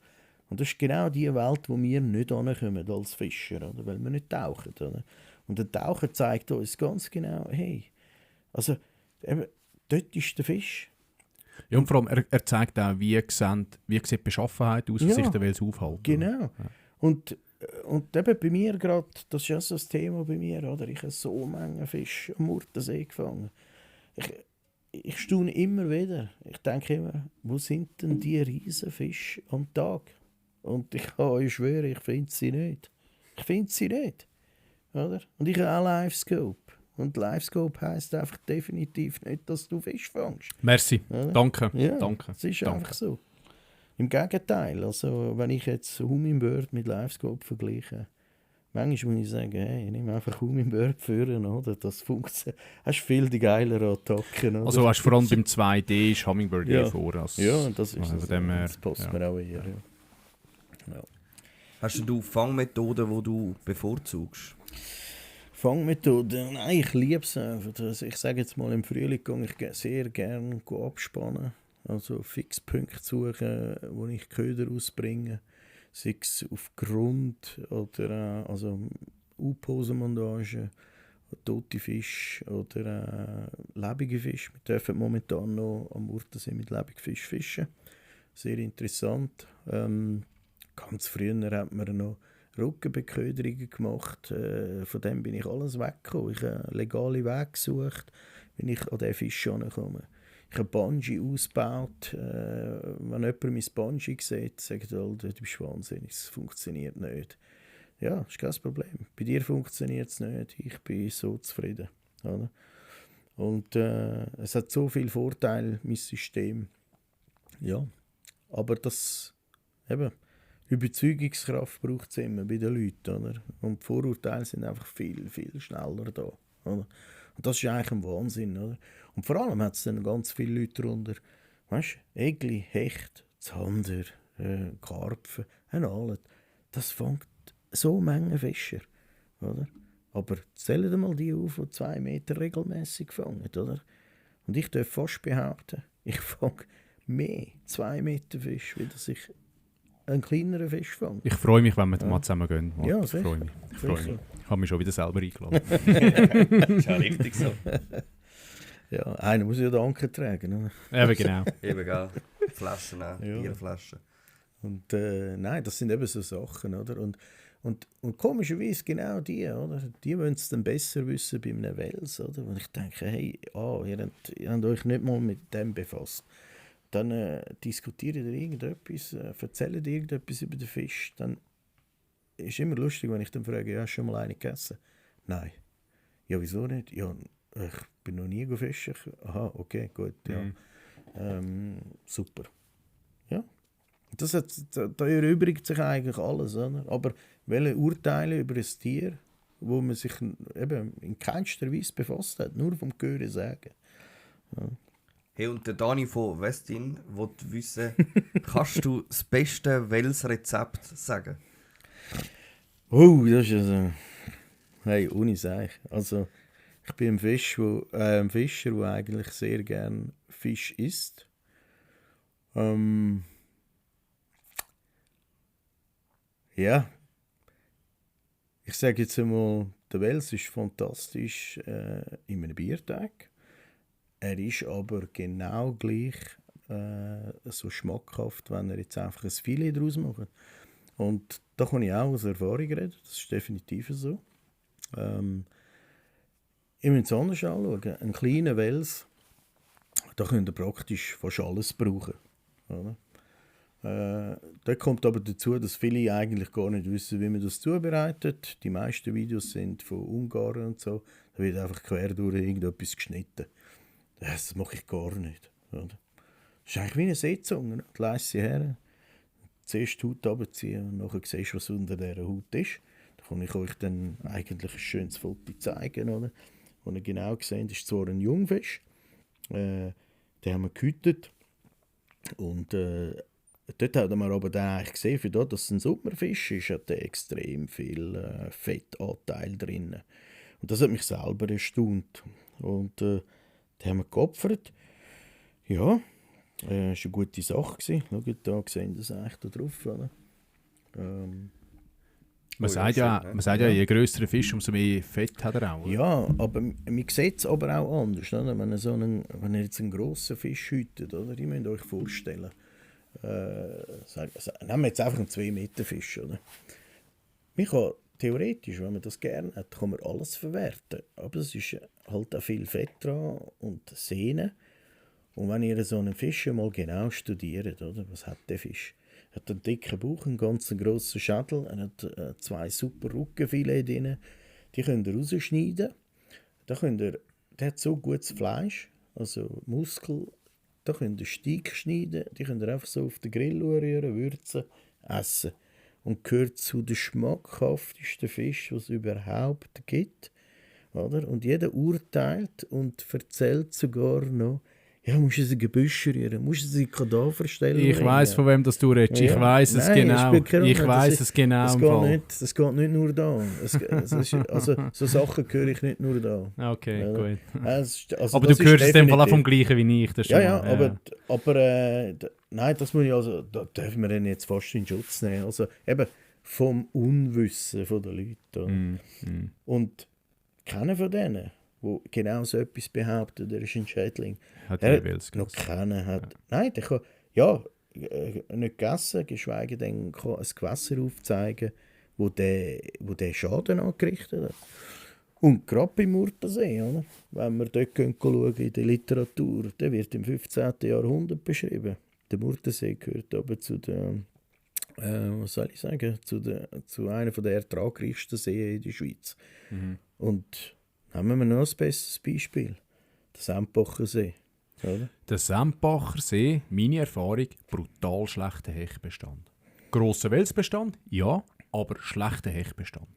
Und das ist genau die Welt, wo wir nicht ankommen als Fischer, oder? Weil wir nicht tauchen. Oder? Und der Taucher zeigt uns ganz genau, hey, also eben, dort ist der Fisch. Ja, und vor allem, er zeigt auch, wie sieht die Beschaffenheit aus, wie sich der Wels aufhält. Genau. Ja. Und eben bei mir gerade, das ist ja so das Thema bei mir, oder? Ich habe so Mengen Fisch am Murtensee gefangen. Ich staune immer wieder. Ich denke immer, wo sind denn die riesen Fische am Tag? Und ich kann euch schwören, ich finde sie nicht. Ich finde sie nicht. Oder? Und ich habe auch Livescope. Und Livescope heisst einfach definitiv nicht, dass du Fisch fängst. Merci. Oder? Danke. Ja, Danke. es ist Danke. einfach so. Im Gegenteil, also wenn ich jetzt Hummingbird mit Livescope vergleiche, manchmal muss ich sagen, hey, nimm einfach Hummingbird führen, oder? Das funktioniert. Hast viel die geileren Attacken, oder? Also hast vor allem beim 2D ist Hummingbird Ja. vor. Als, Ja, das ist also es. von dem her, Das passt ja. mir auch eher. Ja. Hast du Fangmethoden, die du bevorzugst? Fangmethode, nein, ich liebe es einfach. Also ich sage jetzt mal, im Frühling gehe ich sehr gerne abspannen. Also Fixpunkte suchen, wo ich Köder ausbringe. Sei es auf Grund oder also U-Posenmontage, tote Fische oder lebende Fische. Wir dürfen momentan noch am Murtensee mit lebendigen Fisch fischen. Sehr interessant. Ganz früher hat man noch Rückenbeköderungen gemacht. Von dem bin ich alles weggekommen. Ich habe legale Wege gesucht, wenn ich an diesen Fisch herankomme. Ich habe Bungee ausgebaut. Wenn jemand mein Bungee sieht, sagt er, du bist wahnsinnig, es funktioniert nicht. Ja, ist kein Problem. Bei dir funktioniert es nicht. Ich bin so zufrieden. Oder? Und es hat so viele Vorteile, mein System. Ja, aber das eben, Überzeugungskraft braucht es immer bei den Leuten. Oder? Und die Vorurteile sind einfach viel, viel schneller da. Oder? Und das ist eigentlich ein Wahnsinn. Oder? Und vor allem hat es dann ganz viele Leute darunter. Weißt du, Egli, Hecht, Zander, Karpfen, alles. Das fängt so Mengen Fischer. Oder? Aber zählen mal die auf, die 2 Meter regelmäßig fangen. Oder? Und ich darf fast behaupten, ich fange mehr 2 Meter Fisch, wie das ich einen kleineren Fisch fangen. Ich freue mich, wenn wir mal zusammen gehen. Marc. Ja, ich sicher. freue mich. Ich freue mich. Sicher. Ich habe mich schon wieder selber eingeladen. Ist ja richtig so. Ja, einer muss ja den Anker tragen. Oder? Eben genau. Eben, gell. Flaschen auch, Ja. Bierflaschen. Und nein, das sind eben so Sachen, oder? Und komischerweise genau die, oder? Die wollen es dann besser wissen bei einem Wels, oder? Und ich denke, hey, ihr habt euch nicht mal mit dem befasst. Dann diskutiert ihr irgendetwas, erzählt irgendetwas über den Fisch. Dann ist immer lustig, wenn ich dann frage, ja, hast du schon mal einen gegessen? Nein. Ja, wieso nicht? Ja, ich bin noch nie gefischt. Aha, okay, gut, ja. Super. Ja. Das hat, da erübrigt sich eigentlich alles, oder? Aber welche Urteile über ein Tier, wo man sich eben in keinster Weise befasst hat, nur vom Hören sagen. Ja. Hey, und der Dani von Westin will wissen, kannst du das beste Wels-Rezept sagen? Oh, das ist also... Hey, ohne Seich. Also, ich bin ein Fischer, der eigentlich sehr gern Fisch isst. Ja. Ich sage jetzt einmal, der Wels ist fantastisch in einem Biertag. Er ist aber genau gleich so schmackhaft, wenn er jetzt einfach ein Filet daraus macht. Und da kann ich auch aus Erfahrung reden, das ist definitiv so. Ich muss es anders anschauen. Ein kleiner Wels, da könnt ihr praktisch fast alles brauchen. Oder? Da kommt aber dazu, dass viele eigentlich gar nicht wissen, wie man das zubereitet. Die meisten Videos sind von Ungarn und so. Da wird einfach quer durch irgendetwas geschnitten. Das mache ich gar nicht. Oder? Das ist eigentlich wie eine Seezunge. Die leise sie her, zuerst die Haut runterziehen und nachher siehst du, was unter dieser Haut ist. Da kann ich euch dann eigentlich ein schönes Foto zeigen. Oder? Wo ihr genau seht, ist zwar ein Jungfisch. Den haben wir gehütet. Und dort hat man aber dann eigentlich gesehen, für das, dass es ein Sommerfisch ist, hat der extrem viel Fettanteil drin. Und das hat mich selber erstaunt. Und den haben wir geopfert. Ja, das war eine gute Sache. Schaut, da sehen das eigentlich da drauf. Oder? Man sagt ja, je grösser der Fisch, umso mehr Fett hat er auch. Oder? Ja, aber man sieht es aber auch anders. Oder? Wenn ihr jetzt einen grossen Fisch hütet, oder? Ihr müsst euch vorstellen, nehmen wir jetzt einfach einen 2-Meter-Fisch. Oder? Man kann theoretisch, wenn man das gerne hat, kann man alles verwerten. Aber es ist halt auch viel Fett dran und Sehnen. Und wenn ihr so einen Fisch mal genau studiert, oder? Was hat der Fisch? Er hat einen dicken Bauch, einen ganz grossen Schädel, er hat 2 super Rückenfilet drin. Die könnt ihr rausschneiden. Der hat so gutes Fleisch, also Muskel. Da könnt ihr Steak schneiden, die könnt ihr einfach so auf den Grill rühren, würzen, essen. Und gehört zu den schmackhaftesten Fischen, die es überhaupt gibt. Oder? Und jeder urteilt und erzählt sogar noch, ja, musst du es in Gebüsch rühren, musst du es in Kadaverstellen Ich weiss, von wem das du redest. Ja. Ich weiss es Nein, genau. spielt keine Rolle. Ich weiss es genau. Das geht nicht nur da. Also, so Sachen höre ich nicht nur da. Okay, Ja. gut. Also, Aber das du ist hörst es in dem Fall auch definitiv- vom Gleichen wie ich. Das ist Ja, schon ja, mal- aber nein, das muss ich also, da dürfen wir den jetzt fast in Schutz nehmen. Also eben vom Unwissen der Leute. Oder? Und keiner von denen, der genau so etwas behauptet, der ist ein Schädling. Hat Er die Wels noch gegessen. keiner hat. Nein, der kann nicht gegessen, geschweige denn kann ein Gewässer aufzeigen, wo der Schaden angerichtet hat. Und gerade beim Murtensee, oder? Wenn wir dort schauen in der Literatur, der wird im 15. Jahrhundert beschrieben. Der Murtensee gehört aber zu der, was soll ich sagen, zu einer der ertragreichsten Seen in der Schweiz. Und nehmen wir noch ein besseres Beispiel. Der Sempacher See. Oder? Der Sempacher See, meine Erfahrung, brutal schlechter Hechtbestand. Grosser Welsbestand, ja, aber schlechter Hechtbestand.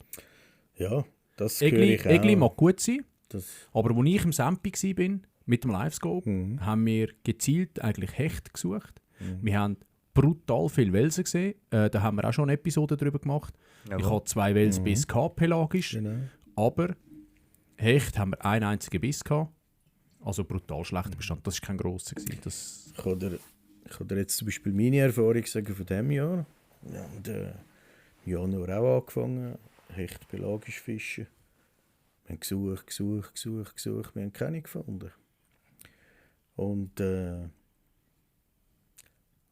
Ja, das höre ich auch. Egli mag gut sein, Das, aber als ich im Sempi war, mit dem Livescope, haben wir gezielt eigentlich Hecht gesucht. Wir haben brutal viele Welsen gesehen. Da haben wir auch schon eine Episode darüber gemacht. Jawohl. Ich hatte 2 Welsbiss gehabt, pelagisch. genau. Aber Hecht haben wir einen einzigen Biss gehabt. Also brutal schlechter Bestand. Das war kein grosser. Das Ich kann dir jetzt zum Beispiel meine Erfahrung sagen von diesem Jahr. Ja, und im Januar auch angefangen, Hecht pelagisch fischen. Wir haben gesucht, wir haben keine gefunden. Und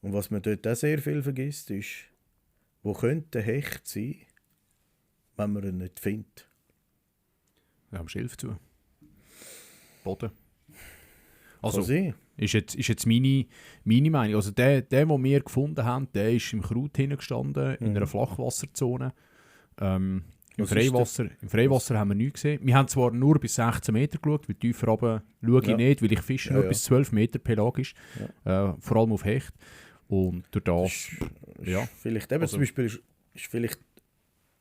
was man dort auch sehr viel vergisst, ist, wo könnte ein Hecht sein, wenn man ihn nicht findet. Ja, am Schilf zu. Boden. Also, Also, ist jetzt meine Meinung. Also der, den wir gefunden haben, der ist im Kraut hingestanden, in einer Flachwasserzone. Im Was ist Freiwasser haben wir nichts gesehen. Wir haben zwar nur bis 16 Meter geschaut, weil tiefer runter schaue ich nicht, weil ich fische nur bis 12 Meter pelagisch, vor allem auf Hecht. Und durch das, ja. Vielleicht eben Also- zum Beispiel ist vielleicht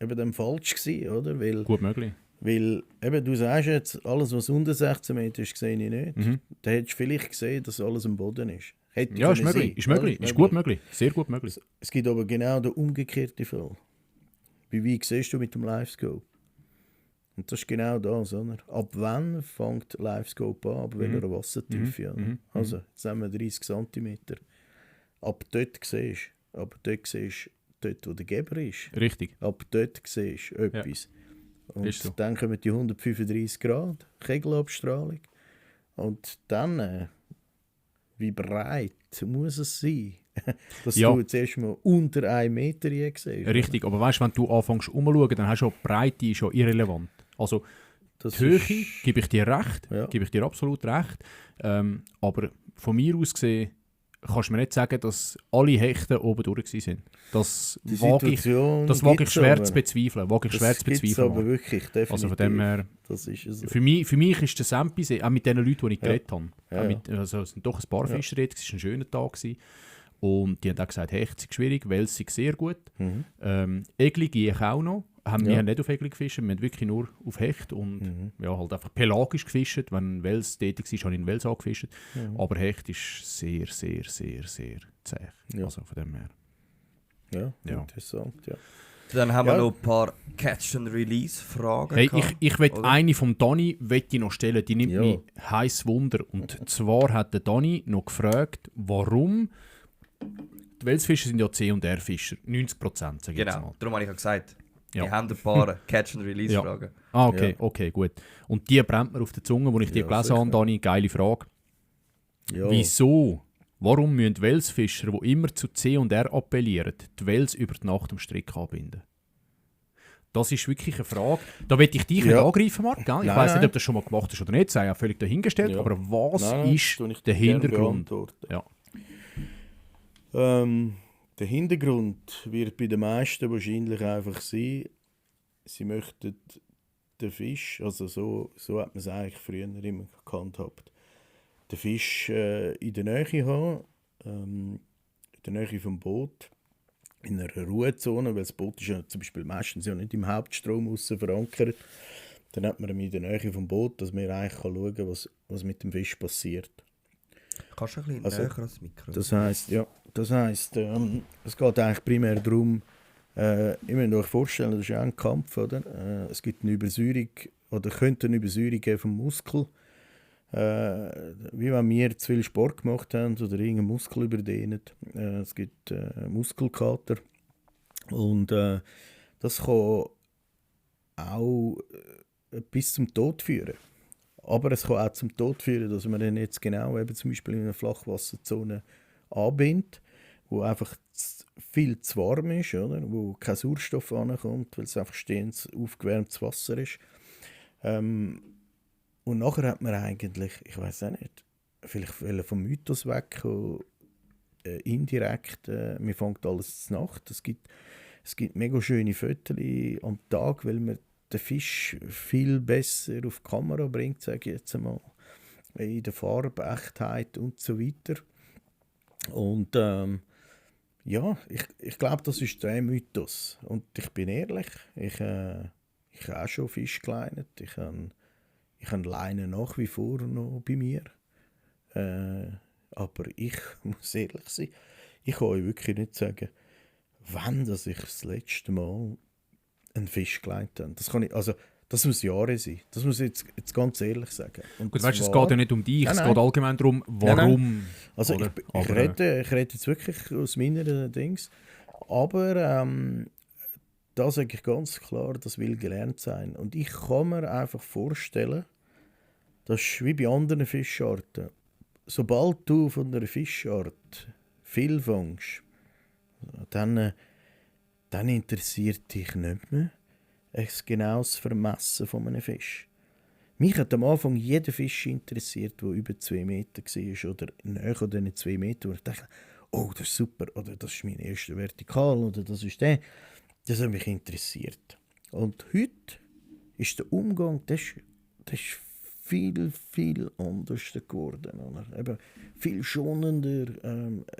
eben dann falsch gewesen, oder? Weil Gut möglich. eben, du sagst jetzt, alles was unter 16 Meter ist, sehe ich nicht. Mhm. Dann hättest du vielleicht gesehen, dass alles am Boden ist. Hätte Ja, ist können möglich. sein, Ist möglich. oder? Ist gut möglich. Sehr gut möglich. Es gibt aber genau den umgekehrten Fall. Wie weit siehst du mit dem Livescope? Und das ist genau das, oder? Ab wann fängt Livescope an? Ab welcher Wassertiefe? Oder? Also, jetzt haben wir 30 cm. Ab dort siehst du. Aber dort siehst du, dort wo der Geber ist. Richtig. Ab dort siehst du etwas. Und Ist so. dann kommen die 135 Grad Kegelabstrahlung. Und dann, wie breit muss es sein, dass Ja. du zuerst mal unter 1 Meter je siehst. Richtig. Aber weißt du, wenn du anfängst umzuschauen, dann hast du auch die Breite schon irrelevant. Also, Das die Höhe, ist- gebe ich dir recht, Ja. gebe ich dir absolut recht. Aber von mir aus gesehen, kannst du mir nicht sagen, dass alle Hechte oben durch sind. Das Die wage ich, Situation das wage ich gibt's schwer aber. zu bezweifeln. Wage ich schwer Das zu gibt's bezweifeln. aber Marc. wirklich, definitiv. Also von dem her, Das ist es. für mich ist der Sempisee, auch mit den Leuten, die ich geredet habe, Ja, auch mit, also es sind doch ein paar Fischer dort, es war ein schöner Tag. Gewesen. Und die haben auch gesagt, Hecht sind schwierig, Wels sind sehr gut. Egli gehe ich auch noch. Wir haben nicht auf Egli gefischt, wir haben wirklich nur auf Hecht und ja, halt einfach pelagisch gefischt. Wenn Wels tätig war, habe ich in Wels angefischt. Aber Hecht ist sehr, sehr, sehr, sehr zäh. Ja. Also von dem her. Ja, Ja. interessant, ja. Dann haben wir Ja. noch ein paar Catch-and-Release-Fragen. Hey, gehabt, ich will oder? eine vom Dani noch stellen, die nimmt Ja. mich heiß Wunder. Und zwar hat der Dani noch gefragt, warum die Welsfischer sind ja C&R-Fischer, 90%, sage ich jetzt Genau, mal. darum habe ich ja gesagt, Ja. wir haben ein paar Catch-and-Release-Fragen. Ah, okay, Ja. okay, gut. Und die brennt mir auf der Zunge, wo ich dir Ja, gelesen habe, sicher. Dani, geile Frage. Ja. Wieso? Warum müssen Welsfischer, die immer zu C&R appellieren, die Wels über die Nacht am Strick anbinden? Das ist wirklich eine Frage. Da will ich dich nicht Ja. angreifen, Marc. Gell? Ich Nein, weiss nicht, nein. ob das schon mal gemacht hast oder nicht. Sei ja völlig dahingestellt. Ja. Aber was Nein, ist tue ich der dir gerne Hintergrund? beantworten. Ja. Der Hintergrund wird bei den meisten wahrscheinlich einfach sein, sie möchten den Fisch, also so hat man es eigentlich früher immer gehandhabt, den Fisch in der Nähe haben, in der Nähe vom Boot, in einer Ruhezone, weil das Boot ist ja zum Beispiel meistens ja nicht im Hauptstrom aussen verankert. Dann hat man ihn in der Nähe vom Boot, dass man eigentlich schauen kann, was mit dem Fisch passiert. Kannst du ein bisschen Also, näher ans Mikro? Das heisst, es geht eigentlich primär darum, ich muss euch vorstellen, das ist ja ein Kampf, oder? Es gibt eine Übersäuerung, oder könnte eine Übersäuerung geben vom Muskel. Wie wenn wir zu viel Sport gemacht haben oder irgendeinen Muskel überdehnen. Es gibt Muskelkater. Und das kann auch bis zum Tod führen. Aber es kann auch zum Tod führen, dass man dann jetzt genau eben zum Beispiel in einer Flachwasserzone anbindet, wo einfach viel zu warm ist, oder? Wo kein Sauerstoff ankommt, weil es einfach stehendes, aufgewärmtes Wasser ist. Und nachher hat man eigentlich, ich weiß auch nicht, vielleicht will er vom Mythos weg, indirekt, mir fängt alles zu Nacht. Es gibt mega schöne Fotos am Tag, weil man den Fisch viel besser auf die Kamera bringt, sage ich jetzt einmal. In der Farbe, Echtheit und so weiter. Und ja, ich glaube, das ist der Mythos. Und ich bin ehrlich, ich habe auch schon Fisch geleinet. Ich habe Leinen nach wie vor noch bei mir. Aber ich muss ehrlich sein, ich kann euch wirklich nicht sagen, wann dass ich das letzte Mal einen Fisch geleitet habe. Das muss Jahre sein. Das muss ich jetzt ganz ehrlich sagen. Und Gut, weißt, es zwar- geht ja nicht um dich, Nein, es nein. geht allgemein darum, warum. Also oder? ich Aber, rede jetzt wirklich aus meiner Dings. aber da sage ich ganz klar, das will gelernt sein. Und ich kann mir einfach vorstellen, das ist wie bei anderen Fischarten. Sobald du von einer Fischart viel fängst, dann interessiert dich nicht mehr ein genaues Vermessen von einem Fisch. Mich hat am Anfang jeder Fisch interessiert, der über 2 Meter war oder näher an diesen 2 Metern, wo ich dachte, oh, das ist super, oder das ist mein erster Vertikal, oder das ist der. Das hat mich interessiert. Und heute ist der Umgang, das ist viel, viel anders geworden. Oder? Eben viel schonender,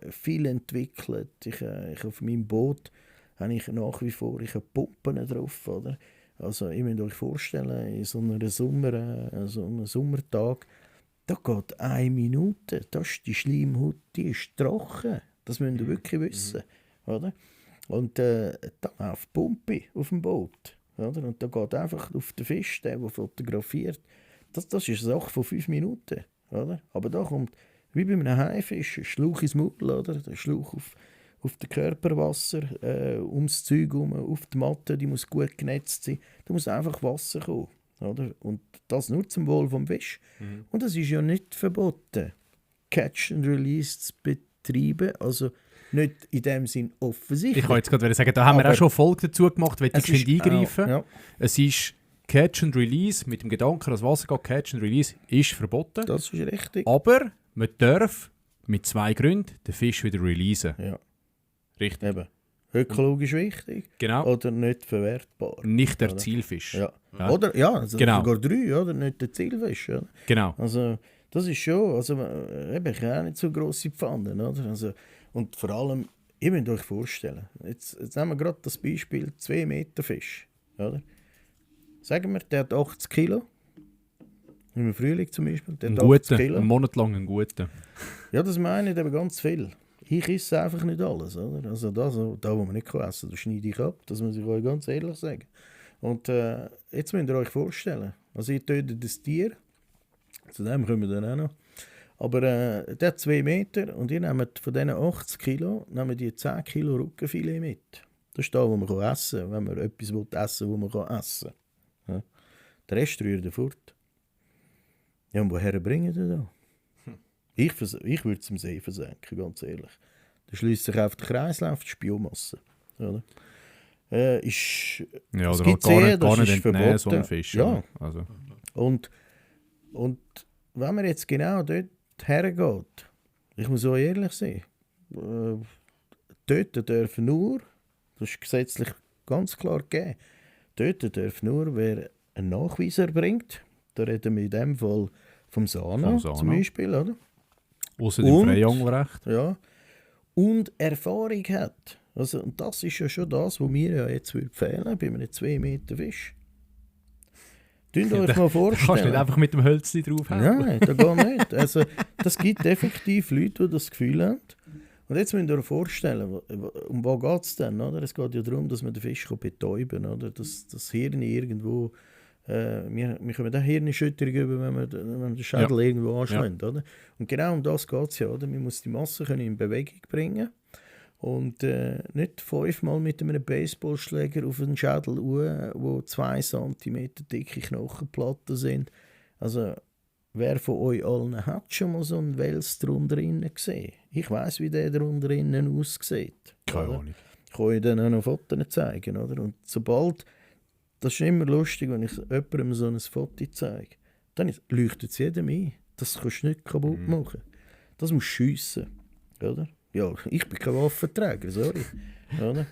viel entwickelt. Ich auf meinem Boot habe ich nach wie vor Pumpen drauf. Oder? Also, ihr müsst euch vorstellen, in so einem Sommertag, da geht 1 Minute, da ist die Schleimhaut, die ist trocken. Das müsst ihr wirklich wissen. Oder? Und dann läuft Pumpe auf dem Boot. Oder? Und da geht einfach auf den Fisch, der fotografiert. Das ist eine Sache von 5 Minuten. Oder? Aber da kommt, wie bei einem Haifisch, ein Schlauch ins Maul, oder? Der Schlauch auf das Körperwasser, ums Zeug herum, auf die Matte, die muss gut genetzt sein. Da muss einfach Wasser kommen. Oder? Und das nur zum Wohl vom Fisch. Und das ist ja nicht verboten, Catch and Release zu betreiben. Also nicht in dem Sinn offensichtlich. Ich wollte jetzt gerade sagen, da haben wir auch schon eine Folge dazu gemacht, wenn ich eingreifen. Ja. Es ist Catch and Release, mit dem Gedanken, dass Wasser geht, Catch and Release ist verboten. Das ist richtig. Aber man darf mit 2 Gründen den Fisch wieder releasen. Ja. Richtig. Eben. Ökologisch wichtig Genau. oder nicht verwertbar. Nicht der Oder? Zielfisch. Ja. Ja. Oder also Genau. sogar 3, oder? Nicht der Zielfisch. Oder? Genau. Also das ist schon, also eben, ich habe auch nicht so grosse Pfannen. Oder? Also, und vor allem, ihr müsst euch vorstellen, jetzt nehmen wir gerade das Beispiel 2 Meter Fisch. Oder? Sagen wir, der hat 80 Kilo. Im Frühling zum Beispiel. Der hat 80 Kilo. Einen Monat lang einen guten. Ja, das meine ich eben ganz viel. Ich esse einfach nicht alles. Oder? Also da, wo man nicht essen kann, das schneide ich ab. Das muss ich euch ganz ehrlich sagen. Und jetzt müsst ihr euch vorstellen, also ihr tötet das Tier, zu dem kommen wir dann auch noch, aber der hat 2 Meter und ihr nehmt von diesen 80 Kilo nehmt ihr 10 Kilo Rückenfilet mit. Das ist da, wo man essen kann, wenn man etwas essen will, wo man essen kann. Ja. Der Rest rührt ihr fort. Ja, und woher bringen die da? Ich würde es im See versenken, ganz ehrlich. Da schließt sich auf den Kreislauf die Biomasse. Oder? Ist, Ja, es oder gibt gar Seen, nicht, gar das nicht ist entnehmen, so verboten. einen Fisch. Ja. Oder? Also. Und wenn man jetzt genau dort hergeht, ich muss auch ehrlich sein, töten dürfen nur, das ist gesetzlich ganz klar gegeben, töten dürfen nur, wer einen Nachweis erbringt. Da reden wir in dem Fall vom Sana zum Beispiel, oder? Ausser dem Freiangelrecht. Ja. Und Erfahrung hat. Also, und das ist ja schon das, was mir ja jetzt empfehlen würde, bei einem 2 Meter Fisch. Könnt ihr euch mal vorstellen. Du kannst nicht einfach mit dem Hölzchen draufhauen. Nein, das geht nicht. Also, das gibt effektiv Leute, die das Gefühl haben. Und jetzt müsst ihr euch vorstellen, um was geht es denn? Oder? Es geht ja darum, dass man den Fisch betäuben kann. Oder? Dass das Hirn irgendwo... wir kommen da Hirnerschütterung über, wenn wir den Schädel irgendwo anschlägt. Oder? Und genau um das geht es ja. Oder? Man muss die Masse in Bewegung bringen. Und nicht 5-mal mit einem Baseballschläger auf den Schädel, wo 2 cm dicke Knochenplatten sind. Also, wer von euch allen hat schon mal so einen Wels drunter innen gesehen? Ich weiss, wie der drunter innen aussieht. Keine oder? Ahnung. Ich kann euch dann auch noch Fotos zeigen. Oder? Und sobald, das ist immer lustig, wenn ich jemandem so ein Foto zeige, dann leuchtet es jedem ein. Das kannst du nicht kaputt machen. Das musst du schiessen. Oder? Ja, ich bin kein Waffenträger, sorry. Oder?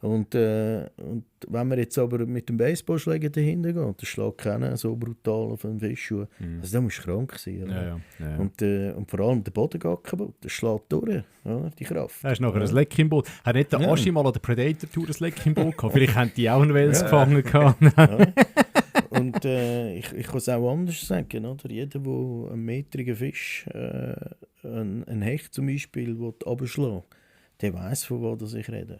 Und wenn man jetzt aber mit dem Baseballschläger dahinter geht, das schlägt keiner so brutal auf einen Fisch. Also da musst du krank sein. Oder? Ja. Und vor allem der Boden geht kaputt, das schlägt durch, oder? Die Kraft. Da ist nachher ein Leck im Boot. Hat nicht der Aschi mal an der Predator-Tour ein Leck im Boot gehabt? Vielleicht haben die auch einen Wels gefangen gehabt. Und ich kann es auch anders sagen. Oder? Jeder, der einen metrigen Fisch, einen Hecht zum Beispiel, runterschlagen will, der weiss, von was ich rede.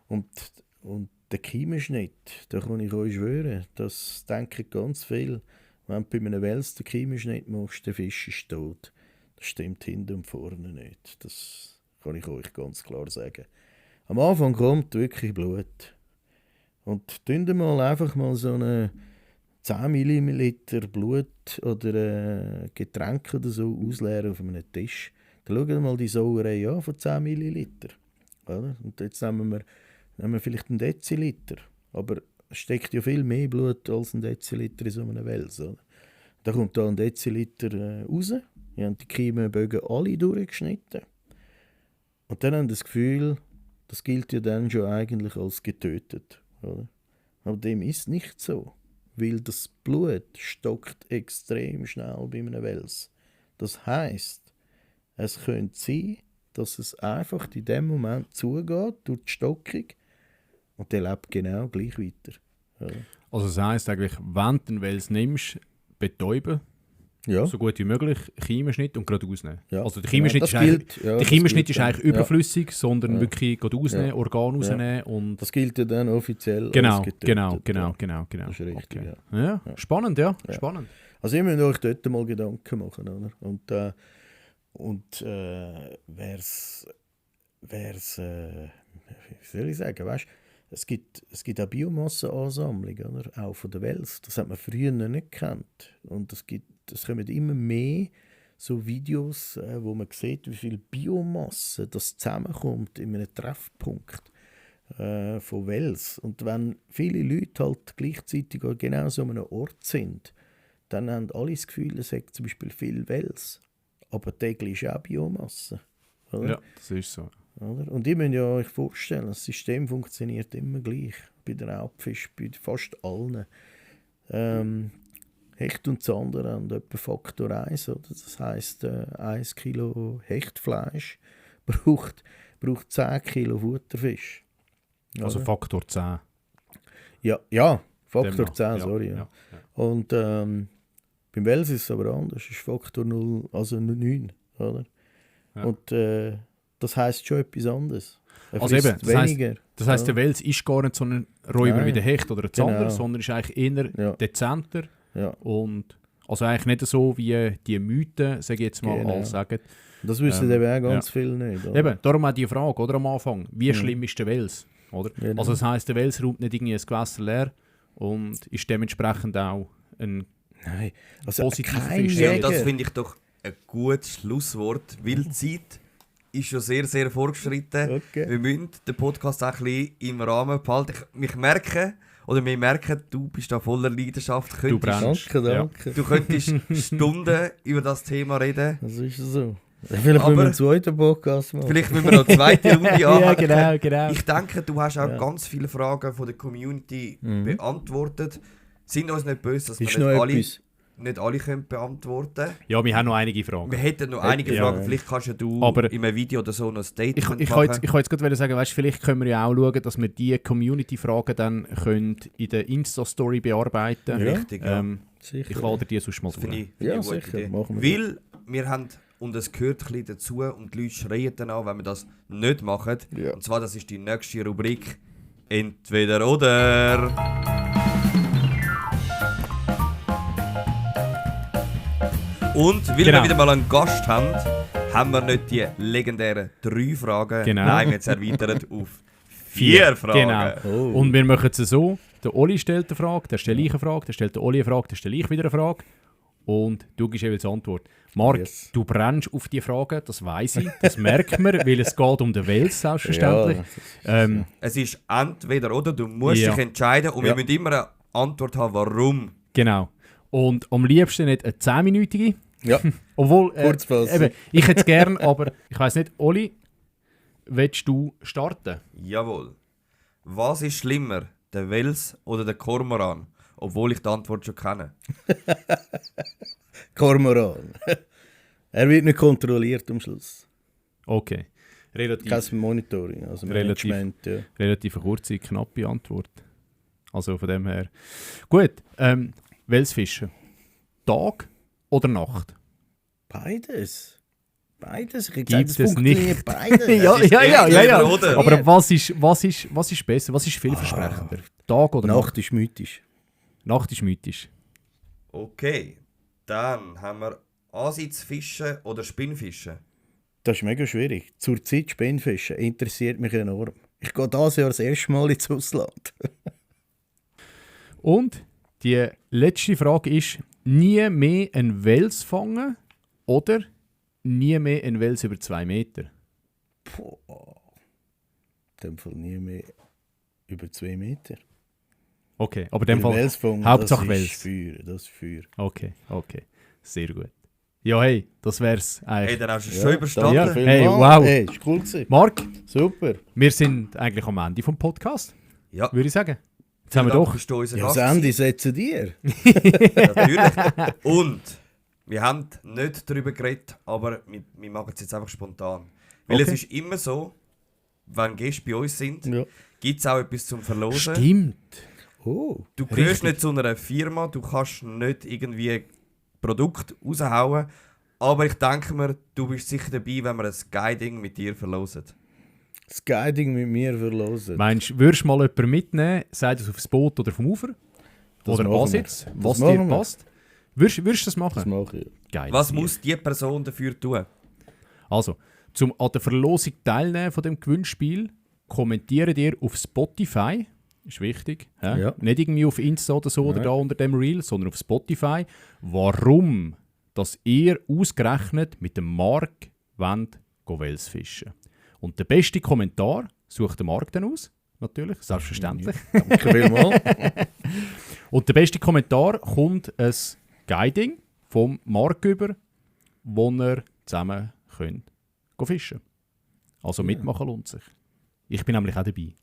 Und der Kiemenschnitt, da kann ich euch schwören, das denken ganz viel. Wenn du bei einem Wels den Kiemenschnitt machst, der Fisch ist tot. Das stimmt hinten und vorne nicht. Das kann ich euch ganz klar sagen. Am Anfang kommt wirklich Blut. Und tun mal einfach mal so eine 10 ml Blut oder Getränk oder so ausleeren auf einem Tisch. Dann schauen wir mal die Sauerei an von 10 ml. Oder? Und jetzt nehmen wir vielleicht einen Deziliter. Aber es steckt ja viel mehr Blut als ein Deziliter in so einem Wels. Oder? Da kommt da ein Deziliter raus. Wir haben die Kiemenbögen alle durchgeschnitten. Und dann haben wir das Gefühl, das gilt ja dann schon eigentlich als getötet. Oder? Aber dem ist nicht so. Weil das Blut stockt extrem schnell bei einem Wels. Das heisst, es könnte sein, dass es einfach in dem Moment zugeht durch die Stockung und der lebt genau gleich weiter. Oder? Also das heisst eigentlich, wenn du den Wels nimmst, betäuben, Ja. so gut wie möglich, Chiemenschnitt und gerade ausnehmen. Ja. Also der Chiemenschnitt, Das ist, eigentlich, gilt, ja, der das Chiemenschnitt gilt ist eigentlich dann. überflüssig, sondern Ja. wirklich gerade rausnehmen, Ja. Organ Ja. rausnehmen und... Das gilt ja dann offiziell Genau, als getötet. genau. Das ist richtig, Okay. ja. Ja, spannend, ja. Ja. Spannend. Also ihr müsst euch dort mal Gedanken machen. Oder? Und wär's wie soll ich sagen, weißt, es gibt auch Biomassenansammlungen, oder? Auch von der Wels. Das hat man früher noch nicht gekannt. Und es kommen immer mehr so Videos, wo man sieht, wie viel Biomasse das zusammenkommt in einem Treffpunkt von Wels. Und wenn viele Leute halt gleichzeitig an genau so einem Ort sind, dann haben alle das Gefühl, es hat zum Beispiel viel Wels. Aber täglich ist auch Biomasse. Oder? Ja, das ist so. Oder? Und ihr müsst ja euch vorstellen, das System funktioniert immer gleich. Bei den Raubfischen, bei fast allen. Hecht und Zander haben etwa Faktor 1. Oder? Das heisst, 1 Kilo Hechtfleisch braucht 10 Kilo Futterfisch. Also Oder? Faktor 10. Ja, Faktor Demnach. 10, sorry. Ja. Und beim Wels ist es aber anders. Es ist Faktor 0, also 9. Oder? Ja. Und das heisst schon etwas anderes. Er Also frisst eben, das heisst- weniger. Das heisst, der Ja. Wels ist gar nicht so ein Räuber Nein. wie der Hecht oder der Zander, Genau. sondern ist eigentlich eher Ja. dezenter. Ja. Und also eigentlich nicht so wie die Mythen, sage ich jetzt mal, Genau. als sagen. Das wissen eben auch ganz viele nicht. Oder? Eben, darum auch die Frage, oder am Anfang, wie schlimm ist der Wels? Oder? Genau. Also das heisst, der Wels räumt nicht irgendwie ein Gewässer leer und ist dementsprechend auch ein Nein, also positiver kein Fisch. Ja, Jäger. und das finde ich doch ein gutes Schlusswort, weil die Zeit ist schon sehr, sehr fortgeschritten. Okay. Wir müssen den Podcast auch ein bisschen im Rahmen behalten. Wir merken, du bist da voller Leidenschaft. Du brennst. Danke. Du könntest Stunden über das Thema reden. Das ist so. Vielleicht müssen wir Aber- einen zweiten Podcast machen. Vielleicht müssen wir noch eine zweite Runde anhängen. genau. Ich denke, du hast auch Ja. ganz viele Fragen von der Community beantwortet. Sind uns nicht böse, dass ist wir noch nicht etwas? alle können beantworten können. Ja, wir haben noch einige Fragen. Wir hätten noch einige Ja. Fragen. Vielleicht kannst ja du Aber- in einem Video oder so noch ein Statement Ich machen. kann jetzt gerade sagen, weißt, vielleicht können wir ja auch schauen, dass wir die Community-Fragen dann können in der Insta-Story bearbeiten Ja. Richtig, ja. Sicher. Ich lade dir sonst mal Das finde durch. ich Ja, eine gute sicher, Idee. machen wir Weil wir haben, und es gehört ein bisschen dazu, und die Leute schreien dann an, wenn wir das nicht machen. Ja. Und zwar, das ist die nächste Rubrik Entweder oder. Und weil Genau. wir wieder mal einen Gast haben wir nicht die legendären 3 Fragen. Genau. Nein, wir haben es erweitert auf 4 Fragen. Genau. Oh. Und wir machen es so, der Oli stellt eine Frage, der stelle ich eine Frage, der stellt der Oli eine Frage, der stelle ich wieder eine Frage. Und du gibst jeweils Antwort. Marc, Yes. du brennst auf die Fragen, das weiss ich, das merkt man, weil es geht um den Wels, selbstverständlich. Ja, Es ist entweder oder, du musst Ja. dich entscheiden und Ja. wir müssen immer eine Antwort haben, warum. Genau. Und am liebsten nicht eine 10-minütige. ja. Obwohl, Kurzfassung. eben, ich hätte es gern, aber ich weiss nicht, Oli, willst du starten? Jawohl. Was ist schlimmer, der Wels oder der Kormoran? Obwohl ich die Antwort schon kenne. Kormoran. Er wird nicht kontrolliert am Schluss. Okay. Relativ, Kein Monitoring, also Relativ. Management. Ja. relativ eine kurze, knappe Antwort. Also von dem her. Gut, Welsfischen. Tag oder Nacht? Beides. Beides. Ich Gibt hätte gesagt, es funktioniert nicht. beides. Ja, ist entweder oder. Aber was ist besser? Was ist viel versprechender? Tag oder Nacht? Nacht ist mythisch. Nacht ist mythisch. Okay. Dann haben wir Ansitzfischen oder Spinnfischen. Das ist mega schwierig. Zurzeit Spinnfischen interessiert mich enorm. Ich gehe dieses Jahr das erste Mal ins Ausland. Und die letzte Frage ist, nie mehr einen Wels fangen oder nie mehr einen Wels über 2 Meter? Boah. In dem Fall nie mehr über 2 Meter. Okay, aber in dem Fall Welsfang, Hauptsache das Wels. ist Feuer, das ist Feuer. Okay, sehr gut. Ja, hey, das wär's eigentlich. Hey, dann hast du es schon überstanden. Ja. Danke Hey, vielmals. wow. Hey, ist cool gewesen. Marc, Super. wir sind eigentlich am Ende vom Podcast, Ja. würde ich sagen. Jetzt haben wir Danke, doch... bist du unser Ja, Gast das Ende gewesen. setzen dir. Natürlich. Und wir haben nicht darüber geredet, aber wir machen es jetzt einfach spontan. Weil Okay. es ist immer so, wenn Gäste bei uns sind, Ja. gibt es auch etwas zum Verlosen. Stimmt. Oh. Du gehörst Richtig. nicht zu einer Firma, du kannst nicht irgendwie Produkt raushauen. Aber ich denke mir, du bist sicher dabei, wenn wir ein Guiding mit dir verlosen. Das Guiding mit mir verlosen. Meinst du, würdest du mal jemanden mitnehmen, sei das aufs Boot oder vom Ufer? Das Oder machen was wir. jetzt? Das Was machen dir wir. passt? Würdest du das machen? Das mache ich. Geil. Was muss die Person dafür tun? Also, zum an der Verlosung teilnehmen von dem Gewinnspiel, kommentiert ihr auf Spotify. Ist wichtig. Hä? Ja. Nicht irgendwie auf Insta oder so oder Nein. da unter dem Reel, sondern auf Spotify. Warum dass ihr ausgerechnet mit dem Marc wollt Wels fischen. Und der beste Kommentar sucht der Marc dann aus. Natürlich, selbstverständlich. Danke vielmals. Und der beste Kommentar kommt ein Guiding vom Marc über, wo ihr zusammen könnt fischen. Also mitmachen lohnt sich. Ich bin nämlich auch dabei.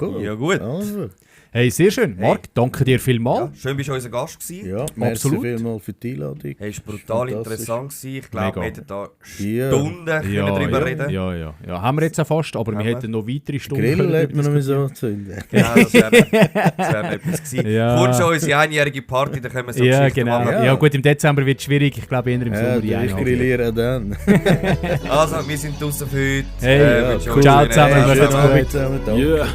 Cool. Ja, gut. Also, Hey, sehr schön. Marc, danke dir Ja, vielmals. schön, bist du unser Gast gewesen. ja, merci Absolut. vielmals für die Einladung. Hey, ist brutal Fantastisch. interessant gewesen. Ich glaube, wir Mega. hätten da Ja. Stunden können drüber reden. Ja. Haben wir jetzt auch fast, aber wir Haben wir. hätten noch weitere Stunden Grill können hätte man noch drüber mal so anzünden. Genau, das wäre etwas gewesen. Ja. Kurz schon unsere einjährige Party, da können wir so Ja, Geschichten genau. machen. Ja. Ja, gut, im Dezember wird es schwierig. Ich glaube eher im Sommer. Ja, die ich eineinhalb. grilliere dann. Also, wir sind draußen für heute. Hey, wünsche cool. euch Ciao einen zusammen, schönen macht's Abend. gut. Zusammen, danke. Yeah.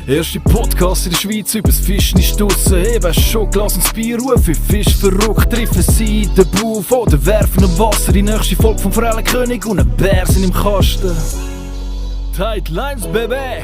Erste Podcast in der Schweiz übers Fischen ist draussen. Eben schon Glas und das Bier, rufe Fisch verrückt. Treffen sie in den Bauch oder werfen im Wasser. Die nächste Folge vom Forellenkönig und ein Bär sind im Kasten. Tight Lines, Baby!